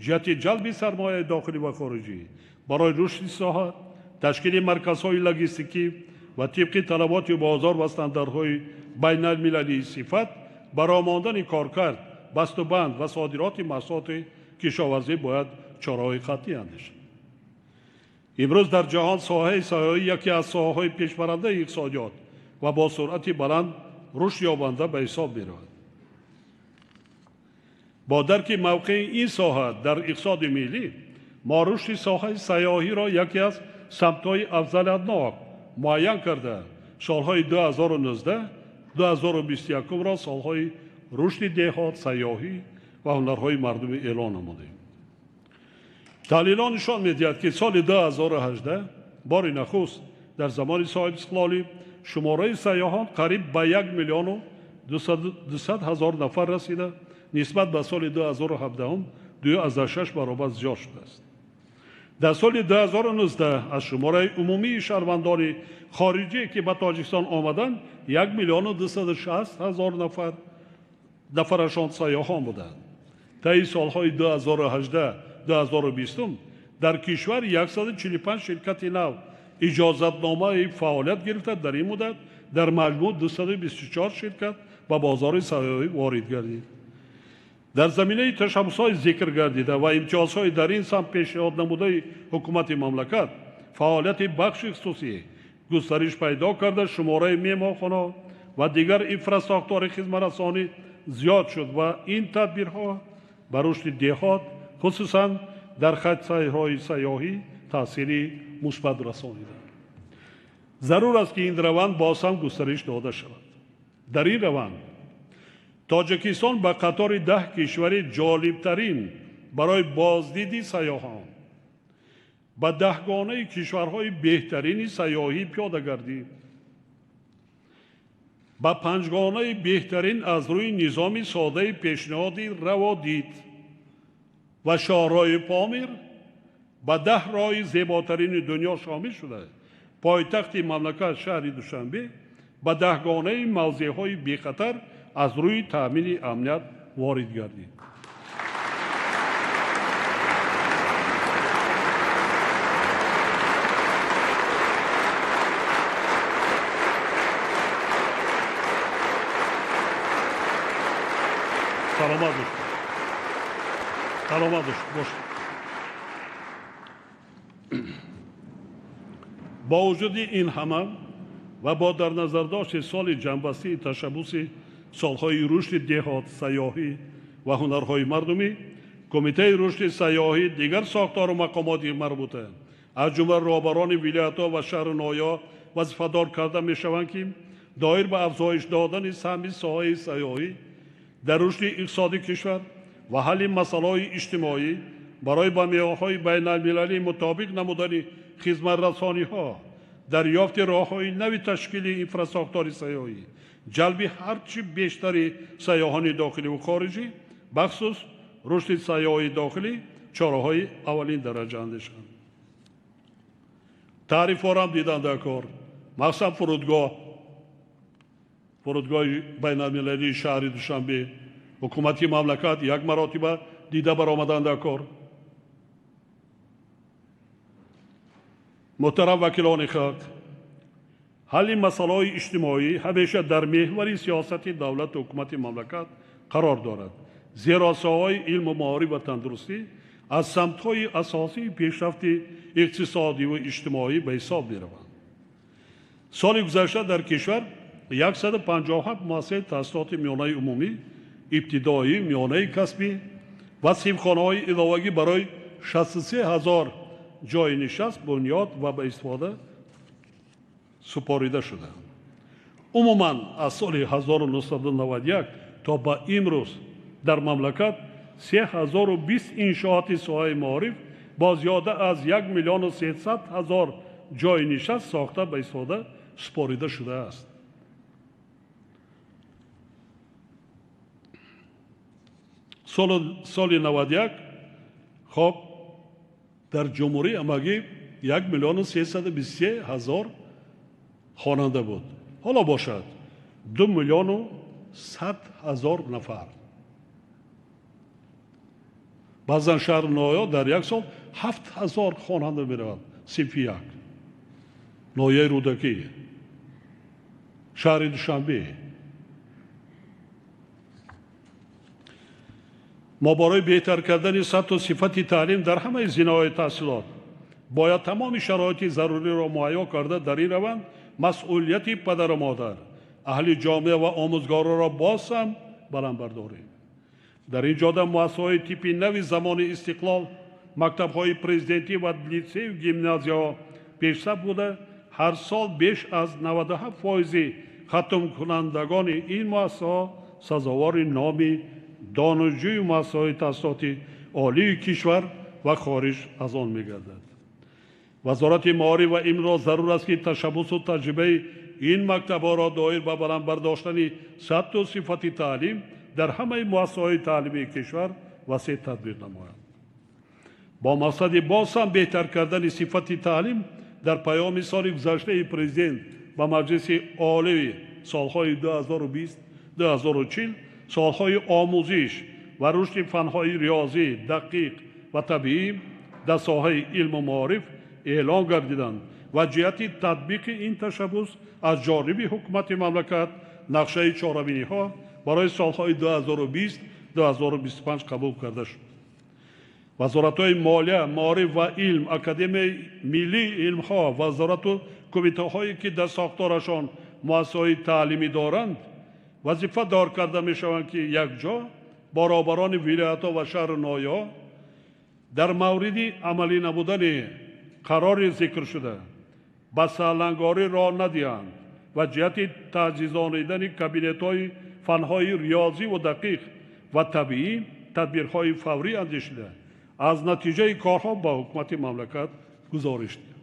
ҷиҳати ҷалби сармояи дохилӣ ва хориҷӣ барои рушди соҳа, ташкили марказҳои логистикӣ ва тибқи талаботи бозор ва стандартҳои байналмилалии сифат баромондани коркард, бастубанд ва содироти маҳсулоти кишоварзӣ бояд чораҳои қатъӣ андешанд. Имрӯз дар ҷаҳон соҳаи сайёҳӣ яке аз соҳаҳои пешбарандаи иқтисодиёт ва бо суръати баланд рушд ёбанда ба ҳисоб меравад. Бо дарки мавқеи ин соҳа дар иқтисоди миллӣ, мо рушди соҳаи сайёҳиро яке аз самтҳои афзалиятнок муайян карда, солҳои 2019-2021-ро солҳои рушди деҳот, сайёҳӣ ва ҳунарҳои мардумӣ эълон намудем. Таҳлилҳо нишон медиҳад, ки соли 2018 бори нахуст дар замони соҳибистиқлолӣ шумораи сайёҳон қариб ба 1 200 000 нафар расида, нисбат ба соли 2017 2,6 баробар зиёд шудааст. Дар соли 2019 аз шумораи умумии шаҳрвандони хориҷие, ки ба Тоҷикистон омаданд, 1 260 000 нафарашон сайёҳон буданд. Таи солҳои 2018-2020 дар кишвар 145 ширкати нав иҷозатномаи фаъолият гирифта, дар ин муддат дар маҷмӯъ 224 ширкат ба бозори сайёҳӣ ворид гардид. Дар заминаи ташаббусҳои зикр гардида ва имтиёзҳои дар ин самт пешниҳод намудаи ҳукумати мамлакат, фаъолияти бахши хусусӣ густариш пайдо карда, шумораи меҳмонхона ва дигар инфрасохтори хизматрасонӣ зиёд шуд ва ин тадбирҳо ба рушди деҳот, хусусан дар хатсайрҳои сайёҳӣ таъсири мусбат расониданд. Зарур аст, ки ин раванд боз ҳам густариш дода шавад. Дар ин раванд Тоҷикистон ба қатори 10 кишвари ҷолибтарин барои боздиди сайёҳон, ба даҳгонаи кишварҳои беҳтарини сайёҳӣ пиёда гардид, ба панҷгонаи беҳтарин аз рӯи низоми содаи пешниҳоди раводид ва шоҳроҳи Помир ба 10 роҳи зеботарини дунё шомил шуда, пойтахти мамлакат шаҳри Душанбе ба даҳгонаи мавзеъҳои бехатар аз рӯи таъмини амният ворид гардид. Саломат бошед. Саломат бошед. Бо вуҷуди ин ҳама ва бо дар назардошти соли ҷамъбастии ташаббуси солҳои рушди деҳот, сайёҳӣ ва ҳунарҳои мардумӣ, Кумитаи рушди сайёҳӣ, дигар сохтору мақомоти марбута, аз ҷумла роҳбарони вилоятҳо ва шаҳру ноҳияҳо вазифадор карда мешаванд, ки доир ба афзоиш додани саҳми соҳаи сайёҳӣ дар рушди иқтисоди кишвар ва ҳалли масъалаҳои иҷтимоӣ барои ба меъёрҳои байналмилалӣ мутобиқ намудани хизматрасониҳо, дарёфти роҳҳои нави ташкили инфрасохтори сайёҳӣ, ҷалби ҳарчи бештари сайёҳони дохилӣ ва хориҷӣ, бахусус рушди сайёҳии дохилӣ чораҳои аввалин дараҷа андешанд. Таърифҳоро дидан дар кор, махсусан фурудгоҳи байналмилалии шаҳри Душанбе, ҳукумати мамлакат як маротиба дида баромадан дар кор. Муҳтарам вакилони халқ, ҳалли масъалаҳои иҷтимоӣ ҳамеша дар меҳвари сиёсати давлату ҳукумати мамлакат қарор дорад, зеро соҳаҳои илму маориф ва тандурустӣ аз самтҳои асосии пешрафти иқтисодӣ ва иҷтимоӣ ба ҳисоб мераванд. Соли гузашта дар кишвар 157 муассисаи таҳсилоти миёнаи умумӣ, ибтидоӣ, миёнаи касбӣ ва синфхонаҳои иловагӣ барои 63 000 ҷойи нишаст бунёд ва ба истифода супорида шуданд. Умуман аз соли 1991 то ба имрӯз дар мамлакат 3020 иншооти соҳаи маориф бо зиёда аз 1 300 000 ҷойи нишаст сохта ба истифода супорида шудааст. Соли 91 хоб дар ҷумҳурӣ ҳамагӣ 1 323 000 хонанда буд. Ҳоло бошад 2 100 000 нафар. Баъзан шаҳру ноҳияҳо дар як сол 7000 хонанда меравад. Синфи як. Ноҳияи Рӯдакӣ, шаҳри Душанбе. Мо барои беҳтар кардани сатҳу сифати таълим дар ҳамаи зинаҳои таҳсилот бояд тамоми шароити заруриро муҳайё карда дар ин раванд масъулияти падару модар, аҳли ҷомеа ва омӯзгоронро боз ҳам баланд бардорем. Дар ин ҷода муассисаҳои типи нави замони истиқлол, мактабҳои президентӣ ва литсею гимназияҳо пешсаф буда, ҳар сол беш аз 97% хатмкунандагони ин муассисаҳо сазовори номи донишҷӯи муассисаҳои таҳсилоти олии кишвар ва хориҷ аз он мегардад. Вазорати маориф ва илмро зарур аст, ки ташаббусу таҷрибаи ин мактабҳоро доир ба баланд бардоштани сатҳу сифати таълим дар ҳамаи муассисаҳои таълимии кишвар васеъ тадбир намояд. Бо мақсади боз ҳам беҳтар кардани сифати таълим дар паёми соли гузаштаи президент ба Маҷлиси Олии солҳои 2020-2040 солҳои омӯзиш ва рушди фанҳои риёзӣ, дақиқ ва табиӣ дар соҳаи илму маориф эълон гардиданд ва ҷиҳати татбиқи ин ташаббус аз ҷониби ҳукумати мамлакат нақшаи чорабиниҳо барои солҳои 2020-2025 қабул карда шуд. Вазоратҳои молия, маориф ва илм, Академияи миллии илмҳо, вазорату кумитаҳое ки дар сохторашон муассисаҳои таълимӣ доранд, вазифа дор карда мешаванд, ки якҷо бо роҳбарони вилоятҳо ва шаҳру ноҳияҳо дар мавриди амалӣ намудани қарори зикршуда ба саҳлангорӣ роҳ надиҳанд ва ҷиҳати таҷҳизонидани кабинетҳои фанҳои риёзиву дақиқ ва табиӣ тадбирҳои фаврӣ андешида аз натиҷаи корҳо ба ҳукумати мамлакат гузориш диҳанд.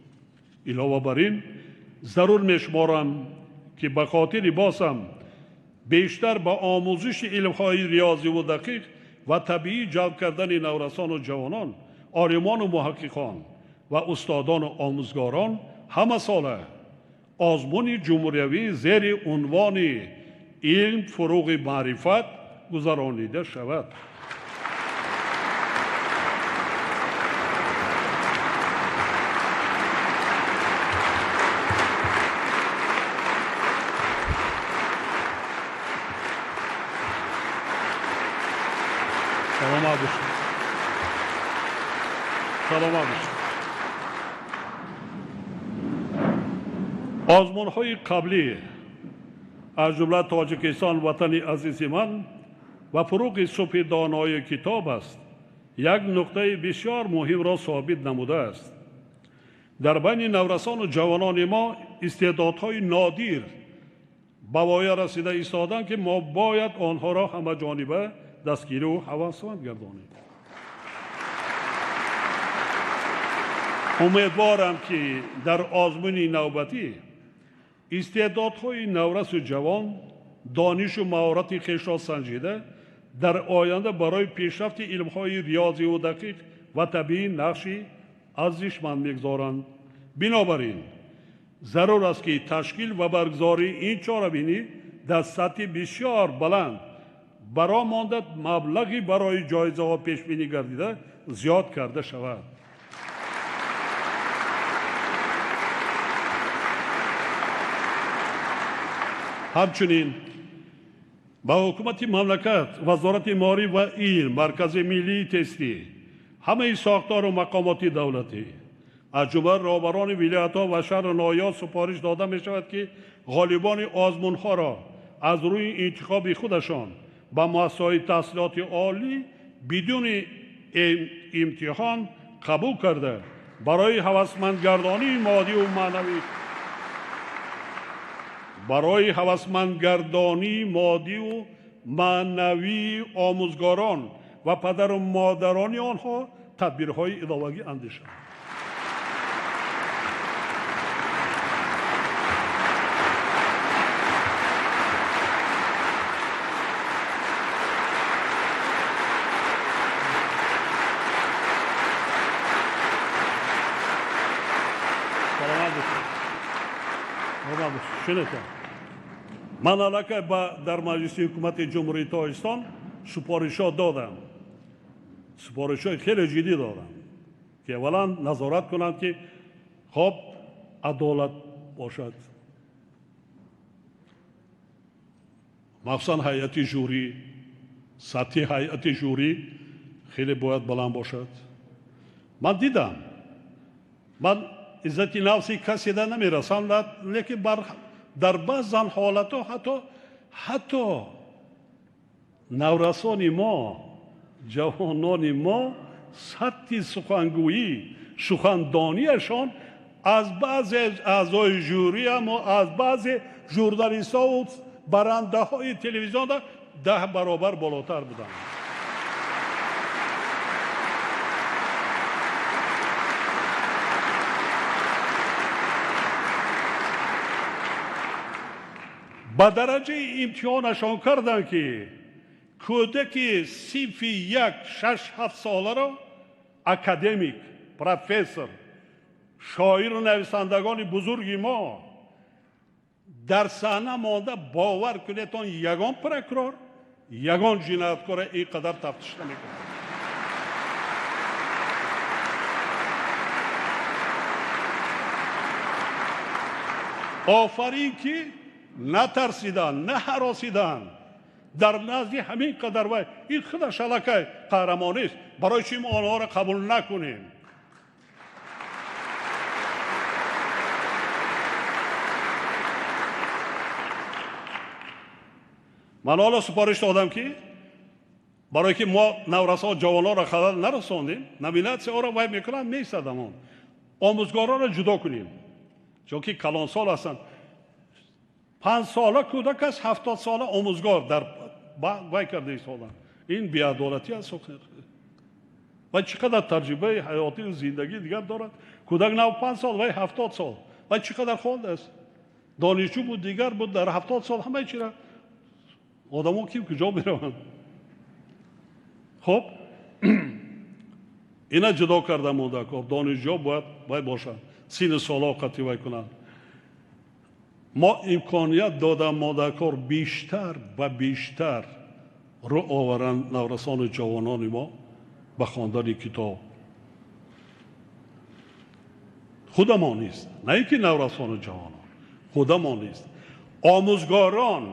Илова бар ин зарур мешуморам, ки ба хотири боз ҳам бештар ба омӯзиши илмҳои риёзиву дақиқ ва табиӣ ҷалб кардани наврасону ҷавонон, олимону муҳаққиқон ва устодону омӯзгорон ҳамасола озмуни ҷумҳуриявӣ зери унвони илм фуруғи маърифат гузаронида шавад. Саломат бошед. Саломат бошед. Озмунҳои қаблӣ аз ҷумла Тоҷикистон ватани азизи ман ва фуруғи субҳи донои китоб аст, як нуқтаи бисёр муҳимро собит намудааст. Дар байни наврасону ҷавонони мо истеъдодҳои нодир ба воя расида истоданд, ки мо бояд онҳоро ҳамаҷониба дастгирию ҳавасманд гардонем. Умедворам, ки дар озмуни навбатӣ истеъдодҳои наврасу ҷавон донишу маҳорати хешро санҷида дар оянда барои пешрафти илмҳои риёзиву дақиқ ва табиӣ нақши арзишманд мегузоранд. Бинобар ин зарур аст, ки ташкил ва баргузории ин чорабинӣ дар сатҳи бисёр баланд баро монда маблағи барои ҷоизаҳо пешбинӣ гардида зиёд карда шавад. Ҳамчунин ба ҳукумати мамлакат, Вазорати маориф ва илм, Маркази миллии тестӣ, ҳамаи сохтору мақомоти давлатӣ, аз ҷумла роҳбарони вилоятҳо ва шаҳру ноҳияҳо супориш дода мешавад, ки ғолибони озмунҳоро аз рӯи интихоби худашон ба муассисаҳои таҳсилоти олӣ бидуни имтиҳон қабул карда барои ҳавасмандгардонии моддиву маънавӣ барои ҳавасмандгардонии моддиву маънавии омӯзгорон ва падару модарони онҳо тадбирҳои иловагӣ андешанд. Ман аллакай дар маҷлиси ҳукумати Ҷумҳурии Тоҷикистон супоришҳо додам, супоришҳои хеле ҷиддӣ додам, ки аввалан назорат кунанд, ки хоб адолат бошад, махсусан ҳайати жюри, сатҳи ҳайати жюри хеле бояд баланд бошад. Ман дидам, ман иззати нафси каседа намерасам, лекин дар баъзан ҳолатҳо ҳатто наврасони мо, ҷавонони мо сатҳи сухангӯӣ, сухандониашон аз баъзе аъзои жюриам ва аз баъзе журналистҳо барандаҳои телевизионда 10 баробар болотар буданд. Ба дараҷаи имтиҳонашон карданд, ки кӯдаки синфи 1, 6, 7 соларо академик, профессор, шоиру нависандагони бузурги мо дар саҳна монда, бовар кунед, он ягон прокурор, ягон ҷинояткора ин қадар тафтиш намекунад. Офарин, ки натарсиданд, наҳаросиданд, дар назди ҳамин қадар вай ин худаш аллакай қаҳрамонист. Барои чӣ мо онҳоро қабул накунем? Ман ҳоло супориш додам, ки барое ки мо наврасо ҷавононро халал нарасондем, номинатсияҳоро вай мекунанд, меистадам он омӯзгоронро ҷудо кунем, чунки калонсол ҳастанд. 5 сола кӯдак аст, 70 сола омӯзгор дар вай карда истоданд. Ин беадолатӣ аст. Ва чӣ қадар таҷрибаи ҳаётию зиндагӣ дигар дорад. Кӯдак 95 сол, вай 70 сол. Вай чӣ қадар хондааст? Донишҷӯ буд, дигар буд, дар 70 сол ҳамаи чира. Одамо ким куҷо мераванд? Хоб, ина ҷудо карда мондакор. Донишҷӯ бояд вай бошанд, синну солҳо қатъи вай кунанд. Мо имконият додам модакор бештар ва бештар рӯ оваранд наврасону ҷавонони мо ба хондани китоб. Худамон нест, на ин ки наврасону ҷавонон, худамон нест. Омӯзгорон,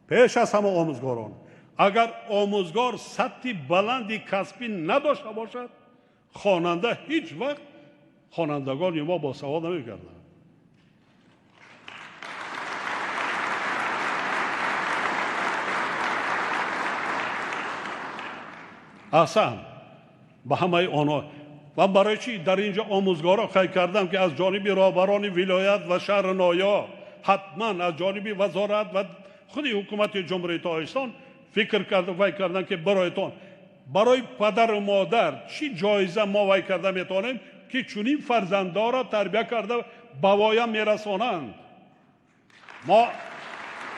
пеш аз ҳама омӯзгорон, агар омӯзгор сатҳи баланди касбӣ надошта бошад, хонанда ҳеҷ вақт хонандагони мо босавод намегарданд. Аҳсан ба ҳамаи онҳо. Ва барои чӣ дар инҷо омӯзгорро қайд кардам, ки аз ҷониби роҳбарони вилоят ва шаҳри ноҳия, ҳатман аз ҷониби вазорат ва худи ҳукумати Ҷумҳурии Тоҷикистон фикр карда вай карданд, ки бароятон, барои падару модар чӣ ҷоиза мо вай карда метавонем, ки чунин фарзандҳоро тарбия карда ба воя мерасонанд. Мо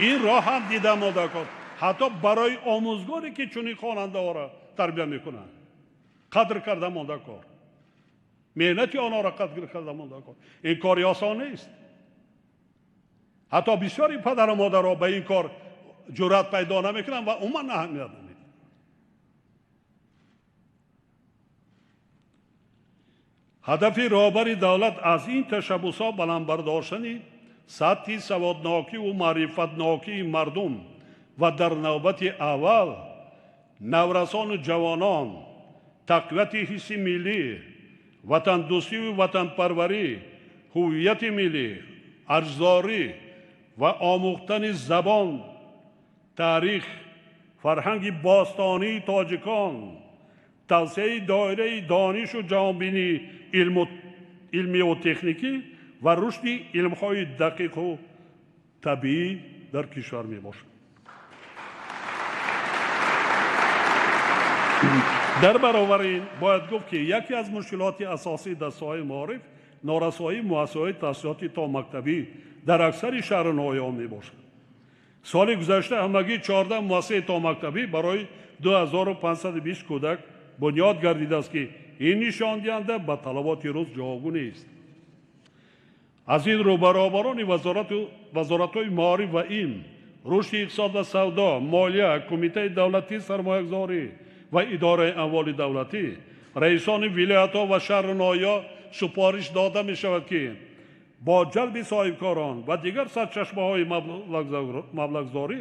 ин роҳ ҳам дида модакор, ҳатто барои омӯзгоре, ки чунин хонандаҳоро тарбия мекунанд, қадр карда мондакор, меҳнати онҳоро қадр карда мондакор. Ин кори осон нест. Ҳатто бисёри падару модарҳо ба ин кор ҷуръат пайдо намекунанд ва умуман аҳамият намедиҳанд. Ҳадафи роҳбари давлат аз ин ташаббусҳо баланд бардоштани сатҳи саводнокиву маърифатнокии мардум ва дар навбати аввал наврасону ҷавонон, тақвияти ҳисси миллӣ, ватандӯстиву ватанпарварӣ, ҳуввияти миллӣ, арҷдорӣ ва омӯхтани забон, таърих, фарҳанги бостонии тоҷикон, тавсеаи доираи донишу ҷаҳонбинии илмию техникӣ ва рушди илмҳои дақиқу табиӣ дар кишвар мебошад. Дар баробари ин бояд гуфт, ки яке аз мушкилоти асосӣ дар соҳаи маориф норасоии муассисаҳои таҳсилоти томактабӣ дар аксари шаҳру ноҳияҳо мебошад. Соли гузашта ҳамагӣ 14 муассисаи томактабӣ барои 2520 кӯдак бунёд гардидааст, ки ин нишондиҳанда ба талаботи рӯз ҷавобгӯ нест. Аз ин рӯ баробарони вазоратҳои маориф ва илм, рушди иқтисод ва савдо, молия, кумитаи давлатии сармоягузорӣ ва идораи амволи давлатӣ, раисони вилоятҳо ва шаҳру ноҳияҳо супориш дода мешавад, ки бо ҷалби соҳибкорон ва дигар сарчашмаҳои маблағгузорӣ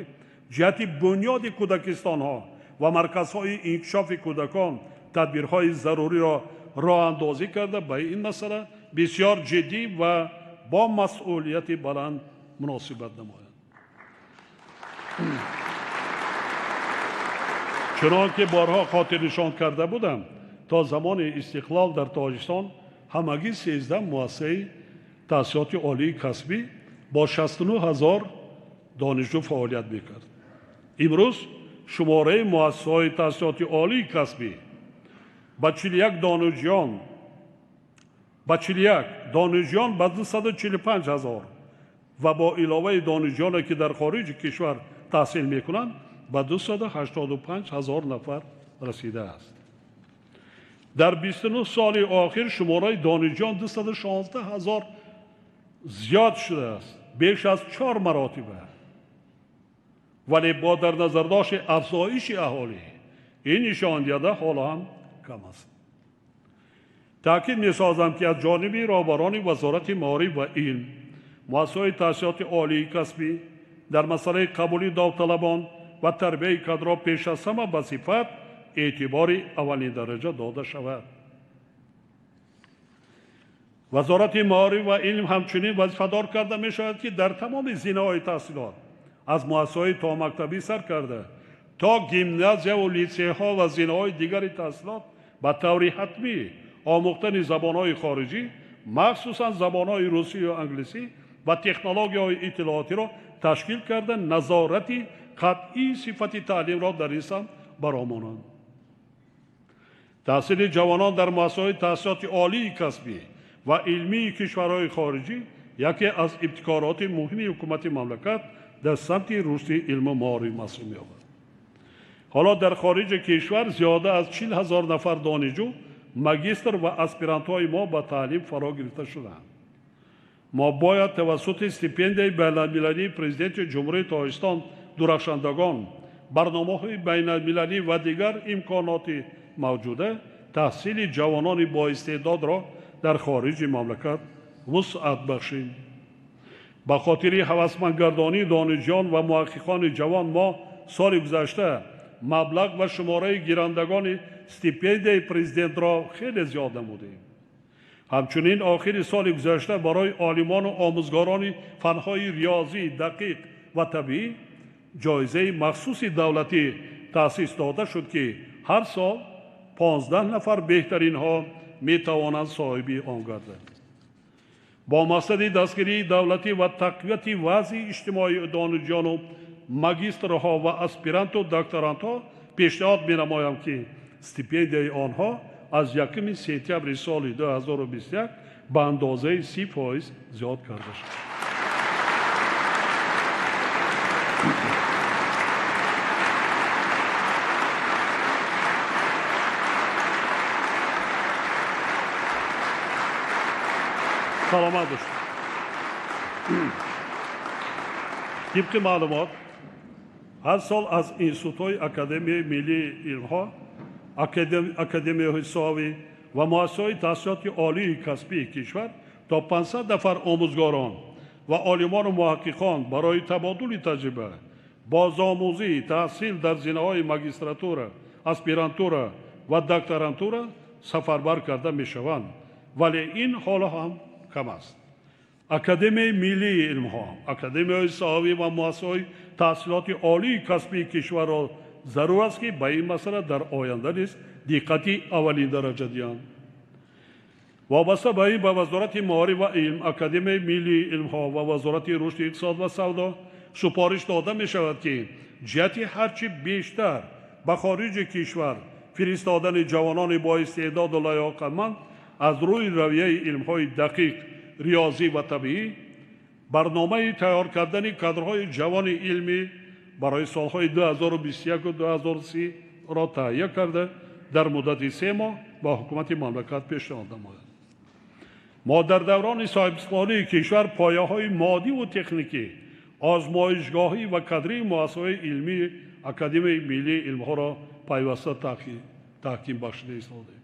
ҷиҳати бунёди кӯдакистонҳо ва марказҳои инкишофи кӯдакон тадбирҳои заруриро роҳандозӣ карда ба ин масъала бисёр ҷиддӣ ва бо масъулияти баланд муносибат намоянд. Чунон ки борҳо хотирнишон карда будам, то замони истиқлол дар Тоҷикистон ҳамагӣ 13 муассисаи таҳсилоти олии касбӣ бо 69 ҳазор донишҷӯ фаъолият мекард. Имрӯз шумораи муассисаҳои таҳсилоти олии касбӣ ба 41 донишҷӯён ба 41 донишҷӯён ба 245 ҳазор ва бо иловаи донишҷӯёне, ки дар хориҷи кишвар таҳсил мекунанд, ба 285 ҳазор нафар расидааст. Дар 29 соли охир шумораи донишҷӯён 216 ҳазор зиёд шудааст, беш аз 4 маротиба. Вале бо дар назардошти афзоиши аҳолӣ ин нишондиҳанда ҳоло ҳам кам аст. Таъкид месозам, ки аз ҷониби роҳбарони Вазорати маориф ва илм, муассисаҳои таҳсилоти олии касбӣ дар масъалаи қабули довталабон ва тарбияи кадрҳо пеш аз ҳама ба сифат эътибори аввалиндараҷа дода шавад. Вазорати маориф ва илм ҳамчунин вазифадор карда мешавад, ки дар тамоми зинаҳои таҳсилот аз муассисаҳои томактабӣ сар карда то гимназияву литсейҳо ва зинаҳои дигари таҳсилот ба таври ҳатмӣ омӯхтани забонҳои хориҷӣ, махсусан забонҳои русию англисӣ ва технологияҳои иттилоотиро ташкил карда назорати қатъии сифати таълимро дар ин самт баромонанд. Таҳсили ҷавонон дар муассисаҳои таҳсилоти олии касбӣ ва илмии кишварҳои хориҷӣ яке аз ибтикороти муҳими ҳукумати мамлакат дар самти рушди илму маориф маҳсуб меёбад. Ҳоло дар хориҷи кишвар зиёда аз 40 ҳазор нафар донишҷӯ, магистр ва аспирантҳои мо ба таълим фаро гирифта шудаанд. Мо бояд тавассути стипендияи байналмилалии Президенти Ҷумҳурии Тоҷикистон дурахшандагон, барномаҳои байналмилалӣ ва дигар имконоти мавҷуда таҳсили ҷавонони боистеъдодро дар хориҷи мамлакат вусъат бахшем. Ба хотири ҳавасмандгардонии донишҷӯён ва муҳаққиқони ҷавон мо соли гузашта маблағ ва шумораи гирандагони стипендияи президентро хеле зиёд намудем. Ҳамчунин охири соли гузашта барои олимону омӯзгорони фанҳои риёзӣ, дақиқ ва табиӣ ҷоизаи махсуси давлатӣ таъсис дода шуд, ки ҳар сол 15 нафар беҳтаринҳо метавонанд соҳиби он гарданд. Бо мақсади дастгирии давлатӣ ва тақвияти вазъи иҷтимоии донишҷӯёну магистрҳо ва аспиранту докторантҳо пешниҳод менамоям, ки стипендияи онҳо аз 1 сентябри соли 2021 ба андозаи 30% зиёд карда шуд. Саломат бошед. Тибқи маълумот, ҳар сол аз институтҳои Академияи миллии илмҳо, академияҳои соҳавӣ ва муассисаҳои таҳсилоти олии касбии кишвар то 500 нафар омӯзгорон ва олимону муҳаққиқон барои табодули таҷриба, бозомӯзӣ, таҳсил дар зинаҳои магистратура, аспирантура ва докторантура сафарбар карда мешаванд, вале ин ҳоло ҳам кам аст. Академияи миллии илмҳо, академияҳои соҳавӣ ва муассисаҳои таҳсилоти олии касбии кишварро зарур аст, ки ба ин масъала дар оянда низ диққати аввалиндараҷа диҳанд. Вобаста ба ин ба Вазорати маориф ва илм, Академияи миллии илмҳо ва Вазорати рушди иқтисод ва савдо супориш дода мешавад, ки ҷиҳати ҳарчи бештар ба хориҷи кишвар фиристодани ҷавонони боистеъдоду лаёқатманд аз рӯи равияи илмҳои дақиқ, риёзӣ ва табиӣ, барномаи тайёр кардани кадрҳои ҷавони илмӣ барои солҳои 2021-2030 ро таҳия карда дар муддати 3 моҳ ба ҳукумати мамлакат пешниҳод намояд. Мо дар даврони соҳибистиқлолии кишвар пояҳои моддиву техникӣ, озмоишгоҳӣ ва кадрии муассисаҳои илмии Академияи миллии илмҳоро пайваста таҳким бахшида истодаем.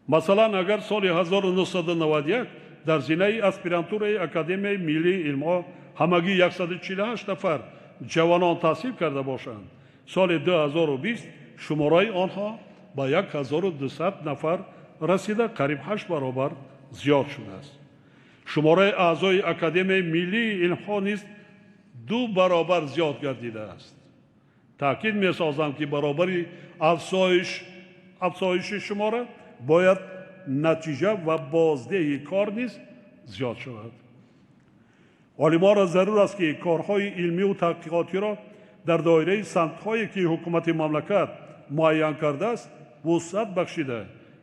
Масалан, агар соли 1991 дар зинаи аспирантураи Академияи миллии илмҳо ҳамагӣ 148 нафар ҷавонон таҳсил карда бошанд, соли 2020 шумораи онҳо ба 1200 нафар расида қариб 8 баробар зиёд шудааст. Шумораи аъзои Академияи миллии илмҳо низ 2 баробар зиёд гардидааст. Таъкид месозам, ки баробари афзоиши шумора бояд натиҷа ва боздеҳи кор низ зиёд шавад. Олимонро зарур аст, ки корҳои илмию таҳқиқотиро дар доираи самтҳое, ки ҳукумати мамлакат муайян кардааст, вусъат бахшида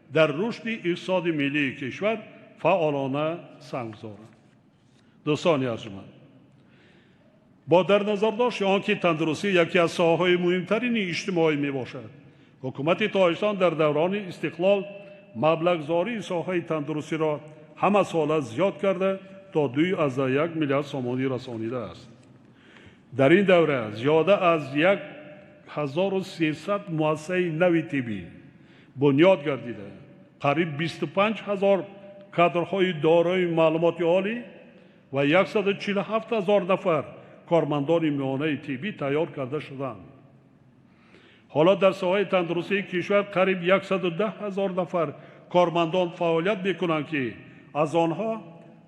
дар рушди иқтисоди миллии кишвар фаъолона саҳм гузоранд. Дӯстони арҷманд, бо дар назардошти он ки тандурустӣ яке аз соҳаҳои муҳимтарини иҷтимоӣ мебошад, ҳукумати Тоҷикистон дар даврони истиқлол маблағгузории соҳаи тандурустиро ҳамасола зиёд карда то 2,1 миллиард сомонӣ расонидааст. Дар ин давра зиёда аз 1300 муассисаи нави тиббӣ бунёд гардида, қариб 25 000 кадрҳои дорои маълумоти олӣ ва 147 000 нафар кормандони миёнаи тиббӣ тайёр карда шуданд. Ҳоло дар соҳаи тандурустии кишвар қариб 110 000 нафар кормандон фаъолият мекунанд, ки аз онҳо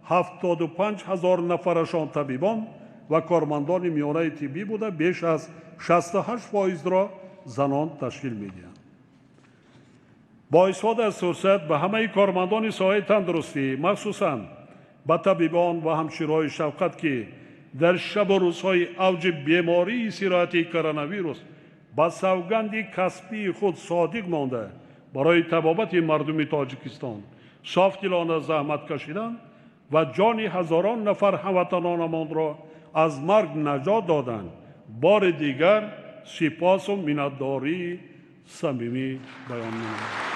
75 000 нафарашон табибон ва кормандони миёнаи тиббӣ буда, беш аз 68%-ро занон ташкил медиҳанд. Бо истифода аз фурсат ба ҳамаи кормандони соҳаи тандурустӣ, махсусан ба табибон ва ҳамшираҳои шафқат, ки дар шабу рӯзҳои авҷи бемории сирояти коронавирус ба савганди касбии худ содиқ монда барои табобати мардуми Тоҷикистон софдилона заҳмат кашиданд ва ҷони ҳазорон нафар ҳамватанонамонро аз марг наҷот доданд, бори дигар сипосу миннатдории самимӣ баён менамоям.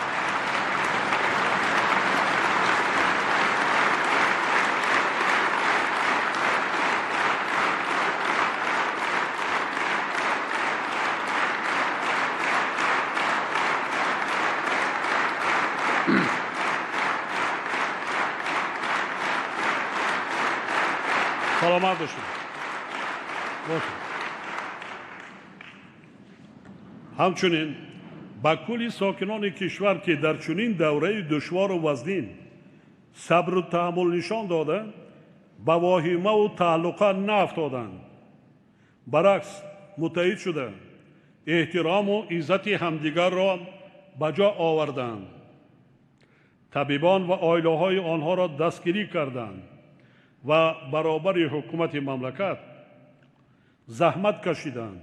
Саломат бошед. Ҳамчунин ба кулли сокинони кишвар, ки дар чунин давраи душвору вазнин сабру таҳаммул нишон дода, ба воҳимаву тааллуқа наафтоданд, баръакс муттаҳид шуда эҳтирому иззати ҳамдигарро ба ҷо оварданд, табибон ва оилаҳои онҳоро дастгирӣ карданд ва баробари ҳукумати мамлакат заҳмат кашиданд.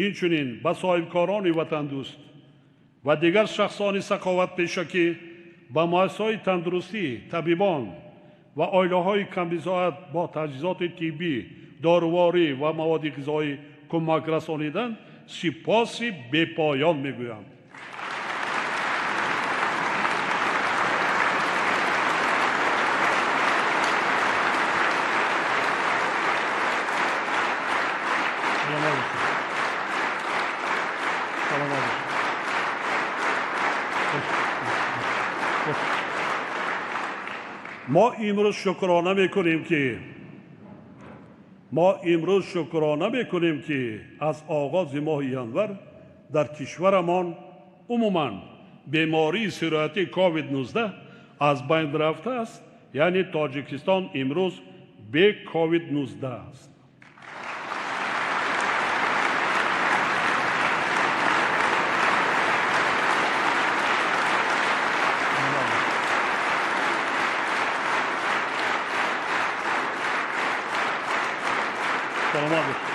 Инчунин ба соҳибкорони ватандӯст ва дигар шахсони саховатпеша, ки ба муассисаҳои тандурустӣ, табибон ва оилаҳои камбизоат бо таҷҳизоти тиббӣ, доруворӣ ва маводи ғизоӣ кӯмак расониданд, сипоси бепоён мегӯям. Мо имрӯз шукрона мекунем, ки аз оғози моҳи январ дар кишварамон умуман бемории сирояти COVID-19 аз байн рафтааст, яъне Тоҷикистон имрӯз бе COVID-19 аст. Саломат бошед.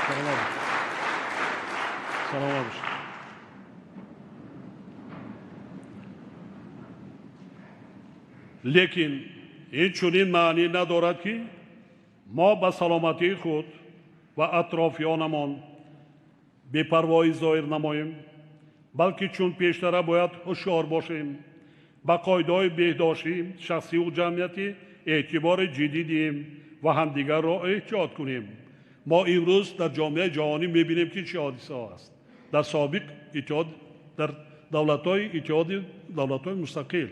Лекин ин чунин маънӣ надорад, ки мо ба саломатии худ ва атрофиёнамон бепарвоӣ зоҳир намоем, балки чун пештара бояд ҳушёр бошем, ба қоидаҳои беҳдоштӣ, шахсиву ҷамъиятӣ эътибори ҷиддӣ диҳем ва ҳамдигарро эҳтиёт кунем. Мо имрӯз дар ҷомеаи ҷаҳонӣ мебинем, ки чӣ ҳодисаҳо аст. Дар собиқ иттиҳод, дар давлатҳои иттиҳоди давлатҳои мустақил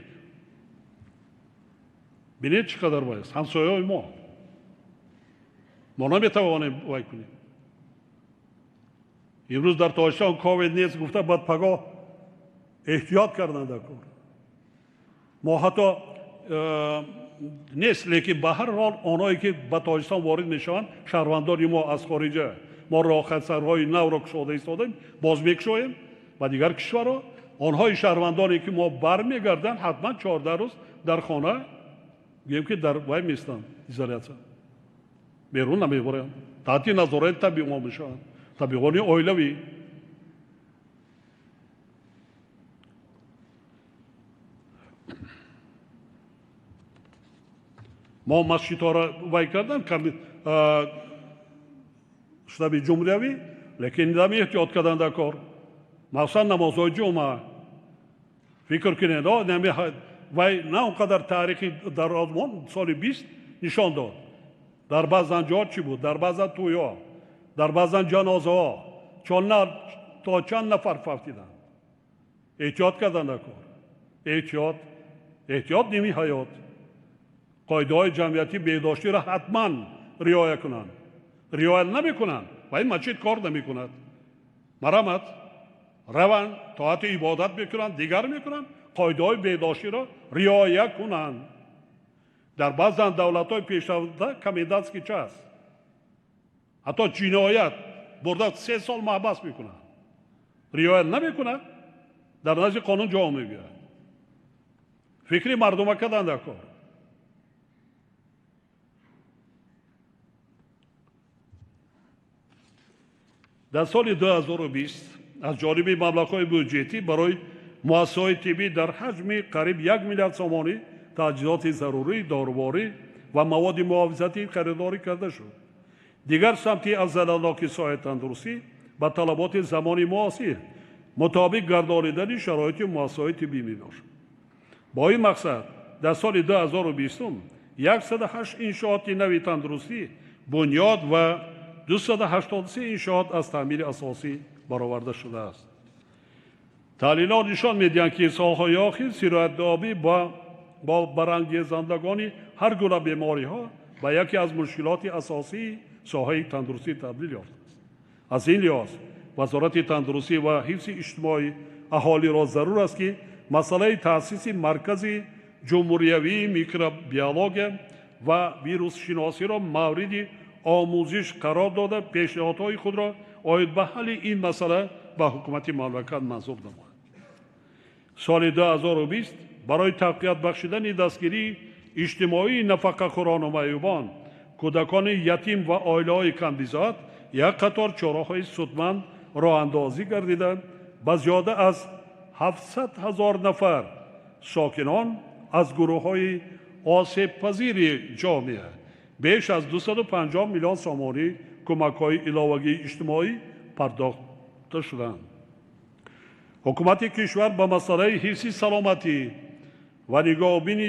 бинед чӣ қадар вай аст. Ҳамсояҳои мо. Мо наметавонем вай кунем. Имрӯз дар Тоҷикистон ковид нест гуфта, баъд пагоҳ эҳтиёт кардан дар кор. Мо ҳатто нест, лекин ба ҳар ҳол онҳое ки ба Тоҷикистон ворид мешаванд, шаҳрвандони мо аз хориҷа, мо роҳхатсарҳои навро кушода истодаем, боз мекушоем ба дигар кишварҳо. Онҳои шаҳрвандоне ки мо бармегарданд, ҳатман 14 рӯз дар хона, гӯем ки дар вай местанд, изолятсия. Берун намебаранд. Таҳти назорати табибон мешаванд. Табибони оилавӣ. Мо масҷидҳоро вай кардан, штаби ҷумҳуриявӣ, лекин дами эҳтиёт кардан дар кор. Махсусан намозҳои ҷумъа. Фикр кунед, вай на он қадар таърихи дарозмон соли 20 нишон дод. Дар баъзан ҷо чӣ буд? Дар баъзан тӯйҳо, дар баъзан ҷанозаҳо то чанд нафар фавтиданд. Эҳтиёт кардан дар кор. Эҳтиёт, эҳтиёт ними ҳаёт. Қоидаҳои ҷамъиятӣ беҳдоштиро ҳатман риоя кунанд. Риоя намекунанд ва ин масҷид кор намекунад. Марамат, раванд, тоати ибодат мекунанд, дигар мекунанд, қоидаҳои беҳдоштиро риоя кунанд. Дар баъзан давлатҳои пешрафта комендантский час, ҳатто ҷиноят бурда 3 сол маҳбас мекунанд. Риоя намекунад, дар назди қонун ҷавоб мегӯяд. Фикри мардума кардан дар кор. Дар соли 2020 аз ҷониби маблағҳои буҷетӣ барои муассисаҳои тиббӣ дар ҳаҷми қариб 1 миллиард сомонӣ таҷҳизоти зарурӣ, доруворӣ ва маводи муҳофизатӣ харидорӣ карда шуд. Дигар самти афзаланоки соҳаи тандурустӣ ба талаботи замони муосир мутобиқ гардонидани шароити муассисаҳои тиббӣ мебошад. Бо ин мақсад дар соли 2020 108 иншооти нави тандурустӣ бунёд ва 283 иншоот аз таъмири асосӣ бароварда шудааст. Таҳлилҳо нишон медиҳанд, ки солҳои охир сироятёбӣ бо барангезандагони ҳар гуна бемориҳо ба яке аз мушкилоти асосии соҳаи тандурустӣ табдил ёфтааст. Аз ин лиҳоз Вазорати тандурустӣ ва ҳифзи иҷтимоии аҳолиро зарур аст, ки масъалаи таъсиси маркази ҷумҳуриявии микробиология ва вирусшиносиро мавриди омӯзиш қарор дода, пешниҳодҳои худро оид ба ҳалли ин масъала ба ҳукумати мамлакат манзур намояд. Соли 2020 барои тақвият бахшидани дастгирии иҷтимоии нафақахӯрону маъюбон, кӯдакони ятим ва оилаҳои камбизоат як қатор чораҳои судманд роҳандозӣ гардида, ба зиёда аз 700 000 нафар сокинон аз гурӯҳҳои осебпазири ҷомеа беш аз 250 миллион сомонӣ кӯмакҳои иловагии иҷтимоӣ пардохта шуданд. Ҳукумати кишвар ба масъалаи ҳифзи саломатӣ ва нигоҳубини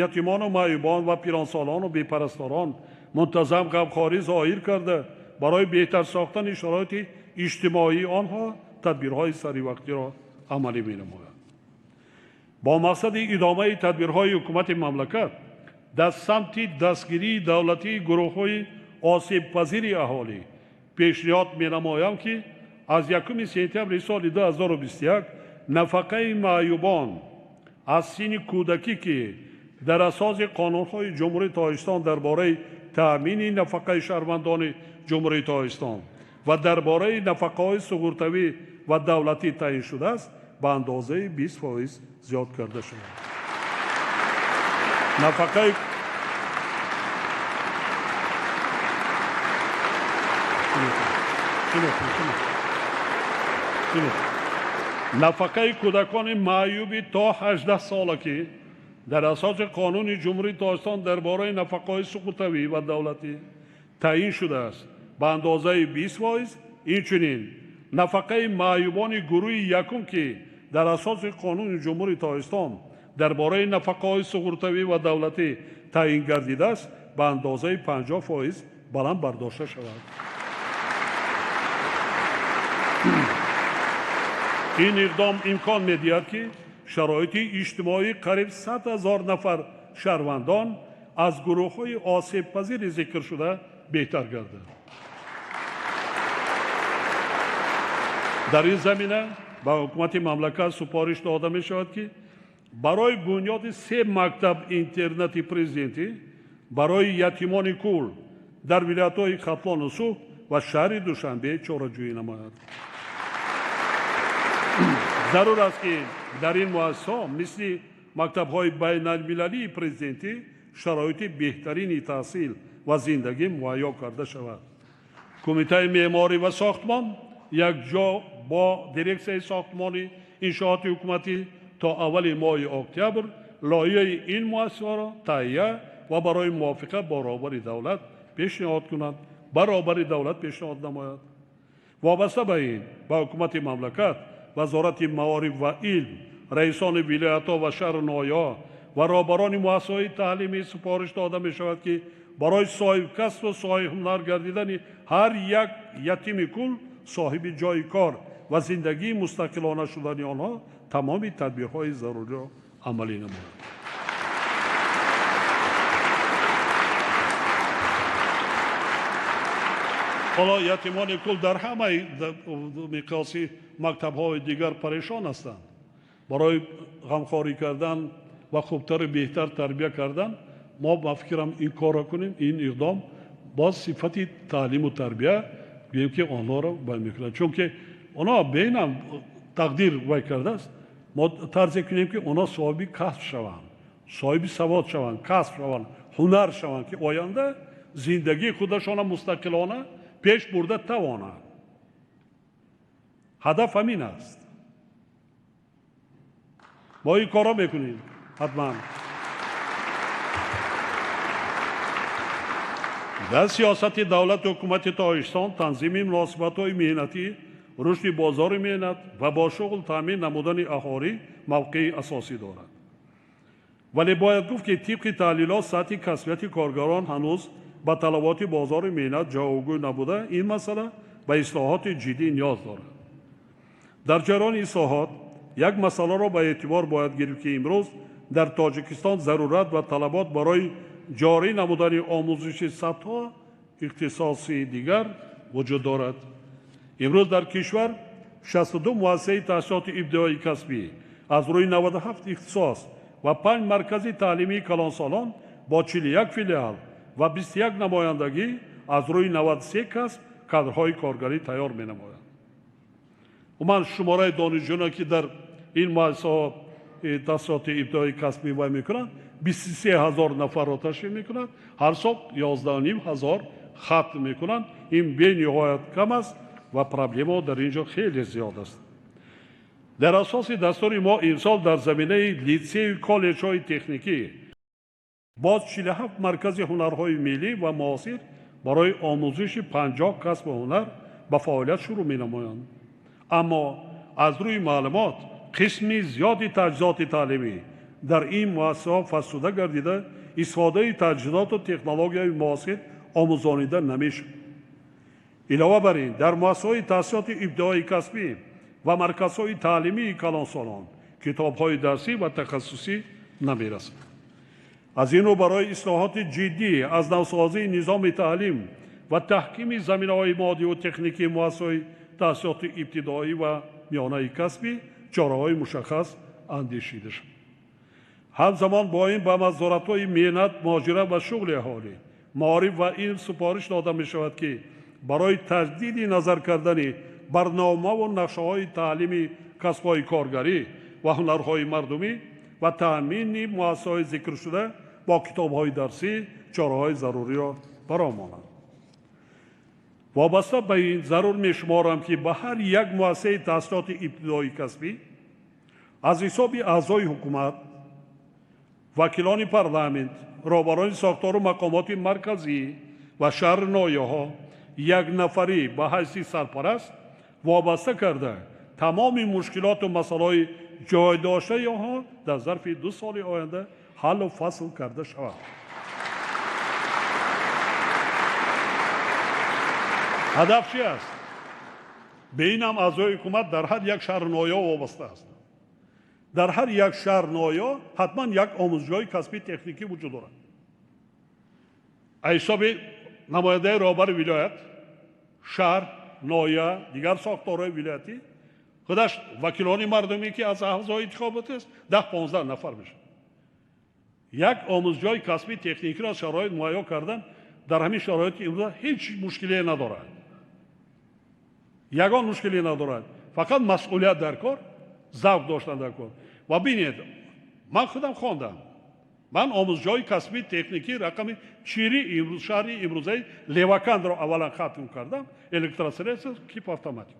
ятимону маъюбон ва пиронсолону бепарасторон мунтазам ғамхорӣ зоҳир карда, барои беҳтар сохтани шароити иҷтимоии онҳо тадбирҳои саривақтиро амалӣ менамояд. Бо мақсади идомаи тадбирҳои ҳукумати мамлакат дар самти дастгирии давлатии гурӯҳҳои осебпазири аҳолӣ пешниҳод менамоям, ки аз 1 сентябри соли 2021 нафақаи маъюбон аз синни кӯдакӣ, ки дар асоси қонунҳои Ҷумҳурии Тоҷикистон дар бораи таъмини нафақаи шаҳрвандони Ҷумҳурии Тоҷикистон ва дар бораи нафақаҳои суғуртавӣ ва давлатӣ таъин шудааст, ба андозаи 20% зиёд карда шудааст. Нафақаи нафақаи кӯдакони маъюби то 18 сола, ки Дар асоси қонуни Ҷумҳурии Тоҷикистон дар бораи нафақаҳои суғуртавӣ ва давлатӣ таъин шудааст ба андозаи 20%, инчунин нафақаи маъюбони гурӯҳи якум, ки дар асоси қонуни Ҷумҳурии Тоҷикистон дар бораи нафақаҳои суғуртавӣ ва давлатӣ таъин гардидааст, ба андозаи 50% баланд бардошта шавад. Ин иқдом имкон медиҳад, ки шароити иҷтимоии қариб 100 000 нафар шаҳрвандон аз гурӯҳҳои осебпазири зикршуда беҳтар гардад. Дар ин замина ба ҳукумати мамлакат супориш дода мешавад, ки барои бунёди 3 мактаб интернати президентӣ барои ятимони кул дар вилоятҳои Хатлону Суғд ва шаҳри Душанбе чораҷӯӣ намояд. Зарур аст, ки дар ин муассисаҳо мисли мактабҳои байналмилалии президентӣ шароити беҳтарини таҳсил ва зиндагӣ муҳайё карда шавад. Кумитаи меъморӣ ва сохтмон якҷо бо дирексияи сохтмони иншооти ҳукуматӣ то аввали моҳи октябр лоиҳаи ин муассисаҳоро таҳия ва барои мувофиқа бо роҳбари давлат пешниҳод кунанд, ба роҳбари давлат пешниҳод намояд. Вобаста ба ин ба ҳукумати мамлакат, вазорати маориф ва илм, раисони вилоятҳо ва шаҳру ноҳияҳо ва роҳбарони муассисаҳои таълимӣ супориш дода мешавад, ки барои соҳибкасбу соҳибҳунар гардидани ҳар як ятими кул соҳиби ҷойи кор ва зиндагии мустақилона шудани онҳо тамоми тадбирҳои заруриро амалӣ намоянд. Ҳоло ятимони кул дар ҳамаи миқёси мактабҳои дигар парешон ҳастанд. Барои ғамхорӣ кардан ва хубтару беҳтар тарбия кардан мо ба фикрам ин корро кунем, ин иқдом боз сифати таълиму тарбия гӯем, ки онҳоро бай мекунад, чунки онҳо беинам тақдир вай кардааст. Мо тарзе кунем, ки онҳо соҳиби касб шаванд, соҳиби савод шаванд, касб шаванд, ҳунар шаванд, ки оянда зиндагии худашона мустақилона пеш бурда тавонанд. Ҳадаф ҳамин аст. Мо ин корро мекунем ҳатман. Дар сиёсати давлату ҳукумати Тоҷикистон танзими муносибатҳои меҳнатӣ, рушди бозори меҳнат ва бо шуғл таъмин намудани аҳолӣ мавқеи асосӣ дорад. Вале бояд гуфт, ки тибқи таҳлилот сатҳи касбияти коргарон ҳанӯз ба талаботи бозори меҳнат ҷавобгӯ набуда, ин масъала ба ислоҳоти ҷиддӣ ниёз дорад. Дар ҷараёни ислоҳот як масъаларо ба эътибор бояд гирифт, ки имрӯз дар Тоҷикистон зарурат ва талабот барои ҷорӣ намудани омӯзиши садҳо ихтисоси дигар вуҷуд дорад. Имрӯз дар кишвар 62 муассисаи таҳсилоти ибтидоии касбӣ аз рӯи 97 ихтисос ва 5 маркази таълимии калонсолон бо 41 филиал ва 21 намояндагӣ аз рӯи 93 касб кадрҳои коргарӣ тайёр менамоянд. Умуман шумораи донишҷӯёне, ки дар ин муассисаҳо таҳсилоти ибтидоии касбӣ вай мекунанд, 23 000 нафарро ташкил мекунад, ҳар сол 11 500 хатм мекунанд. Ин бениҳоят кам аст ва проблемаҳо дар ин ҷо хеле зиёд аст. Дар асоси дастури мо имсол дар заминаи литсею коллеҷҳои техникӣ боз 47 маркази ҳунарҳои миллӣ ва муосир барои омӯзиши 50 касбу ҳунар ба фаъолият шурӯъ менамоянд. Аммо аз рӯи маълумот қисми зиёди таҷҳизоти таълимӣ дар ин муассисаҳо фарсуда гардида, истифодаи таҷҳизоту технологияи муосир омӯзонида намешавад. Илова бар ин, дар муассисаҳои таҳсилоти ибтидоии касбӣ ва марказҳои таълимии калонсолон китобҳои дарсӣ ва тахассусӣ намерасанд. Аз ин рӯ барои ислоҳоти ҷиддӣ аз навсозии низоми таълим ва таҳкими заминаҳои моддиву техникии муассисаҳои таҳсилоти ибтидоӣ ва миёнаи касбӣ чораҳои мушаххас андешида шуд. Ҳамзамон бо ин ба вазоратҳои меҳнат, муҳоҷират ва шуғли аҳолӣ, маориф ва илм супориш дода мешавад, ки барои таҷдиди назар кардани барномаву нақшаҳои таълими касбҳои коргарӣ ва ҳунарҳои мардумӣ ва таъмини муассисаҳои зикршуда бо китобҳои дарсӣ чораҳои заруриро баромонанд. Вобаста ба ин зарур мешуморам, ки ба ҳар як муассисаи таҳсилоти ибтидоии касбӣ аз ҳисоби аъзои ҳукумат Вакилони парламент, роҳбарони сохтору мақомоти марказӣ ва шаҳру ноҳияҳо як нафарӣ ба ҳайси сарпараст вобаста карда тамоми мушкилоту масъалаҳои ҷой доштаи онҳо дар зарфи 2 соли оянда ҳаллу фасл карда шавад. Ҳадаф чи аст? Бе ин ҳам аъзои ҳукумат дар ҳар як шаҳру ноҳия вобаста аст. Дар ҳар як шаҳр ноҳия ҳатман як омӯзгоҳи касбии техникӣ вуҷуд дорад. Аз ҳисоби намояндаи роҳбари вилоят, шаҳр, ноҳия, дигар сохторҳои вилоятӣ худаш вакилони мардумӣ ки аз аъзои интихобот аст 10-15 нафар мешавад. Як омӯзгоҳи касбии техникиро шароит муҳайё кардан дар ҳамин шароити имрӯза ҳеҷ мушкилие надорад. Ягон мушкилие надорад. Фақат масъулият дар кор, завқ доштан дар кор. Ва бинед, ман худам хондам. Ман омӯзгоҳи касбии техникӣ рақами 4 шаҳри имрӯзаи Левакандро аввалан хатм кардам, электросредства кип автоматик.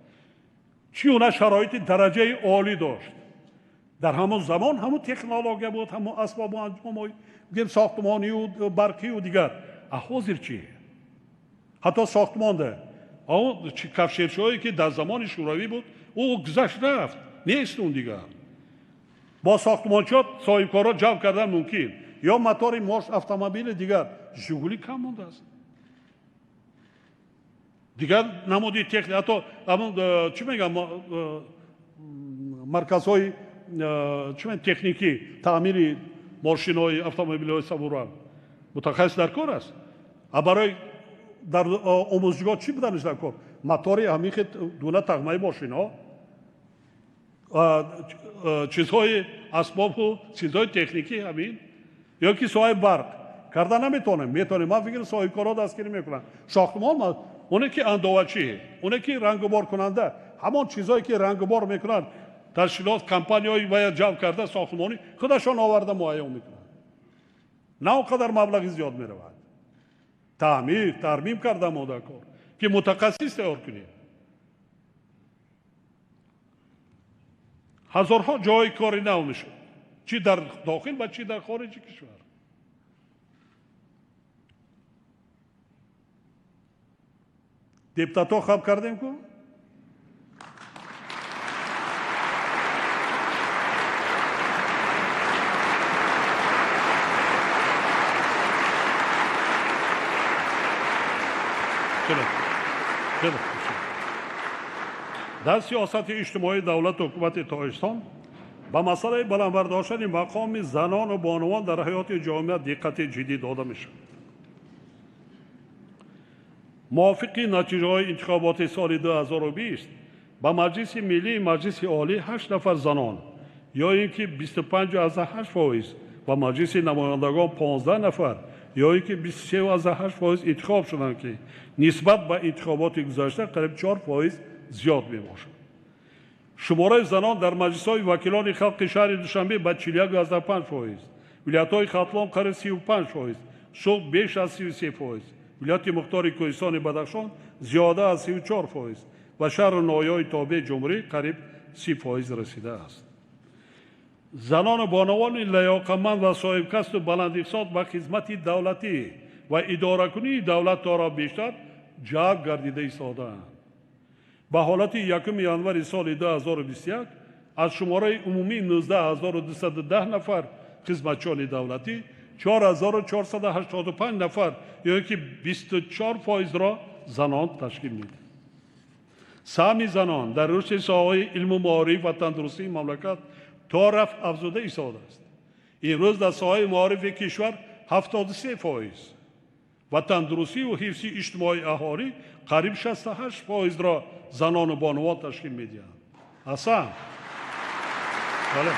Чӣ гуна шароити дараҷаи олӣ дошт. Дар ҳамон замон ҳамон технология буд, ҳамон асбобу анҷомҳои сохтмонию барқию дигар. А ҳозир чӣ? Ҳатто сохтмонда он кафшерчиҳое ки дар замони шӯравӣ буд, ӯ гузашт рафт, нест он дигар. Бо сохтмончиҳо соҳибкорҳо ҷамъ кардан мумкин, ё мотори мош автомобили дигар. Жигули кам мондааст. Дигар намуди техника, ҳатто ҳамон чӣ мегӯям, марказҳои чӣ мегӯям техникӣ, таъмири мошинҳои автомобилҳои сабура мутахассис дар кор аст. А барои дар омӯзгоҳ чӣ буданаш дар кор? Мотори ҳамин хел дуна тағмаи мошинҳо, чизҳои асбобу чизҳои техникӣ ҳамин, ё ки соҳаи барқ карда наметавонем. Метавонем, ман фикр соҳибкорҳо дастгирӣ мекунанд. Сохтмон оне ки андовачӣ, оне ки рангуборкунанда, ҳамон чизҳое ки рангубор мекунанд, ташкилот компанияҳои бояд ҷамъ карда сохтмонӣ худашон оварда муайян мекунанд. На он қадар маблағи зиёд меравад. Таъмир, тармим карда мо дар кор, ки мутахассис тайёр кунем. Ҳазорҳо ҷойи кори нав мешуд, чӣ дар дохил ва чӣ дар хориҷи кишвар. Депутатҳо хаб кардем ку? Дар сиёсати иҷтимоии давлату ҳукумати Тоҷикистон ба масъалаи баланд бардоштани мақоми занону бонувон дар ҳаёти ҷомеа диққати ҷиддӣ дода мешавад. Мувофиқи натиҷаҳои интихоботи соли 2020 ба Маҷлиси Миллии Маҷлиси Олӣ 8 нафар занон ё ин ки 25,8% ва Маҷлиси намояндагон 15 нафар ё ин ки 23,8% интихоб шуданд, ки нисбат ба интихоботи гузашта қариб 4% зиёд мебошад. Шумораи занон дар маҷлисҳои вакилони халқи шаҳри Душанбе ба 41,5%, вилоятҳои Хатлон қариб 35%, Суғд беш аз 33%, вилояти Мухтори Кӯҳистони Бадахшон зиёда аз 34% ва шаҳру ноҳияҳои тобеи ҷумҳурӣ қариб 30% расидааст. Занону бонувони лаёқатманд ва соҳибкасбу баландиқсод ба хизмати давлатӣ ва идоракунии давлат тора бештар ҷалб гардида истодаанд. Ба ҳолати 1 январи соли 2021 аз шумораи умумии 19210 нафар хизматчиёни давлатӣ 4485 нафар ё ин ки 24%-ро занон ташкил медиҳанд. Саҳми занон дар рушди соҳаҳои илму маориф ва тандурустии мамлакат то рафт афзуда истодааст. Имрӯз дар соҳаи маорифи кишвар 73% ва тандурустию ҳифзи иҷтимоии аҳолӣ қариб 68%-ро занону бонувон ташкил медиҳанд. Асан. Бале.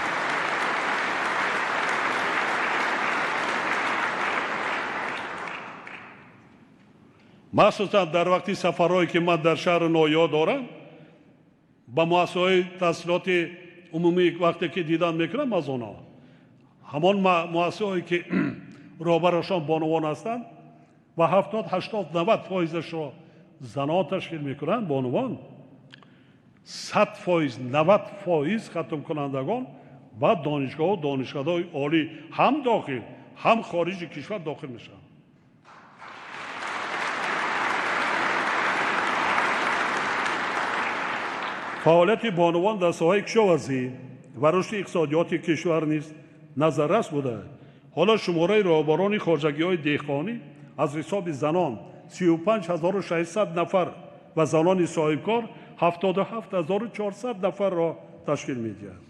Махсусан дар вақти сафарҳое ки ман дар шаҳру ноҳияҳо дорам, ба муассисаҳои таҳсилоти умумӣ вақте ки дидан мекунам аз онҳо, ҳамон муассисаҳое ки роҳбарашон бонувон ҳастанд ва 70, 80, 90%-ашро занон ташкил мекунанд, бонувон 100%, 90% хатмкунандагон ба донишгоҳу донишкадаҳои олӣ ҳам дохил, ҳам хориҷи кишвар дохил мешаванд. Фаъолияти бонувон дар соҳаи кишоварзӣ ва рушди иқтисодиёти кишвар низ назаррас буда. Ҳоло шумораи роҳбарони хоҷагиҳои деҳқонӣ аз ҳисоби занон 35600 нафар ва занони соҳибкор 77400 нафарро ташкил медиҳад.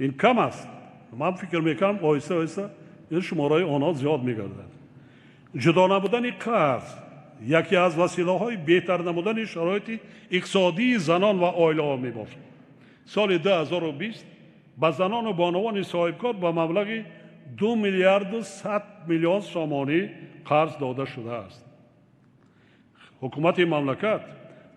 Ин кам аст. Ман фикр мекунам оҳиста оҳиста ин шумораи онҳо зиёд мегардад. Ҷудо намудани қарз яке аз василаҳои беҳтар намудани шароити иқтисодии занон ва оилаҳо мебошад. Соли 2020 ба занону бонувони соҳибкор ба маблағи 2 миллиарду 100 миллион сомонӣ қарз дода шудааст. Ҳукумати мамлакат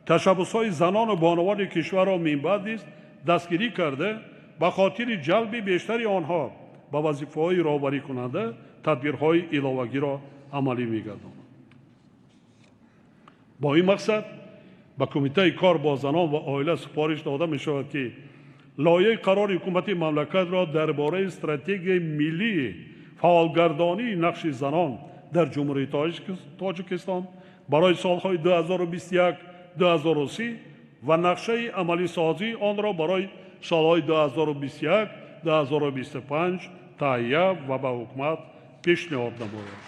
ташаббусҳои занону бонувони кишварро минбаъд низ дастгирӣ карда, ба хотири ҷалби бештари онҳо ба вазифаҳои роҳбарикунанда тадбирҳои иловагиро амалӣ мегардонад. Бо ин мақсад ба Кумитаи кор бо занон ва оила супориш дода мешавад, ки лоиҳаи қарори ҳукумати мамлакатро дар бораи стратегияи миллии фаъолгардонии нақши занон дар Ҷумҳурии Тоҷикистон барои солҳои 2021-2030 ва нақшаи амалисозии онро барои солҳои 2021-2025 таҳия ва ба ҳукумат пешниҳод намояд.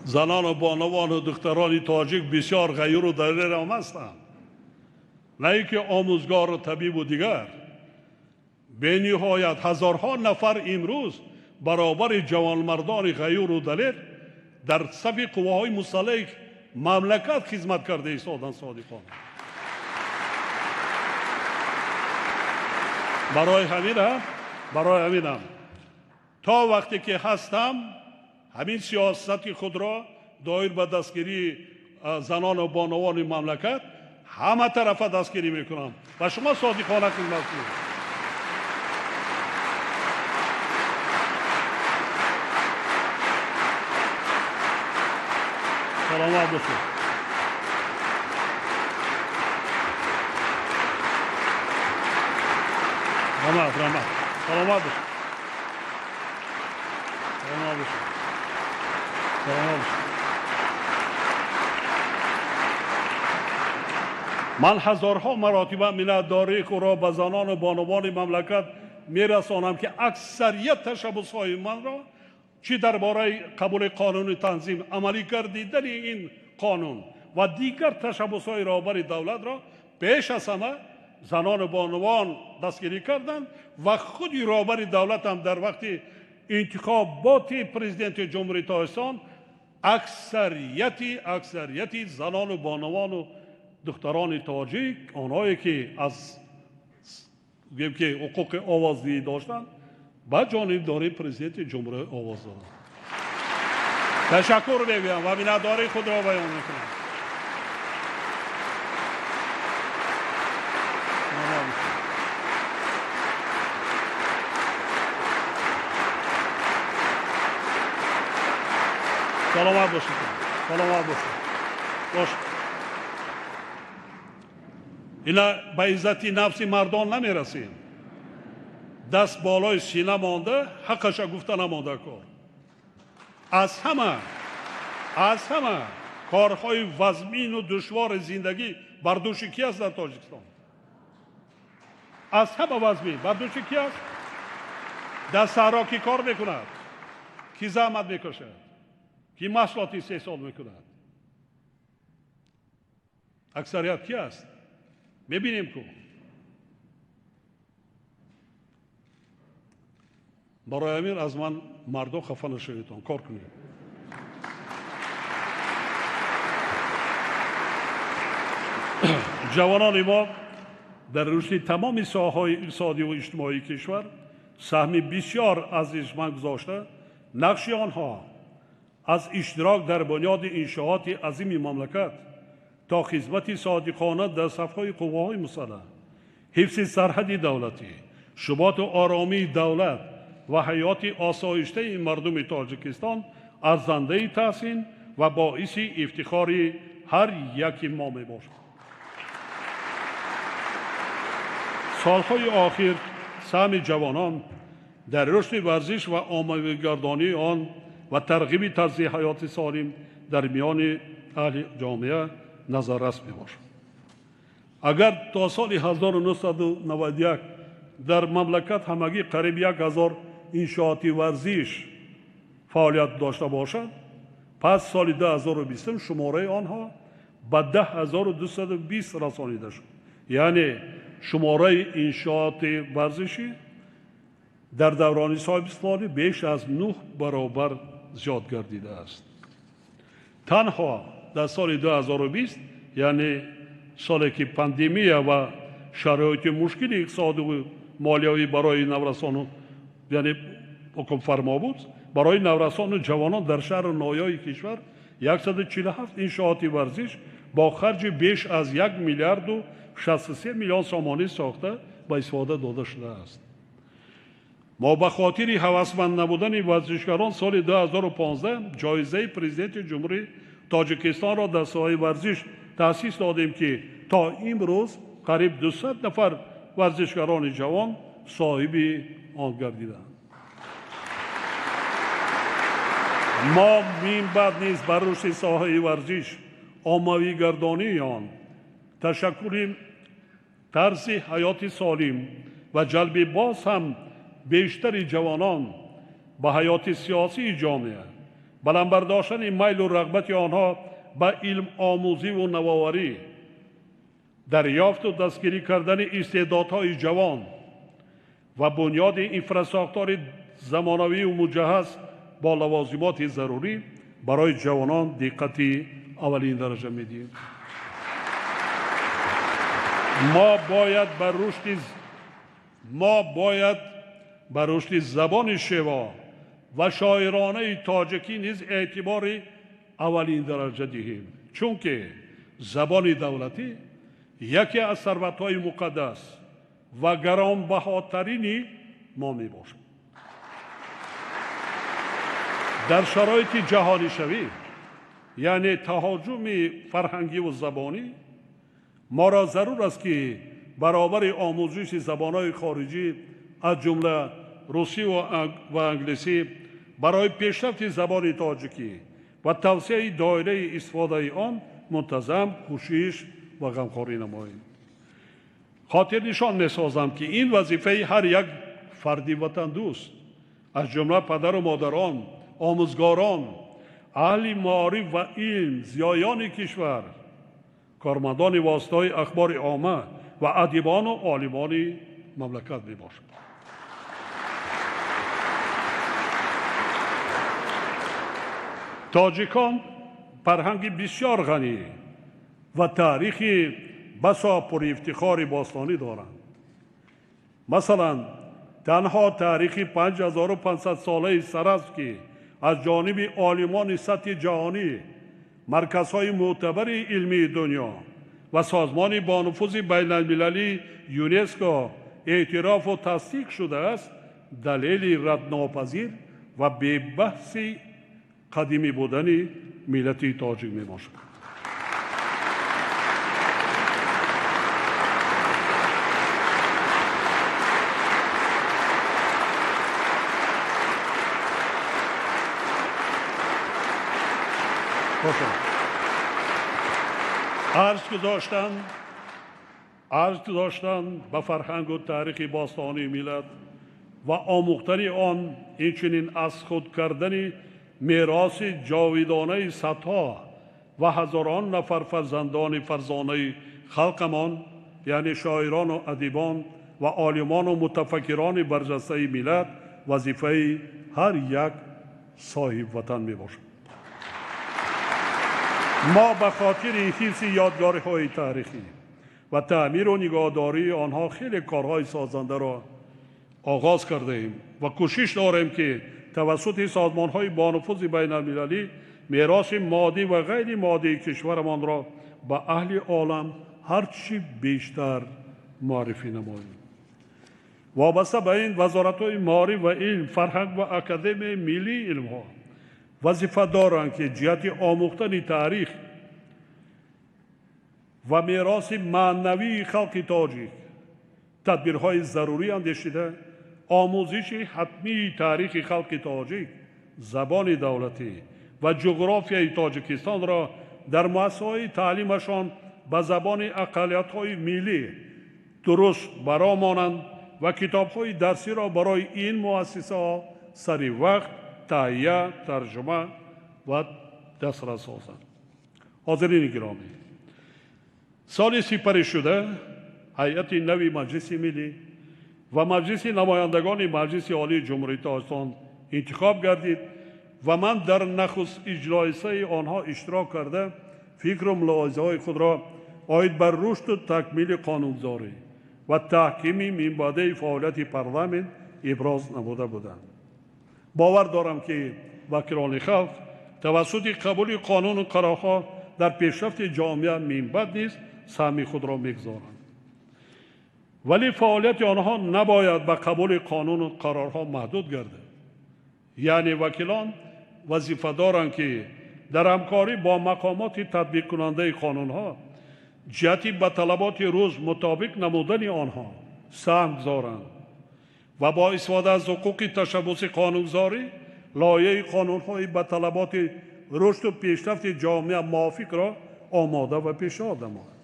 Занону бонувану духтарони тоҷик бисёр ғайюру далер ҳам ҳастанд. На ин ки омӯзгору табибу дигар. Бениҳоят ҳазорҳо нафар имрӯз баробари ҷавонмардони ғайюру далер дар сафи қувваҳои мусаллаҳи мамлакат хизмат карда истоданд содиқона. Барои ҳамин ҳам то вақте ки ҳастам ҳамин сиёсати худро доир ба дастгирии занону бонувони мамлакат ҳама тарафа дастгирӣ мекунам ва шумо содиқона хизмат кунед. Саломат бошед. Раҳмат, раҳмат. Саломат бошед. Саломат бошед. Саломат бошед. Ман ҳазорҳо маротиба миннатдории худро ба занону бонувони мамлакат мерасонам, ки аксарият ташаббусҳои манро чӣ дар бораи қабули қонуни танзим, амалӣ гардидани ин қонун ва дигар ташаббусҳои роҳбари давлатро пеш аз ҳама занону бонувон дастгирӣ карданд ва худи роҳбари давлат ҳам дар вақти интихоботи президенти Ҷумҳурии Тоҷикистон аксарияти занону бонувану духтарони тоҷик, онҳое ки аз гӯем ки ҳуқуқи овоздиҳӣ доштанд, ба ҷонибдории президенти ҷумҳурӣ овоз доданд. Ташаккур мегӯям ва миннатдории худро баён мекунам. Саломат бошед. Саломат бошед. Бошед. Ина ба иззати нафси мардон намерасем. Даст болои сина монда, ҳаққаша гуфта намонда кор. Аз ҳама корҳои вазмину душвори зиндагӣ бар дӯши ки аст дар Тоҷикистон? Аз ҳама вазмин бар дӯши ки аст? Дар саҳро ки кор мекунад, ки заҳмат мекашад, ки маҳсулот истеҳсол мекунад. Аксарият ки аст? Мебинем ку. Барои ҳамин аз ман мардо хафа нашаведон, кор кунед. Ҷавонони мо дар рушди тамоми соҳаҳои иқтисодӣ ва иҷтимоии кишвар саҳми бисёр азизманд гузошта, нақши онҳо Аз иштирок дар бунёди иншооти азими мамлакат то хизмати содиқона дар сафҳои қувваҳои мусаллаҳ, ҳифзи сарҳади давлатӣ, шуботу оромии давлат ва ҳаёти осоиштаи мардуми Тоҷикистон арзандаи таҳсин ва боиси ифтихори ҳар яки мо мебошад. Солҳои охир саҳми ҷавонон дар рушди варзиш ва оммавигардонии он ва тарғиби тарзи ҳаёти солим дар миёни аҳли ҷомеа назаррас мебошад. Агар то соли 1991 дар мамлакат ҳамагӣ қариб 1000 иншооти варзиш фаъолият дошта бошад, пас соли 2020 шумораи онҳо ба 10220 расонида шуд. Яъне шумораи иншооти варзишӣ дар даврони соҳибистиқлолӣ беш аз 9 баробар зиёд гардидааст. Танҳо дар соли 2020, яъне соле ки пандемия ва шароити мушкили иқтисодиву молиявӣ барои наврасону, яъне ҳукмфармо буд, барои наврасону ҷавонон дар шаҳру ноҳияҳои кишвар 147 иншооти варзиш бо харҷи беш аз 1 миллиарду 63 миллион сомонӣ сохта ба истифода дода шудааст. Мо ба хотири ҳавасманд набудани варзишгарон соли 2015 ҷоизаи президенти Ҷумҳурии Тоҷикистонро дар соҳаи варзиш таъсис додем, ки то имрӯз қариб 200 нафар варзишгарони ҷавон соҳиби он гардиданд. Мо минбаъд низ ба рушди соҳаи варзиш, оммавигардонии он, ташаккули тарзи ҳаёти солим ва ҷалби боз ҳам бештари ҷавонон ба ҳаёти сиёсии ҷомеа, баланд бардоштани майлу рағбати онҳо ба илмомӯзиву навоварӣ, дарёфту дастгирӣ кардани истеъдодҳои ҷавон ва бунёди инфрасохтори замонавию муҷаҳҳаз бо лавозимоти зарурӣ барои ҷавонон диққати аввалин дараҷа медиҳем. Мо бояд ба рушди забони шево ва шоиронаи тоҷикӣ низ эътибори аввалин дараҷа диҳем, чунки забони давлатӣ яке аз сарватҳои муқаддас ва гаронбаҳотарини мо мебошад. Дар шароити ҷаҳонишавӣ, яъне таҳоҷуми фарҳангиву забонӣ, моро зарур аст, ки баробари омӯзиши забонҳои хориҷӣ аз ҷумла русӣ ва англисӣ барои пешрафти забони тоҷикӣ ва тавсеаи доираи истифодаи он мунтазам кӯшиш ва ғамхорӣ намоем. Хотирнишон месозам, ки ин вазифаи ҳар як фарди ватандӯст, аз ҷумла падару модарон, омӯзгорон, аҳли маориф ва илм, зиёёни кишвар, кормандони воситаҳои ахбори омма ва адибону олимони мамлакат мебошад. Тоҷикон фарҳанги бисёр ғанӣ ва таърихи басо пурэфтихори бостонӣ доранд. Масалан, танҳо таърихи 5500 солаи Саразм, ки аз ҷониби олимони сатҳи ҷаҳонӣ, марказҳои мӯътабари илмии дунё ва созмони бонуфузи байналмилалии ЮНЕСКО эътирофу тасдиқ шудааст, далели раднопазир ва бебаҳси қадимӣ будани миллати тоҷик мебошад. Арз гузоштан ба фарҳангу таърихи бостонии миллат ва омӯхтани он, инчунин аз худ кардани мероси ҷовидонаи садҳо ва ҳазорон нафар фарзандони фарзонаи халқамон, яъне шоирону адибон ва олимону мутафаккирони барҷастаи миллат, вазифаи ҳар як соҳибватан мебошад. Мо ба хотири ҳифзи ёдгориҳои таърихӣ ва таъмиру нигоҳдории онҳо хеле корҳои созандаро оғоз кардаем ва кӯшиш дорем, ки тавассути созмонҳои бонуфузи байналмилалӣ мероси моддӣ ва ғайри моддии кишварамонро ба аҳли олам ҳарчи бештар муаррифӣ намоем. Вобаста ба ин, вазоратҳои маориф ва илм, фарҳанг ва Академияи миллии илмҳо вазифа доранд, ки ҷиҳати омӯхтани таърих ва мероси маънавии халқи тоҷик тадбирҳои зарурӣ андешида, омӯзиши ҳатмии таърихи халқи тоҷик, забони давлатӣ ва ҷуғрофияи Тоҷикистонро дар муассисаҳои таълимашон ба забони ақаллиятҳои миллӣ дуруст баромонанд ва китобҳои дарсиро барои ин муассисаҳо сари вақт таҳия, тарҷума ва дастрас созанд. Ҳозирини гиромӣ, соли сипаришуда ҳайати нави Маҷлиси Миллӣ ва Маҷлиси намояндагони Маҷлиси Олии Ҷумҳурии Тоҷикистон интихоб гардид ва ман дар нахуст иҷлосияи онҳо иштирок карда, фикру мулоҳизаҳои худро оид ба рушду такмили қонунгузорӣ ва таҳкими минбаъдаи фаъолияти парламент иброз намуда будам. Бовар дорам, ки вакилони халқ тавассути қабули қонуну қарорҳо дар пешрафти ҷомеа минбаъд низ саҳми худро мегузоранд. Вале фаъолияти онҳо набояд ба қабули қонуну қарорҳо маҳдуд гардад. Яъне вакилон вазифа доранд, ки дар ҳамкорӣ бо мақомоти татбиқкунандаи қонунҳо ҷиҳати ба талаботи рӯз мутобиқ намудани онҳо саҳм гузоранд ва бо истифода аз ҳуқуқи ташаббуси қонунгузорӣ лоиҳаи қонунҳои ба талаботи рушду пешрафти ҷомеа мувофиқро омода ва пешниҳод намоянд.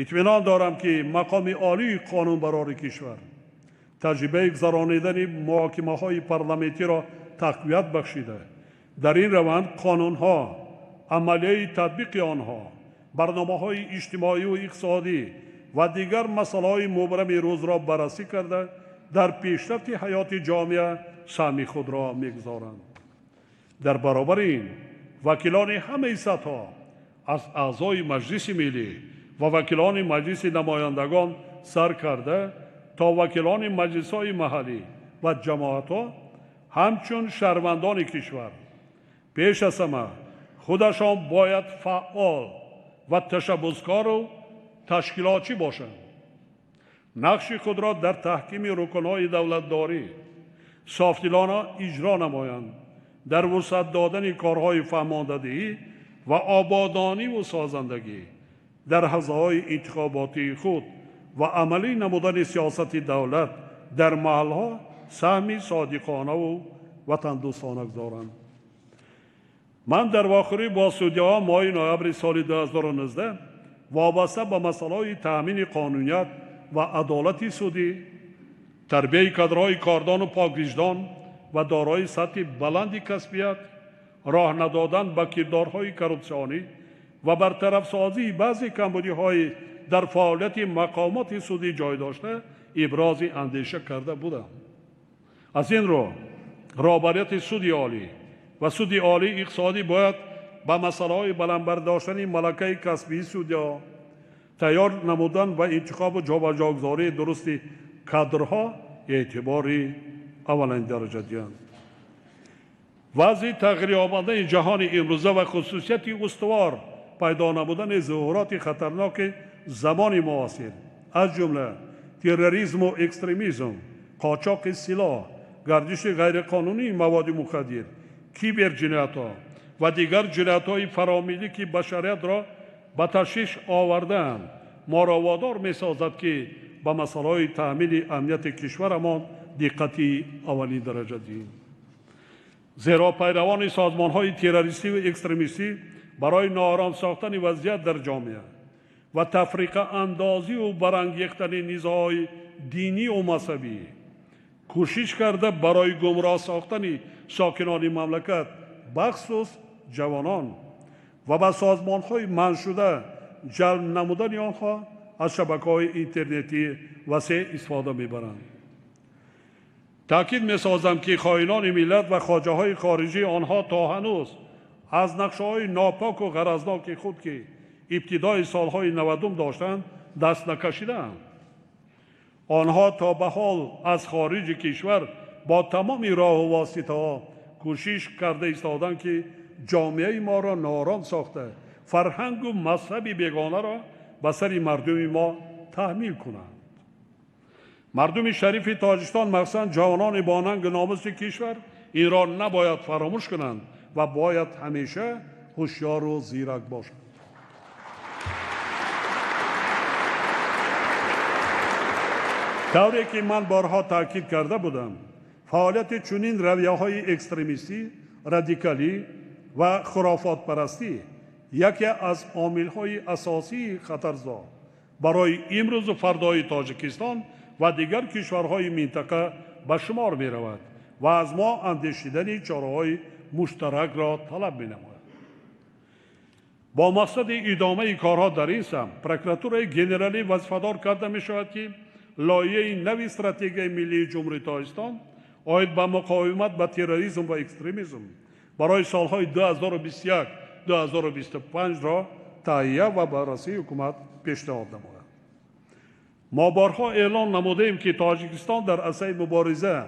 Итминон дорам, ки мақоми олии қонунбарори кишвар таҷрибаи гузаронидани муҳокимаҳои парламентиро тақвият бахшида, дар ин раванд қонунҳо, амалияи татбиқи онҳо, барномаҳои иҷтимоию иқтисодӣ ва дигар масъалаҳои мубрами рӯзро баррасӣ карда, дар пешрафти ҳаёти ҷомеа саҳми худро мегузоранд. Дар баробари ин, вакилони ҳамаи сатҳҳо, аз аъзои Маҷлиси Миллӣ ва вакилони Маҷлиси намояндагон сар карда то вакилони маҷлисҳои маҳаллӣ ва ҷамоатҳо, ҳамчун шаҳрвандони кишвар пеш аз ҳама худашон бояд фаъол ва ташаббускору ташкилотчӣ бошанд. Нақши худро дар таҳкими рукнҳои давлатдорӣ софдилона иҷро намоянд, дар вусъат додани корҳои фаҳмондадиҳӣ ва ободониву созандагӣ дар ҳавзаҳои интихоботии худ ва амалӣ намудани сиёсати давлат дар маҳалҳо саҳми содиқонаву ватандӯстона гузоранд. Ман дар вохӯрӣ бо судяҳо моҳи ноябри соли 2019 вобаста ба масъалаҳои таъмини қонуният ва адолати судӣ, тарбияи кадрҳои кордону поквиҷдон ва дорои сатҳи баланди касбият, роҳ надодан ба кирдорҳои коррупсионӣ ва бартарафсозии баъзе камбудиҳои дар фаъолияти мақомоти судӣ ҷой дошта ибрози андеша карда будам. Аз ин рӯ, роҳбарияти Суди Олӣ ва Суди Олии Иқтисодӣ бояд ба масъалаҳои баланд бардоштани малакаи касбии судяҳо, тайёр намудан ва интихобу ҷобаҷогузории дурусти кадрҳо эътибори аввалин дараҷа диҳанд. Вазъи тағйирёбандаи ҷаҳони имрӯза ва хусусияти устувор пайдо намудани зуҳуроти хатарноки замони муосир, аз ҷумла терроризму экстремизм, қочоқи силоҳ, гардиши ғайриқонунии маводи мухаддир, киберҷиноятҳо ва дигар ҷиноятҳои фаромиллӣ, ки башариятро ба ташвиш овардаанд, моро водор месозад, ки ба масъалаҳои таъмини амнияти кишварамон диққати аввалин дараҷа диҳем. Зеро пайравони созмонҳои террористиву экстремистӣ барои ноором сохтани вазъият дар ҷомеа ва тафриқаандозиву барангехтани низоъҳои динию мазҳабӣ кӯшиш карда, барои гумроҳ сохтани сокинони мамлакат, бахусус ҷавонон, ва ба созмонҳои манъшуда ҷалб намудани онҳо аз шабакаҳои интернетӣ васеъ истифода мебаранд. Таъкид месозам, ки хоинони миллат ва хоҷаҳои хориҷии онҳо то ҳанӯз аз нақшаҳои нопоку ғаразноки худ, ки ибтидои солҳои 90-ум доштанд, даст накашидаанд. Онҳо то ба ҳол аз хориҷи кишвар бо тамоми роҳу воситаҳо кӯшиш карда истоданд, ки ҷомеаи моро ноором сохта, фарҳангу мазҳаби бегонаро ба сари мардуми мо таҳмил кунанд. Мардуми шарифи Тоҷикистон, махсусан ҷавонони бо нангу номуси кишвар, инро набояд фаромӯш кунанд ва бояд ҳамеша ҳушёру зирак бошанд. Тавре ки ман борҳо таъкид карда будам, фаъолияти чунин равияҳои экстремистӣ, радикалӣ ва хурофотпарастӣ яке аз омилҳои асосии хатарзо барои имрӯзу фардои Тоҷикистон ва дигар кишварҳои минтақа ба шумор меравад ва аз мо андешидани чораҳои муштаракро талаб менамояд. Бо мақсади идомаи корҳо дар ин самт прокуратураи генералӣ вазифадор карда мешавад, ки лоиҳаи нави стратегияи миллии Ҷумҳурии Тоҷикистон оид ба муқовимат ба терроризм ва экстремизм барои солҳои 2021-2025-ро таҳия ва баррасии ҳукумат пешниҳод намояд. Мо борҳо эълон намудаем, ки Тоҷикистон дар арсаи мубориза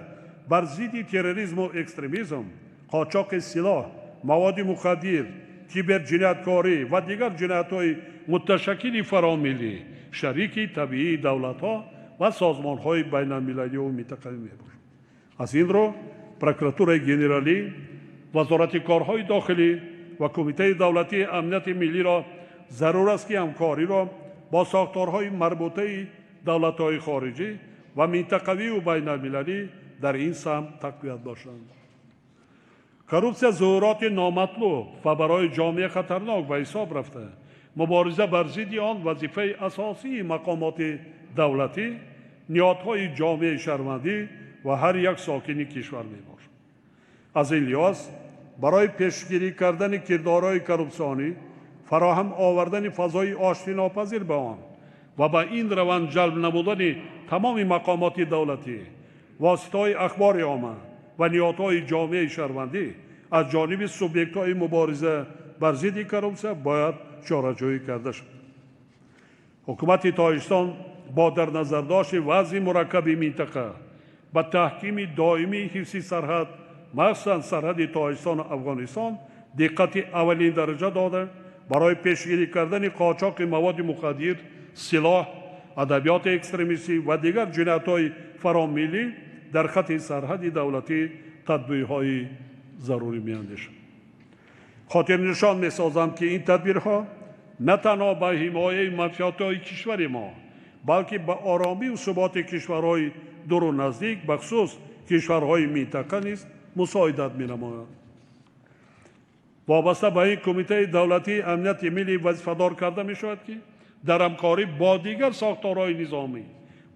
бар зидди терроризму экстремизм, қочоқи силоҳ, маводи мухаддир, киберҷинояткорӣ ва дигар ҷиноятҳои муташаккили фаромиллӣ шарики табиии давлатҳо ва созмонҳои байналмилалию минтақавӣ мебошад. Аз ин рӯ прокуратураи генералӣ, Вазорати корҳои дохилӣ ва Кумитаи давлатии амнияти миллиро зарур аст, ки ҳамкориро бо сохторҳои марбутаи давлатҳои хориҷӣ ва минтақавию байналмилалӣ дар ин самт тақвият бошанд. Коррупсия зуҳуроти номатлуб ва барои ҷомеа хатарнок ба ҳисоб рафта, мубориза бар зидди он вазифаи асосии мақомоти давлатӣ, ниҳодҳои ҷомеаи шаҳрвандӣ ва ҳар як сокини кишвар мебошад. Аз ин лиҳоз барои пешгирӣ кардани кирдорҳои коррупсионӣ, фароҳам овардани фазои оштинопазир ба он ва ба ин раванд ҷалб намудани тамоми мақомоти давлатӣ, воситаҳои ахбори омма ва ниҳодҳои ҷомеаи шаҳрвандӣ аз ҷониби субъектҳои мубориза бар зидди коррупсия бояд чораҷӯӣ карда шавад. Ҳукумати Тоҷикистон бо дар назардошти вазъи мураккаби минтақа ба таҳкими доимии ҳифзи сарҳад, махсусан сарҳади Тоҷикистону Афғонистон, диққати аввалин дараҷа дода, барои пешгирӣ кардани қочоқи маводи мухаддир, силоҳ, адабиёти экстремистӣ ва дигар ҷиноятҳои фаромиллӣ дар хати сарҳади давлатӣ тадбирҳои зарурӣ меандешад. Хотирнишон месозам, ки ин тадбирҳо на танҳо ба ҳимояи манфиатҳои кишвари мо, балки ба оромию суботи кишварҳои дуру наздик, бахусус кишварҳои минтақа низ мусоидат менамоянд. Вобаста ба ин Кумитаи давлатии амнияти миллӣ вазифадор карда мешавад, ки дар ҳамкорӣ бо дигар сохторҳои низомӣ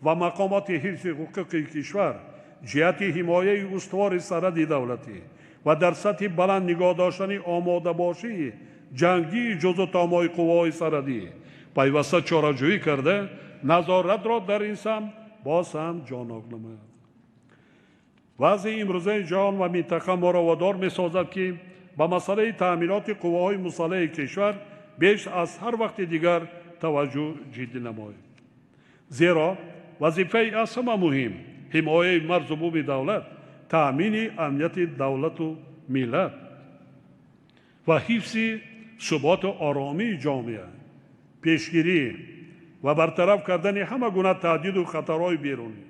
ва мақомоти ҳифзи ҳуқуқи кишвар ҷиҳати ҳимояи устувори сарҳади давлатӣ ва дар сатҳи баланд нигоҳ доштани омодабошии ҷангии ҷузъутомои қувваҳои сарҳадӣ пайваста чораҷӯӣ карда, назоратро дар ин самт боз ҳам ҷоннок намояд. Вазъи имрӯзаи ҷаҳон ва минтақа моро водор месозад, ки ба масъалаи таъминоти қувваҳои мусаллаҳи кишвар беш аз ҳар вақти дигар таваҷҷӯҳ ҷиддӣ намоем. Зеро вазифаи аз ҳама муҳим ҳимояи марзу буми давлат, таъмини амнияти давлату миллат ва ҳифзи суботу оромии ҷомеа, пешгирӣ ва бартараф кардани ҳама гуна таҳдиду хатарҳои берунӣ,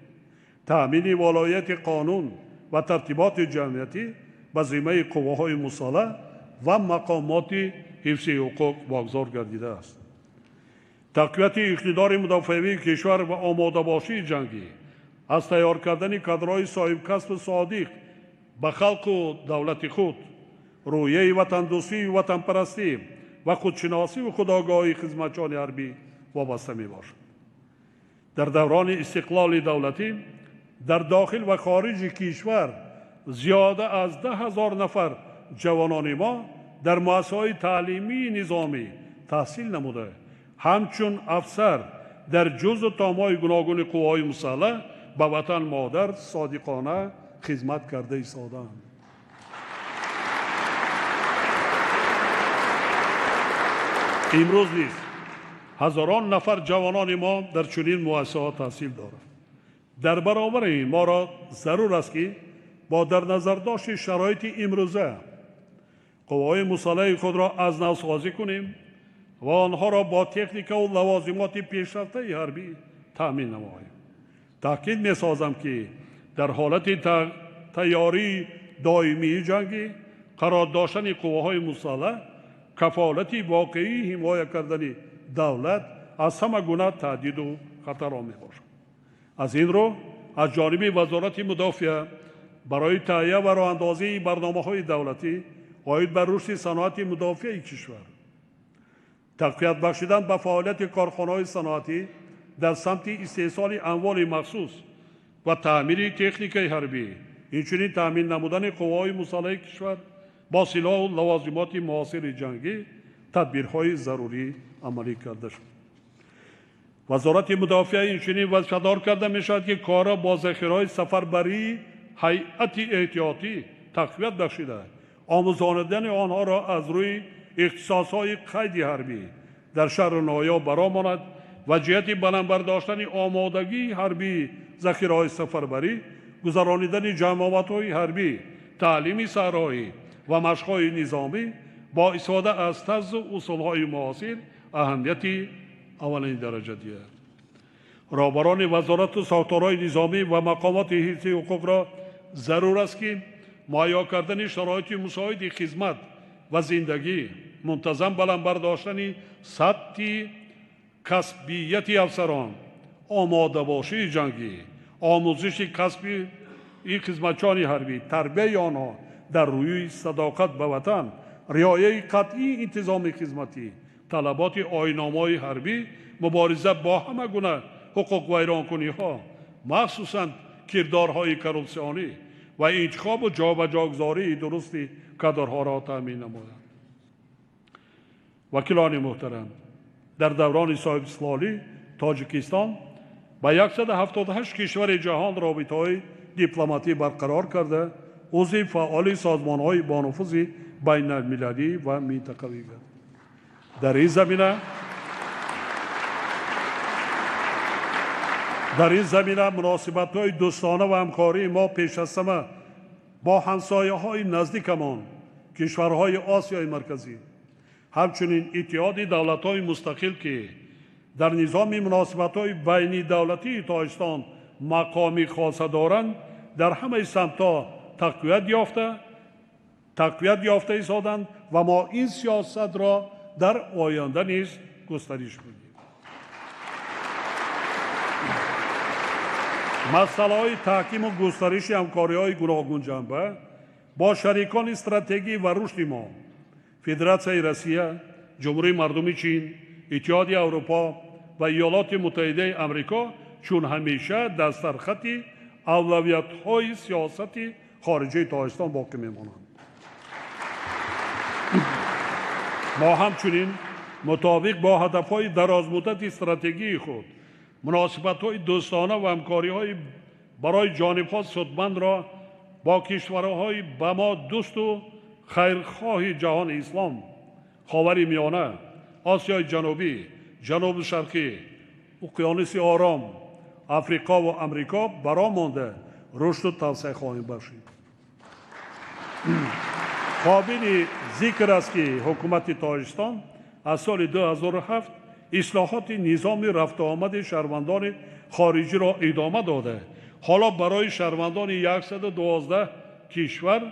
таъмини волоияти қонун ва тартиботи ҷамъиятӣ ба зиммаи қувваҳои мусаллаҳ ва мақомоти ҳифзи ҳуқуқ вогузор гардидааст. Тақвияти иқтидори мудофиавии кишвар ва омодабошии ҷангӣ аз тайёр кардани кадрҳои соҳибкасбу содиқ ба халқу давлати худ, рӯҳияи ватандӯстию ватанпарастӣ ва худшиносиву худогоҳии хизматчиёни ҳарбӣ вобаста мебошад. Дар даврони истиқлоли давлатӣ дар дохил ва хориҷи кишвар зиёда аз 10 000 нафар ҷавонони мо дар муассисаҳои таълимии низомӣ таҳсил намуда, ҳамчун афсар дар ҷузъу томҳои гуногуни қувваҳои мусаллаҳ ба ватан модар содиқона хизмат карда истодаанд. Имрӯз низ ҳазорон нафар ҷавонони мо дар чунин муассисаҳо таҳсил доранд. Дар баробари ин моро зарур аст, ки бо дар назардошти шароити имрӯза қувваҳои мусаллаҳи худро аз нав созӣ кунем ва онҳоро бо техникаву лавозимоти пешрафтаи ҳарбӣ таъмин намоем. Таъкид месозам, ки дар ҳолати тайёрии доимии ҷангӣ қарор доштани қувваҳои мусаллаҳ кафолати воқеии ҳимоя кардани давлат аз ҳама гуна таҳдиду хатарҳо мебошад. Аз ин рӯ аз ҷониби Вазорати мудофиа барои таҳия ва роҳандозии барномаҳои давлатӣ оид ба рушди саноати мудофиаи кишвар, тақвият бахшидан ба фаъолияти корхонаҳои саноатӣ дар самти истеҳсоли амволи махсус ва таъмири техникаи ҳарбӣ, инчунин таъмин намудани қувваҳои мусаллаҳи кишвар бо силоҳу лавозимоти муосири ҷангӣ тадбирҳои зарурӣ амалӣ карда шуд. Вазорати мудофиа инчунин вазифадор карда мешавад, ки корро бо захираҳои сафарбарии ҳайати эҳтиётӣ тақвият бахшида, омӯзонидани онҳоро аз рӯи ихтисосҳои қайди ҳарбӣ дар шаҳру ноҳияҳо бароҳ монад ва ҷиҳати баланд бардоштани омодагии ҳарбии захираҳои сафарбарӣ, гузаронидани ҷамъоватҳои ҳарбӣ, таълими саҳроӣ ва машқҳои низомӣ бо истифода аз тарзу усулҳои муосир аҳамияти аввалин дараҷа диҳад. Роҳбарони вазорату сохторҳои низомӣ ва мақомоти ҳифзи ҳуқуқро зарур аст, ки муҳайё кардани шароити мусоиди хизмат ва зиндагӣ, мунтазам баланд бардоштани сатҳи касбияти афсарон, омодабошии ҷангӣ, омӯзиши касби хизматчиёни ҳарбӣ, тарбияи онҳо дар рӯи садоқат ба ватан, риояи қатъии интизоми хизматӣ, талаботи оинномаҳои ҳарбӣ, мубориза бо ҳама гуна ҳуқуқвайронкуниҳо, махсусан кирдорҳои коррупсионӣ ва интихобу ҷобаҷогузории дурусти кадрҳоро таъмин намоянд. Вакилони муҳтарам, дар даврони соҳибистиқлолӣ Тоҷикистон ба 178 кишвари ҷаҳон робитаҳои дипломатӣ барқарор карда, узви фаъоли созмонҳои бонуфузи байналмилалӣ ва минтақавӣ гардид. Дар ин замина муносибатҳои дӯстона ва ҳамкории мо пеш аз ҳама бо ҳамсояҳои наздикамон, кишварҳои Осиёи Марказӣ, ҳамчунин Иттиҳоди давлатҳои мустақил, ки дар низоми муносибатҳои байнидавлатии Тоҷикистон мақоми хоса доранд, дар ҳамаи самтҳо тақвият ёфта истоданд ва мо ин сиёсатро дар оянда низ густариш медиҳем. Масъалаҳои таҳкиму густариши ҳамкориҳои гуногунҷанба бо шарикони стратегӣ ва рушди мо Федератсияи Россия, Ҷумҳурии Мардумии Чин, Иттиҳоди Аврупо ва Иёлоти Муттаҳидаи Амрико чун ҳамеша дар сархати авлавиятҳои сиёсати хориҷии Тоҷикистон боқӣ мемонанд. Мо ҳамчунин мутобиқ бо ҳадафҳои дарозмуддати стратегии худ муносибатҳои дӯстона ва ҳамкориҳои барои ҷонибҳо судмандро бо кишварҳои ба мо дӯсту хайрхоҳи ҷаҳони ислом, Ховари Миёна, Осиёи Ҷанубӣ, Ҷанубу Шарқӣ, Уқёнуси Ором, Африқо ва Амрико бароҳ монда рушду тавсеа хоҳем бахшид. Қобили зикр аст, ки ҳукумати Тоҷикистон аз соли 2007 ислоҳоти низоми рафтуомади шаҳрвандони хориҷиро идома дода, ҳоло барои шаҳрвандони 112 кишвар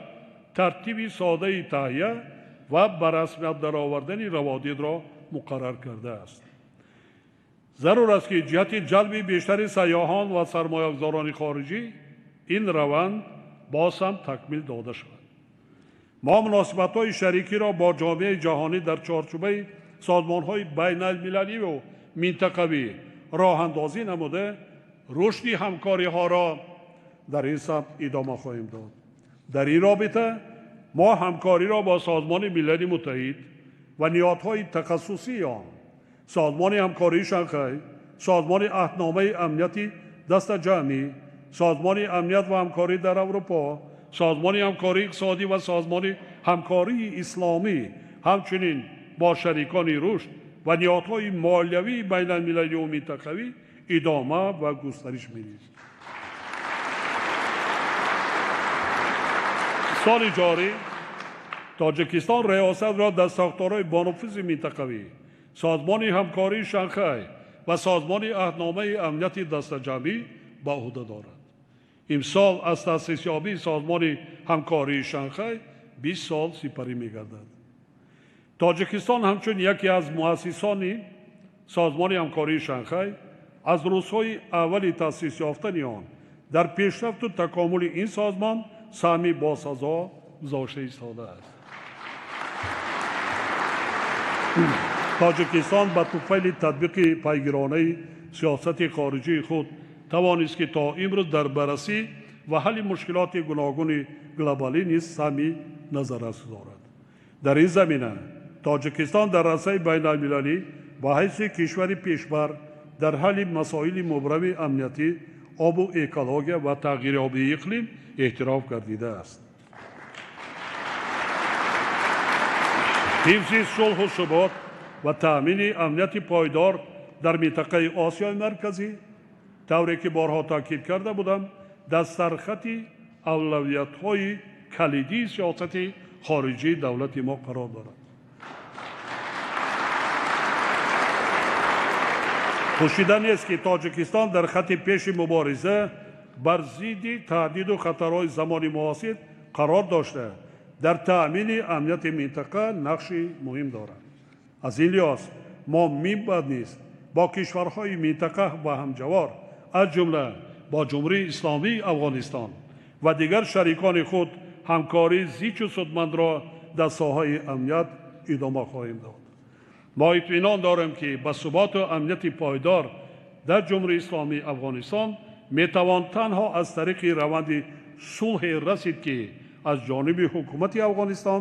тартиби содаи таҳия ва ба расмият даровардани раводидро муқаррар кардааст. Зарур аст, ки ҷиҳати ҷалби бештари сайёҳон ва сармоягузорони хориҷӣ ин раванд боз ҳам такмил дода шавад. Мо муносибатҳои шарикиро бо ҷомеаи ҷаҳонӣ дар чорчӯбаи созмонҳои байналмилаливу минтақавӣ роҳандозӣ намуда, рушди ҳамкориҳоро дар ин самт идома хоҳем дод. Дар ин робита мо ҳамкориро бо Созмони Милали Муттаҳид ва ниҳодҳои тахассусии он, Созмони ҳамкории Шанхай, Созмони аҳдномаи амнияти дастаҷамъӣ, Созмони амният ва ҳамкорӣ дар Аврупо, Созмони ҳамкории иқтисодӣ ва Созмони ҳамкории исломӣ, ҳамчунин бо шарикони рушд ва ниҳодҳои молиявии байналмилалию минтақавӣ идома ва густариш медиҳем. Соли ҷорӣ Тоҷикистон риёсатро дар сохторҳои бонуфузи минтақавӣ, Созмони ҳамкории Шанхай ва Созмони аҳдномаи амнияти дастаҷамъӣ ба уҳда дорад. Имсол аз таъсисёбии Созмони ҳамкории Шанхай 20 сол сипарӣ мегардад. Тоҷикистон ҳамчун яке аз муассисони Созмони ҳамкории Шанхай аз рӯзҳои аввали таъсис ёфтани он дар пешрафту такомули ин созмон саҳми босазо гузошта истодааст. Тоҷикистон ба туфайли татбиқи пайгиронаи сиёсати хориҷии худ тавонист, ки то имрӯз дар баррасӣ ва ҳалли мушкилоти гуногуни глобалӣ низ саҳми назаррас дорад. Дар ин замина Тоҷикистон дар арсаи байналмилалӣ ба ҳайси кишвари пешбар дар ҳалли масоили мубрами амниятӣ, обу экология ва тағйирёбии иқлим эътироф гардидааст. Ҳифзи сулҳу субот ва таъмини амнияти пойдор дар минтақаи Осиёи Марказӣ, тавре ки борҳо таъкид карда будам, дар сархати авлавиятҳои калидии сиёсати хориҷии давлати мо қарор дорад. Пӯшида нест, ки Тоҷикистон дар хати пеши мубориза бар зидди таҳдиду хатарҳои замони муосир қарор дошта, дар таъмини амнияти минтақа нақши муҳим дорад. Аз ин лиҳоз мо мебад низ бо кишварҳои минтақа ва ҳамҷавор, аз ҷумла бо Ҷумҳурии Исломии Афғонистон ва дигар шарикони худ ҳамкории зичу судмандро дар соҳаи амният идома хоҳем дод. Мо итминон дорем, ки ба суботу амнияти пойдор дар Ҷумҳурии Исломии Афғонистон метавон танҳо аз тариқи раванди сулҳе расид, ки аз ҷониби ҳукумати Афғонистон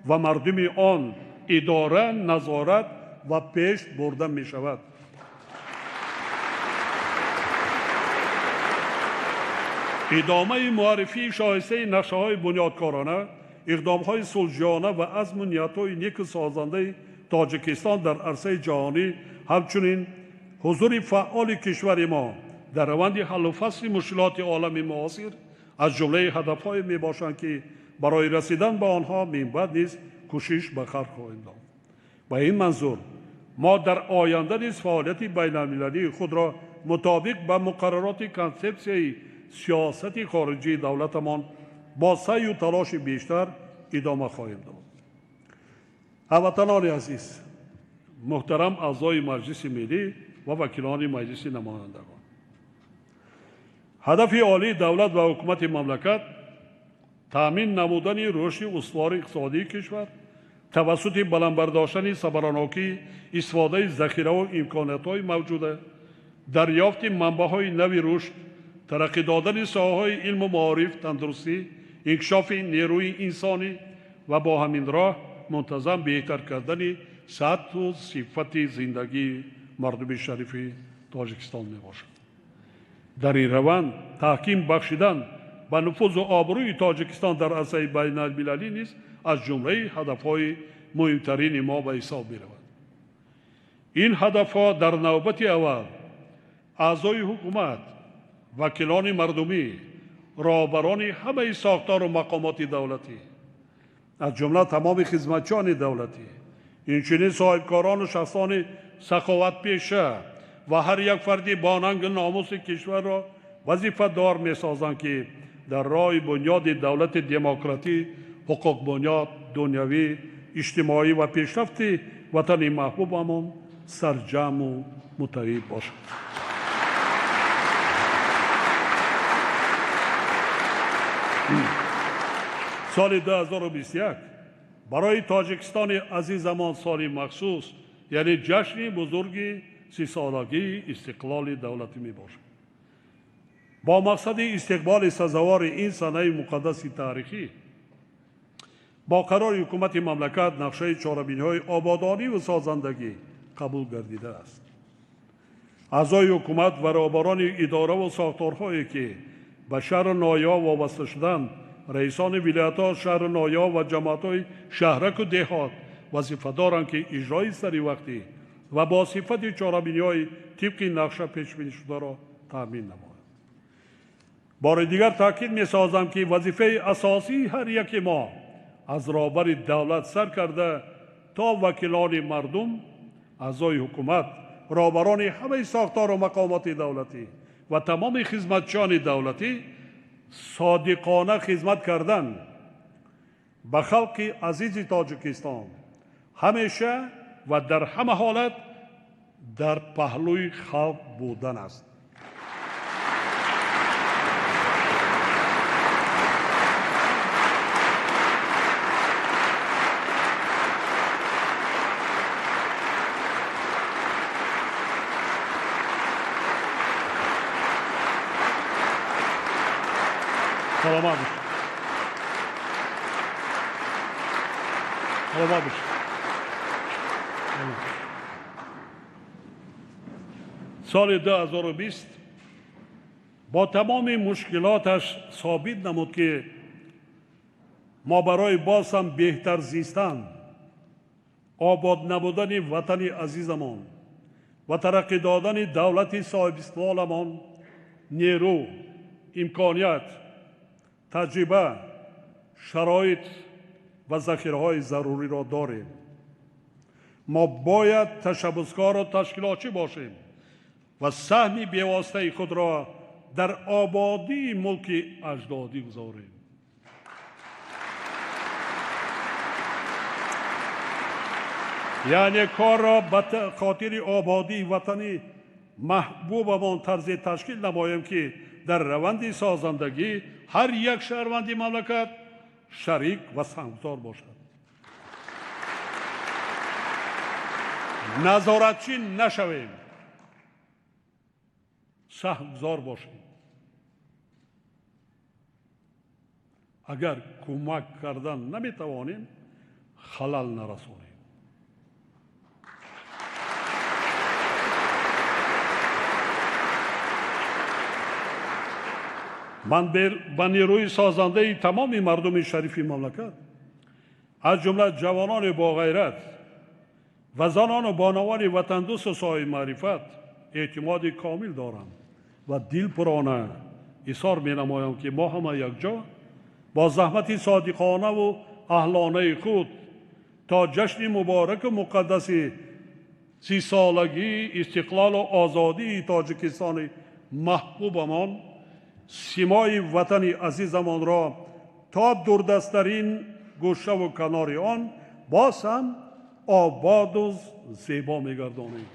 ва мардуми он идора, назорат ва пеш бурда мешавад. Идомаи муаррифии шоистаи нақшаҳои бунёдкорона, иқдомҳои сулҳҷӯёна ва азму ниятҳои неку созандаи Тоҷикистон дар арсаи ҷаҳонӣ, ҳамчунин ҳузури фаъоли кишвари мо дар раванди ҳаллу фасли мушкилоти олами муосир аз ҷумлаи ҳадафҳое мебошанд, ки барои расидан ба онҳо минбаъд низ кӯшиш ба хар хоҳем дод. Ба ин манзур мо дар оянда низ фаъолияти байналмилалии худро мутобиқ ба муқаррароти консепсияи сиёсати хориҷии давлатамон бо саъю талоши бештар идома хоҳем дод. Ҳамватанони азиз, муҳтарам аъзои Маҷлиси Миллӣ ва вакилони Маҷлиси Намояндагон, ҳадафи олии давлат ва ҳукумати мамлакат таъмин намудани рушди устувори иқтисодии кишвар тавассути баланд бардоштани самаранокии истифодаи захираву имкониятҳои мавҷуда, дарёфти манбаъҳои нави рушд, тараққӣ додани соҳаҳои илму маориф, тандурустӣ, инкишофи нерӯи инсонӣ ва бо ҳамин роҳ мунтазам беҳтар кардани сатҳу сифати зиндагии мардуми шарифи Тоҷикистон мебошад. Дар ин раванд таҳким бахшидан ба нуфузу обрӯи Тоҷикистон дар арсаи байналмилалӣ низ аз ҷумлаи ҳадафҳои муҳимтарини мо ба ҳисоб меравад. Ин ҳадафҳо дар навбати аввал аъзои ҳукумат, вакилони мардумӣ, роҳбарони ҳамаи сохтору мақомоти давлатӣ, аз ҷумла тамоми хизматчиёни давлатӣ, инчунин соҳибкорону шахсони саховатпеша ва ҳар як фарди бо нангу номуси кишварро вазифадор месозанд, ки дар роҳи бунёди давлати демократӣ, ҳуқуқбунёд, дунявӣ, иҷтимоӣ ва пешрафти ватани маҳбубамон сарҷамъу муттаҳид бошанд. Соли 2021 барои Тоҷикистони азизамон соли махсус, яъне ҷашни бузурги 30-солагии истиқлоли давлатӣ мебошад. Бо мақсади истиқболи сазовори ин санаи муқаддаси таърихӣ бо қарори ҳукумати мамлакат нақшаи чорабиниҳои ободонӣ ва созандагӣ қабул гардидааст. Аъзои ҳукумат ва роҳбарони идораву сохторҳое ки ба шаҳру ноҳияҳо вобаста шуданд, раисони вилоятҳо, шаҳру ноҳияҳо ва ҷамоатҳои шаҳраку деҳот вазифа доранд, ки иҷрои саривақтӣ ва бо сифати чорабиниҳои тибқи нақша пешбинишударо таъмин намоянд. Бори дигар таъкид месозам, ки вазифаи асосии ҳар яки мо аз роҳбари давлат сар карда то вакилони мардум, аъзои ҳукумат, роҳбарони ҳамаи сохтору мақомоти давлатӣ ва тамоми хизматчиёни давлатӣ содиқона хизмат кардан ба халқи азизи Тоҷикистон ҳамеша ва дар ҳама ҳолат дар паҳлӯи халқ будан аст. Саломат бошед. Саломат бошед. Соли 2020 бо тамоми мушкилоташ собит намуд, ки мо барои боз ҳам беҳтар зистан, обод намудани ватани азизамон ва тараққӣ додани давлати соҳибистиқлоламон нерӯ, имконият, таҷриба, шароит ва захираҳои заруриро дорем. Мо бояд ташаббускору ташкилотчӣ бошем ва саҳми бевоситаи худро дар ободии мулки аҷдодӣ гузорем. Яъне корро ба хотири ободии ватани маҳбубамон тарзе ташкил намоем, ки дар раванди созандагӣ ҳар як шаҳрванди мамлакат шарик ва саҳмгузор бошад. Назоратчӣ нашавем, саҳмгузор бошем. Агар кӯмак кардан наметавонем, халал нарасонем. Ман ба нерӯи созандаи тамоми мардуми шарифи мамлакат, аз ҷумла ҷавонони боғайрат ва занону бонувони ватандӯсту соҳибмаърифат эътимоди комил дорам ва дилпурона изҳор менамоям, ки мо ҳама якҷо бо заҳмати содиқонаву аҳлонаи худ то ҷашни мубораку муқаддаси 30-солагии истиқлолу озодии Тоҷикистони маҳбубамон симои ватани азизамонро то дурдасттарин гӯшаву канори он боз ҳам ободу зебо мегардонем.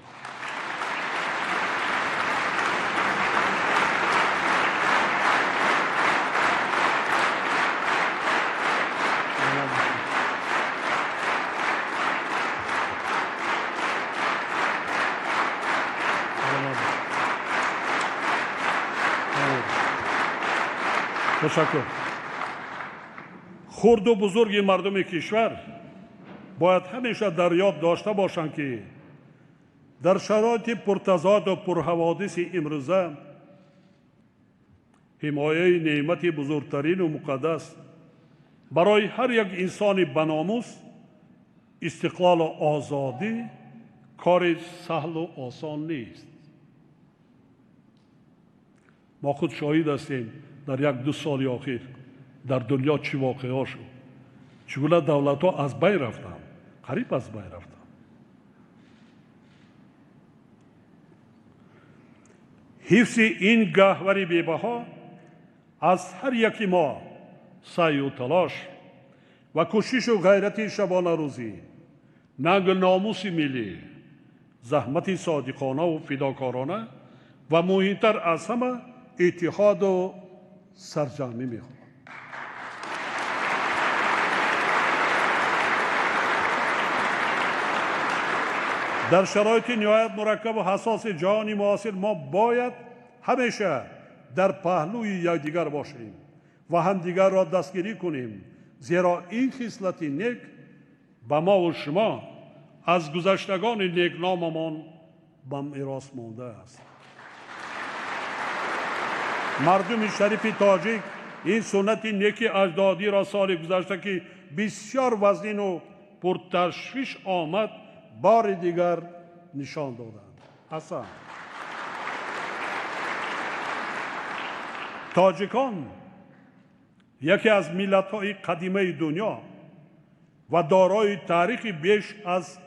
Ташаккур. Хурду бузурги мардуми кишвар бояд ҳамеша дар ёд дошта бошанд, ки дар шароити пуртазоду пурҳаводиси имрӯза ҳимояи неъмати бузургтарину муқаддас барои ҳар як инсони баномус истиқлолу озодӣ кори саҳлу осон нест. Мо худ шоҳид ҳастем дар як-ду соли охир дар дунё чӣ воқеаҳо шуд, чӣ гуна давлатҳо аз байн рафтанд, қариб аз байн рафтанд. Ҳифзи ин гаҳвари бебаҳо аз ҳар яки мо саъю талош ва кӯшишу ғайрати шабонарӯзӣ, нангу номуси миллӣ, заҳмати содиқонаву фидокорона ва муҳимтар аз ҳама иттиҳоду сарҷамъӣ мехоҳад. Дар шароити ниҳоят мураккабу ҳассоси ҷаҳони муосир мо бояд ҳамеша дар паҳлӯи якдигар бошем ва ҳамдигарро дастгирӣ кунем, зеро ин хислати нек ба мову шумо аз гузаштагони некномамон ба мерос мондааст. Мардуми шарифи тоҷик ин суннати неки аҷдодиро соли гузашта, ки бисёр вазнину пурташвиш омад, бори дигар нишон доданд. Ҳасан. Тоҷикон яке аз миллатҳои қадимаи дунё ва дорои таърихи беш аз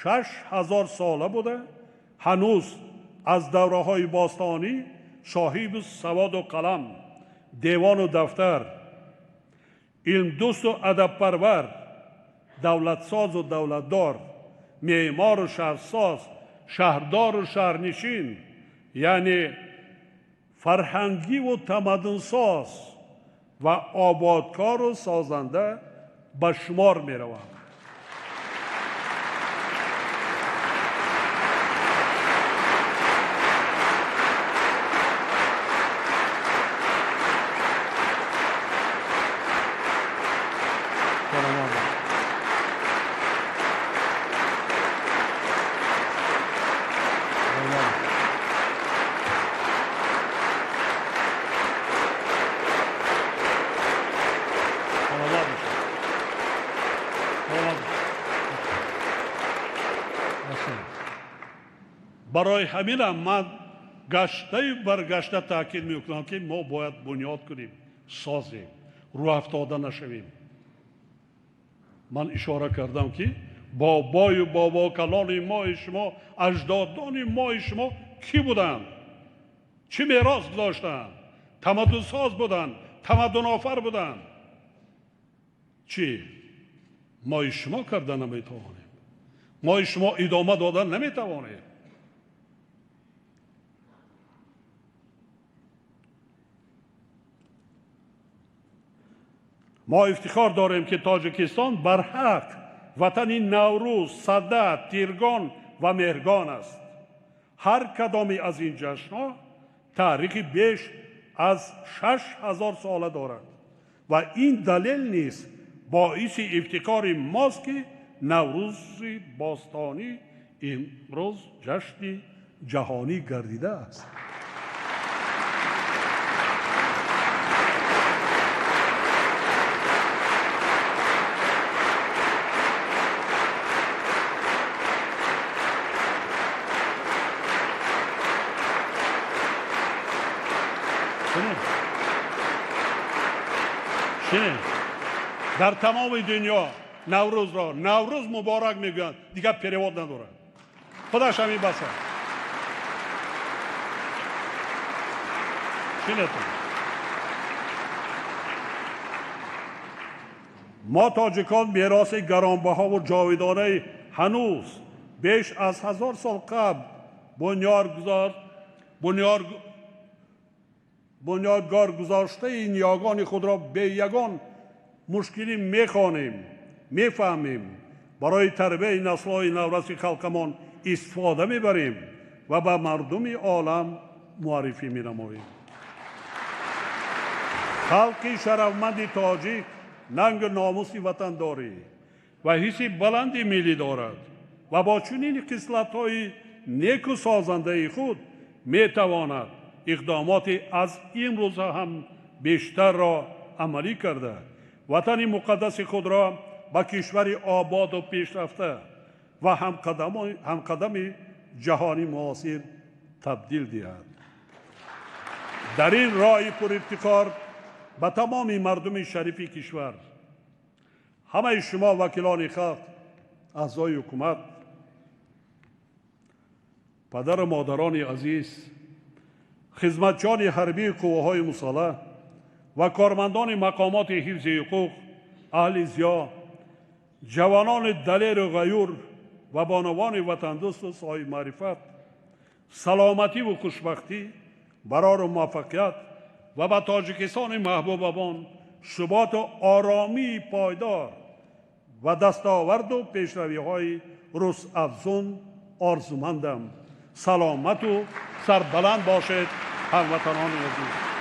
6000 сола буда, ҳанӯз аз давраҳои бостонӣ соҳиби саводу қалам, девону дафтар, илмдӯсту адабпарвар, давлатсозу давлатдор, меъмору шаҳрсоз, шаҳрдору шаҳрнишин, яъне фарҳангиву тамаддунсоз ва ободкору созанда ба шумор мераванд. Барои ҳаминам ман гаштаю баргашта таъкид мекунам, ки мо бояд бунёд кунем, созем, рӯҳафтода нашавем. Ман ишора кардам, ки бобою бобокалони мои шумо, аҷдодони мои шумо кӣ буданд, чӣ мерос гузоштанд, тамаддунсоз буданд, тамаддунофар буданд. Чӣ мои шумо карда наметавонем, мои шумо идома дода наметавонем. Мо ифтихор дорем, ки Тоҷикистон барҳақ ватани Наврӯз, Сада, Тиргон ва Меҳргон аст. Ҳар кадоме аз ин ҷашнҳо таърихи беш аз 6000 сола дорад ва ин далел низ боиси ифтихори мост, ки Наврӯзи бостонӣ имрӯз ҷашни ҷаҳонӣ гардидааст. Дар тамоми дунё Наврӯзро Наврӯз муборак мегӯянд, дигар перевод надорад. Худаш ҳамин бас аст. Шинетон. Мо тоҷикон мероси гаронбаҳову ҷовидонаи ҳанӯз беш аз 1000 сол қабл бунёдгор гузоштаи ниёгони худро бе ягон мушкилӣ мехонем, мефаҳмем, барои тарбияи наслҳои навраси халқамон истифода мебарем ва ба мардуми олам муаррифӣ менамоем. Халқи шарафманди тоҷик нангу номуси ватандорӣ ва ҳисси баланди миллӣ дорад ва бо чунин хислатҳои неку созандаи худ метавонад иқдомоти аз имрӯза ҳам бештарро амалӣ карда, ватани муқаддаси худро ба кишвари ободу пешрафта ва ҳамқадами ҷаҳони муосир табдил диҳад. Дар ин роҳи пурифтихор ба тамоми мардуми шарифи кишвар, ҳамаи шумо вакилони халқ, аъзои ҳукумат, падару модарони азиз, хизматчиёни ҳарбии қувваҳои мусаллаҳ ва кормандони мақомоти ҳифзи ҳуқуқ, аҳли зиё, ҷавонони далеру ғаюр ва бонувони ватандӯсту соҳибмаърифат, саломативу хушбахтӣ, барору муваффақият ва ба Тоҷикистони маҳбубамон суботу оромии пойдор ва дастоварду пешравиҳои рӯзафзун орзумандам. Саломату сарбаланд бошед, ҳамватанони азиз.